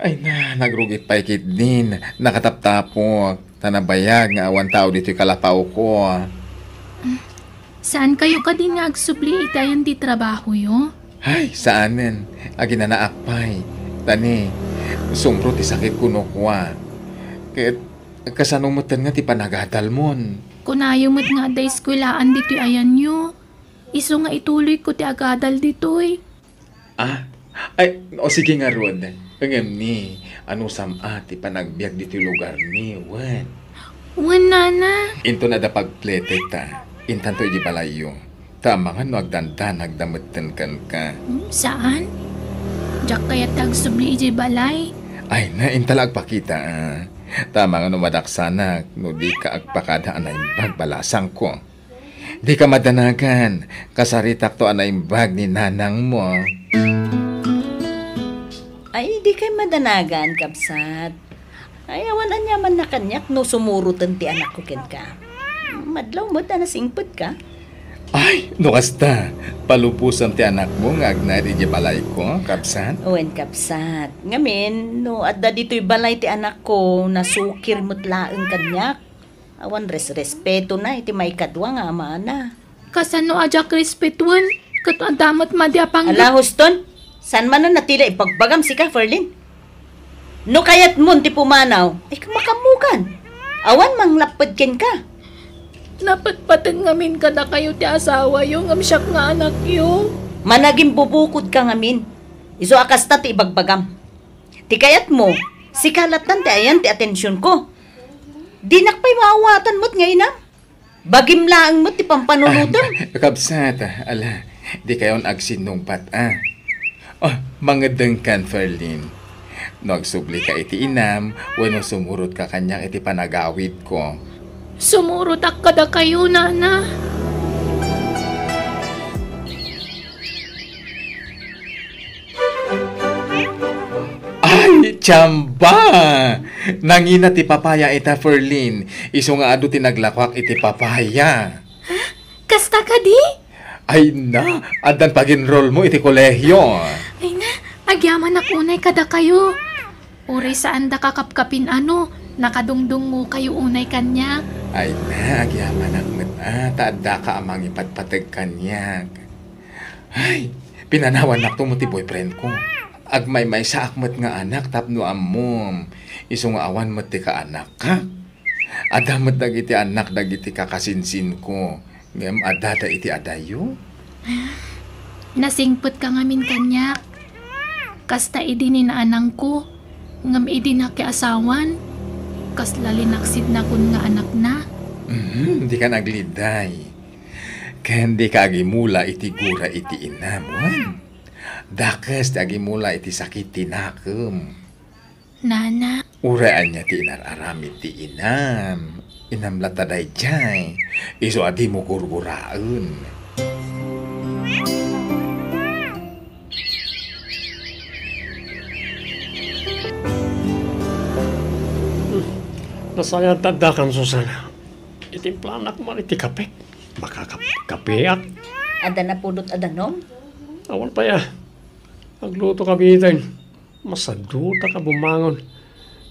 ay na, nagrugit pay ketdin. Nakataptapok. Ta nabayag nga awan tao ditoy kalapawko. Saankayo kadi nga agsubli iti ayan ti trabahoyo? Ay, saanen. Aginanaak pay. Tani, sumro ti sakitko no kua. Ket kasano metten nga ti panagadalmon? Kunayo met nga adda eskuelaan ditoy ayanyo. Isu nga ituloyko ti agadal ditoy. Ah? Ay, o sige ngarud. Ngem ni, anusam a ti panagbiag ditoy lugarmi, wen? Wen, nana. Inton adda pagpletek ta, intanto iti balayyo. Ta amangan no agdandanag da metten kenka. Hmm, saan? Diak kayat ti agsubli idiay balay. Ay na, inta la agpakita, ah. Ta amangan no madaksanak, no dika agpakada a naimbag, balasangko. Dika madanagan, kasaritakto a naimbag ni nanangmo. Ay, dikay madanagan, kabsat. Ay, awan aniamanna kaniak no sumuroten ti anakko kenka. Madlaw met a nasingpet ka. Ay, no kasta, palubosam ti anakmo nga agnaed idiay balayko, kabsat? Wen, kabsat. Ngamin, no adda ditoy balay ti anakko, nasukir met laeng kaniak. Awan resrespetona iti maikadua nga amana. Kasano a diak respetuen? Ket adda met madi a pangget- Ala, huston! Saan manen a ti la ibagbagam sika, Ferlin? No kayatmon ti pumanaw, ay, makaammokan. Awan manglapped kenka. Napatpateg ngamin kadakayo ti asawayo ngem siak nga anakyo. Managimbubukodka ngamin. Isu a kasta ti ibagbagam. Ti kayatmo, sika lattan ti ayan ti atensionko. Dinak pay maawatan met nga inam. Bagim laeng met ti pampanunotem. Kabsat, ala, dikayon agsinnungpat, a. Oh, mangeddengkan, Ferlin. No agsublika iti inam, wenno sumurotka kaniak iti panagawidko. Sumurotak kadakayo, Nana. Ay, tiamba! Nangina ti papaya ita, Ferlin. Isu nga adu ti naglakuak iti papaya. Ha? Kasta kadi? Ay na, addan pag-enrollmo iti kolehio. Ay na, agyamanak unay kadakayo. Uray saanda kakapkapin a no, nakadungdungngokayo unay kaniak. Ay na, agyamanak met a, ta addaka a mangipatpateg kaniak. Ay, pinanawannakto met ti boyfriendko. Agmaymaysaak met nga anak tapno ammom. Isu nga awan met ti kaanakak. Adda met dagiti annak dagiti kakasinsinko, ngem addada iti adayo. Nasingpetka ngamin kaniak. Kasta idi ni naanangko, ngem idi nakiasawan, kasla linaksidnakon nga anakna. Mhm, dika nagligday. Ken dika agimula iti gura iti inam, wen? Dakes ti agimula iti sakit ti nakem. Nana. Uray ania ti inar-aramid ti inam, inam latta daydiay, isu a dimo gurguraen. Nasayaat ti addakan, Susan. Itimplanak man iti kape. Makakap-, kapeak. Adda napudot a danum? Awan pay a. Agluto ka biten. Masadutak a bumangon.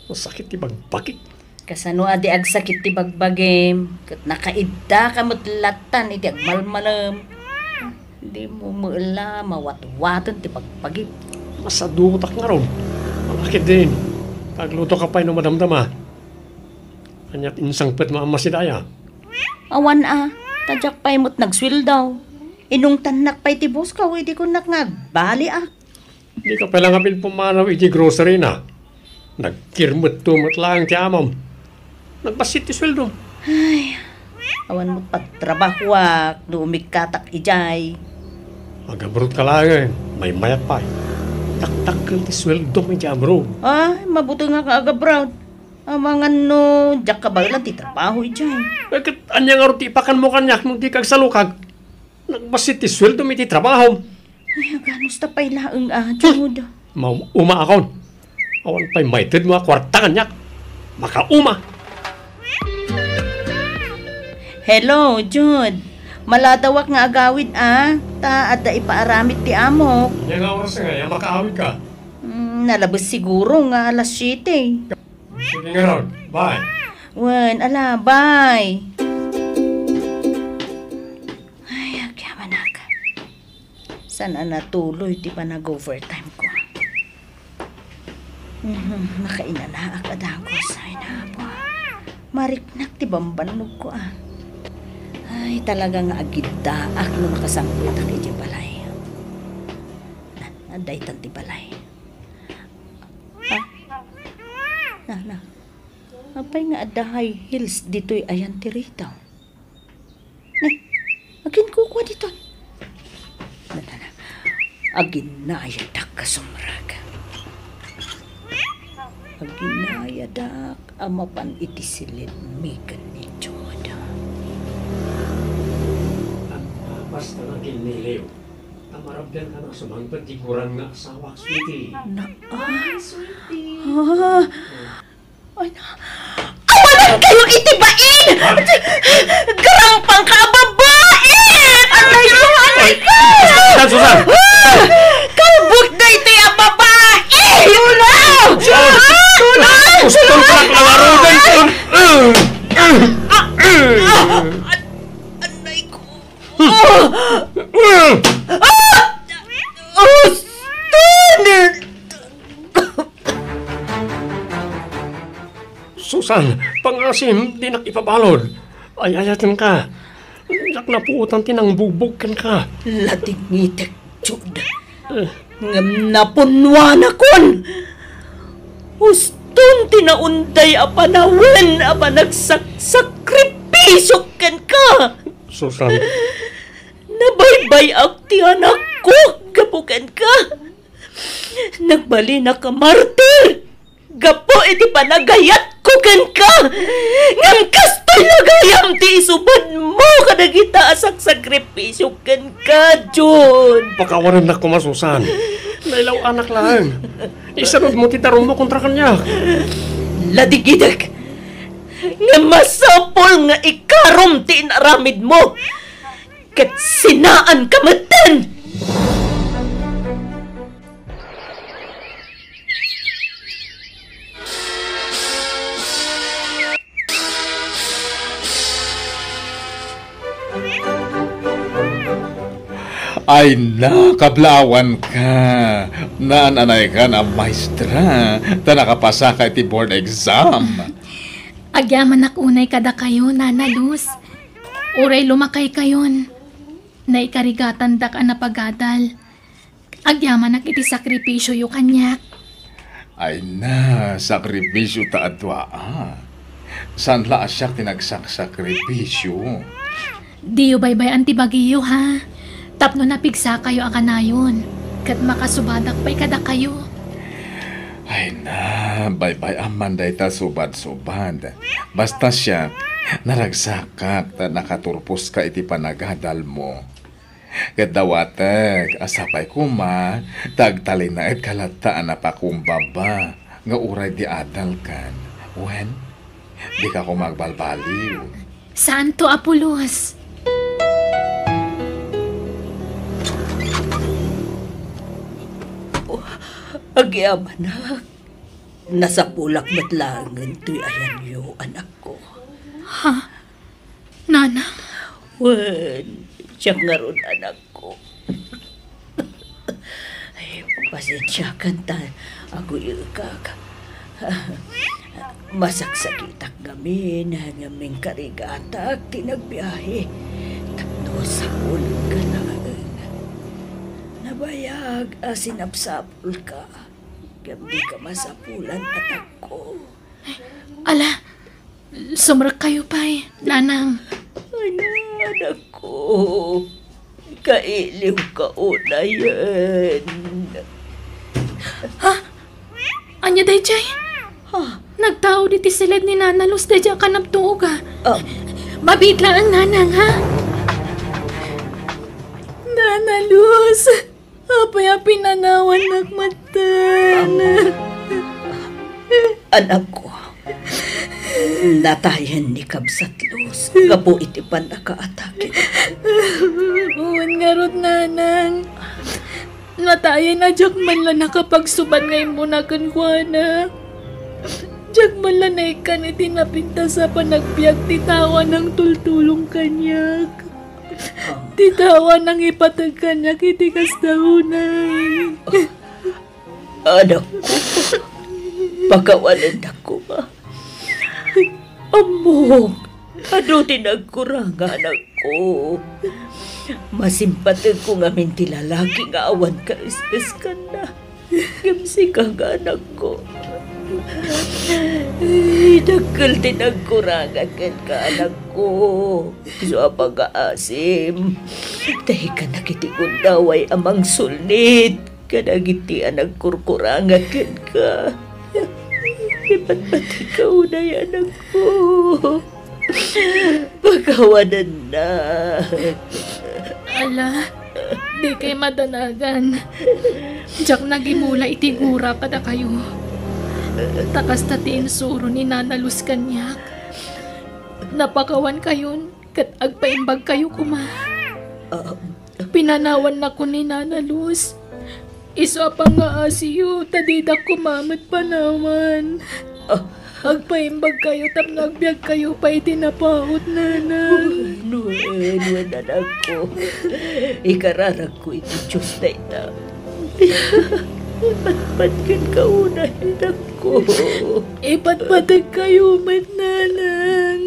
Masakit ti bagbagik. Kasano a di agsakit ti bagbagim? Ket nakaiddaka met lattan iti agmalmalem. Dimo met la mawatwaten ti bagbagim. Masadutak ngarud. Malakid din. Agluto ka pay no madamdama. Ania ti insangpetmo a masidaya? Awan a. Ta diak pay met nagsueldo. Inungtannak pay ti boss ko idi kunak nga agbaliak. Dika pay la ngamin pumanaw iti grocery na. Nagkirmetto met laeng ti amom. Nagbassit ti sueldom. Ay, awan met pagtrabahoak no umikkatak idiay. Agabroad ka laeng, maymayat pay. Dakdakkel ti sueldom idiay abroad. Ay, mabutengak nga agabroad. Amangan no diak kabaelan ti trabaho idiay. Eh, ket ania ngarud ti ipakanmo kaniak no dika agsalukag? Nagbassit ti sueldom iti trabahom. Ay, aganus ta pay laeng a, Jude. Maum-, umaakon. Awan pay maitedmo a kuarta kaniak. Makauma. Hello, Jude. Maladawak nga agawid a, ta adda ipaaramid ti amok. Ania nga oras nga ya makaawid ka? Mm, nalabes siguro nga alas siete. Sige nga raw. Bye. Wen, ala, bye. Ay, agyamanak. Saan a natuloy ti panag-overtime ko? Mhm, nakainanaak a dagus. Ay, napo. Mariknak ti bambannog ko, a. Ay, talaga nga agiddaak no nakasangpetak idiay balay. Na, adda itan ti balay. Ah. Na, na. Apay nga adda high heels ditoy ayan ti retail? Ne, aginkukua diton. Na, na, na. Aginayadak a sumrek. Aginayadak a mapan iti silidmi ken ni Jude. Basta naginiliw. Amarabyan ka na sumangpet ti kuran nga asawak, sweetie. Na, ah. Ay, sweetie. Ah. Ay, na. Awanan kayo iti bain! Garampang ka a babae! Anay ko, anay ko! Susan, Susan! Ah! Kalbut na iti a babae! Tuna! Tuna! Gusto ko lang alarugan ko. Ah! Ah! Anay ko! Ah! Austin! Susan, pangasim, dinak ipabalud. Ay-ayaten ka. Diak napuotan ti nangbugbog kenka. Ladingitek, Jude. Eh. Ngem napunnuanakon. Uston ti naunday a panawen a panagsaksakripisio kenka. Susan. Nabaybay-ak ti anakko gapu kenka. Nagbalinak a martir gapu iti panagayatko kenka. Ngem kastoy la gayam ti isubadmo kadagita a saksakripisio kenka, Jun. Pakawanennak koma, Susan. Nailaw-anak laeng. Isanudmo ti tarummo kontra kaniak. Ladigidek. Ngem masapul nga ikarom ti inaramidmo. Ket sinaanka metten! Ay na, kablaawanka. Naan-anaykan a maestra, ta nakapasaka iti board exam. Agyamanak unay kadakayo, Nana Luz. Uray lumakaykayon, naikarigatandak a napagadal. Agyamanak iti sakripisioyo kaniak. Ay na, sakripisio ta a dua, a. Saan la a siak ti nagsaksakripisio? Diyo baybay-an ti bagiyo, ha? Tapno napigsakayo a kanayon, ket makasubadak pay kadakayo. Ay na, baybay-am man dayta subad-subad. Basta siak, naragsakak ta nakaturposka iti panagadalmo. Ket dawatek a sapay koma ta agtalinaedka latta a napakumbaba nga uray di adalkan. Wen, dika koma agbalbaliw. Saanto a pulos. Agyamanak, nasapulak met laengen toy ayanyo, anakko. Ha? Nanang? Wen, siak ngarud, anakko. Ay, pasensiakan ta aguy-ekak. Masaksakitak ngamin, ngem inkarigatak ti nagbiahe. Tapno sapulenka laeng. Nabayag a sinapsapulka, ngem dika masapulan, anakko. Ala, sumrekkayo pay, Nanang. Ay, anakko. Kailiwka unayen. Ha? Ania daydiay? Ha? Nagtaud iti siled ni Nana Luz daydiay a kanabtuog, a. Ah. Mabiit laeng, Nanang, ha? Nana Luz! Apay a pinanawannak metten? Anakko, natayen ni Kabsat Luz gapu iti pannakaatake. Wen ngarud, Nanang. Natayen a diak man la nakapagsubad nga immuna kenkuana. Diak man la naikkan iti napintas a panagbiag ti tao a nangtultulong kaniak. Ti tao a nangipateg kaniak iti kasta unay. Anakko, pakawanennak koma. Ammok, adu ti nagkuranga, anakko. Masimpategko ngamin ti lalaki nga awan kaes-eskanna. Ngem sika nga anakko. Ay, dakkel ti nagkuranga kenka, anakko. Isu a pangngaasim, ta ikkanak iti gundaway a mangsulnit kadagiti a nagkurkuranga kenka. Ipatpategka unay, anakko. Pakawanennak. Ala, dikay madanagan. Diak nagimula iti gura kadakayo. Ta kasta ti insuro ni Nana Luz kaniak. Napakawankayon ket agpaimbagkayo koma. Ah, Pinanawannakon ni Nana Luz. Isu a pangngaasim ta didak koma met panawan. Ah. Agpaimbagkayo tapno agbiagkayo pay iti napaut, Nanang. Wen, wen, wen, anakko. Ikararagko iti Dios dayta. Ipatpateg kenka unay, anakko. Ipatpategkayo met, Nanang.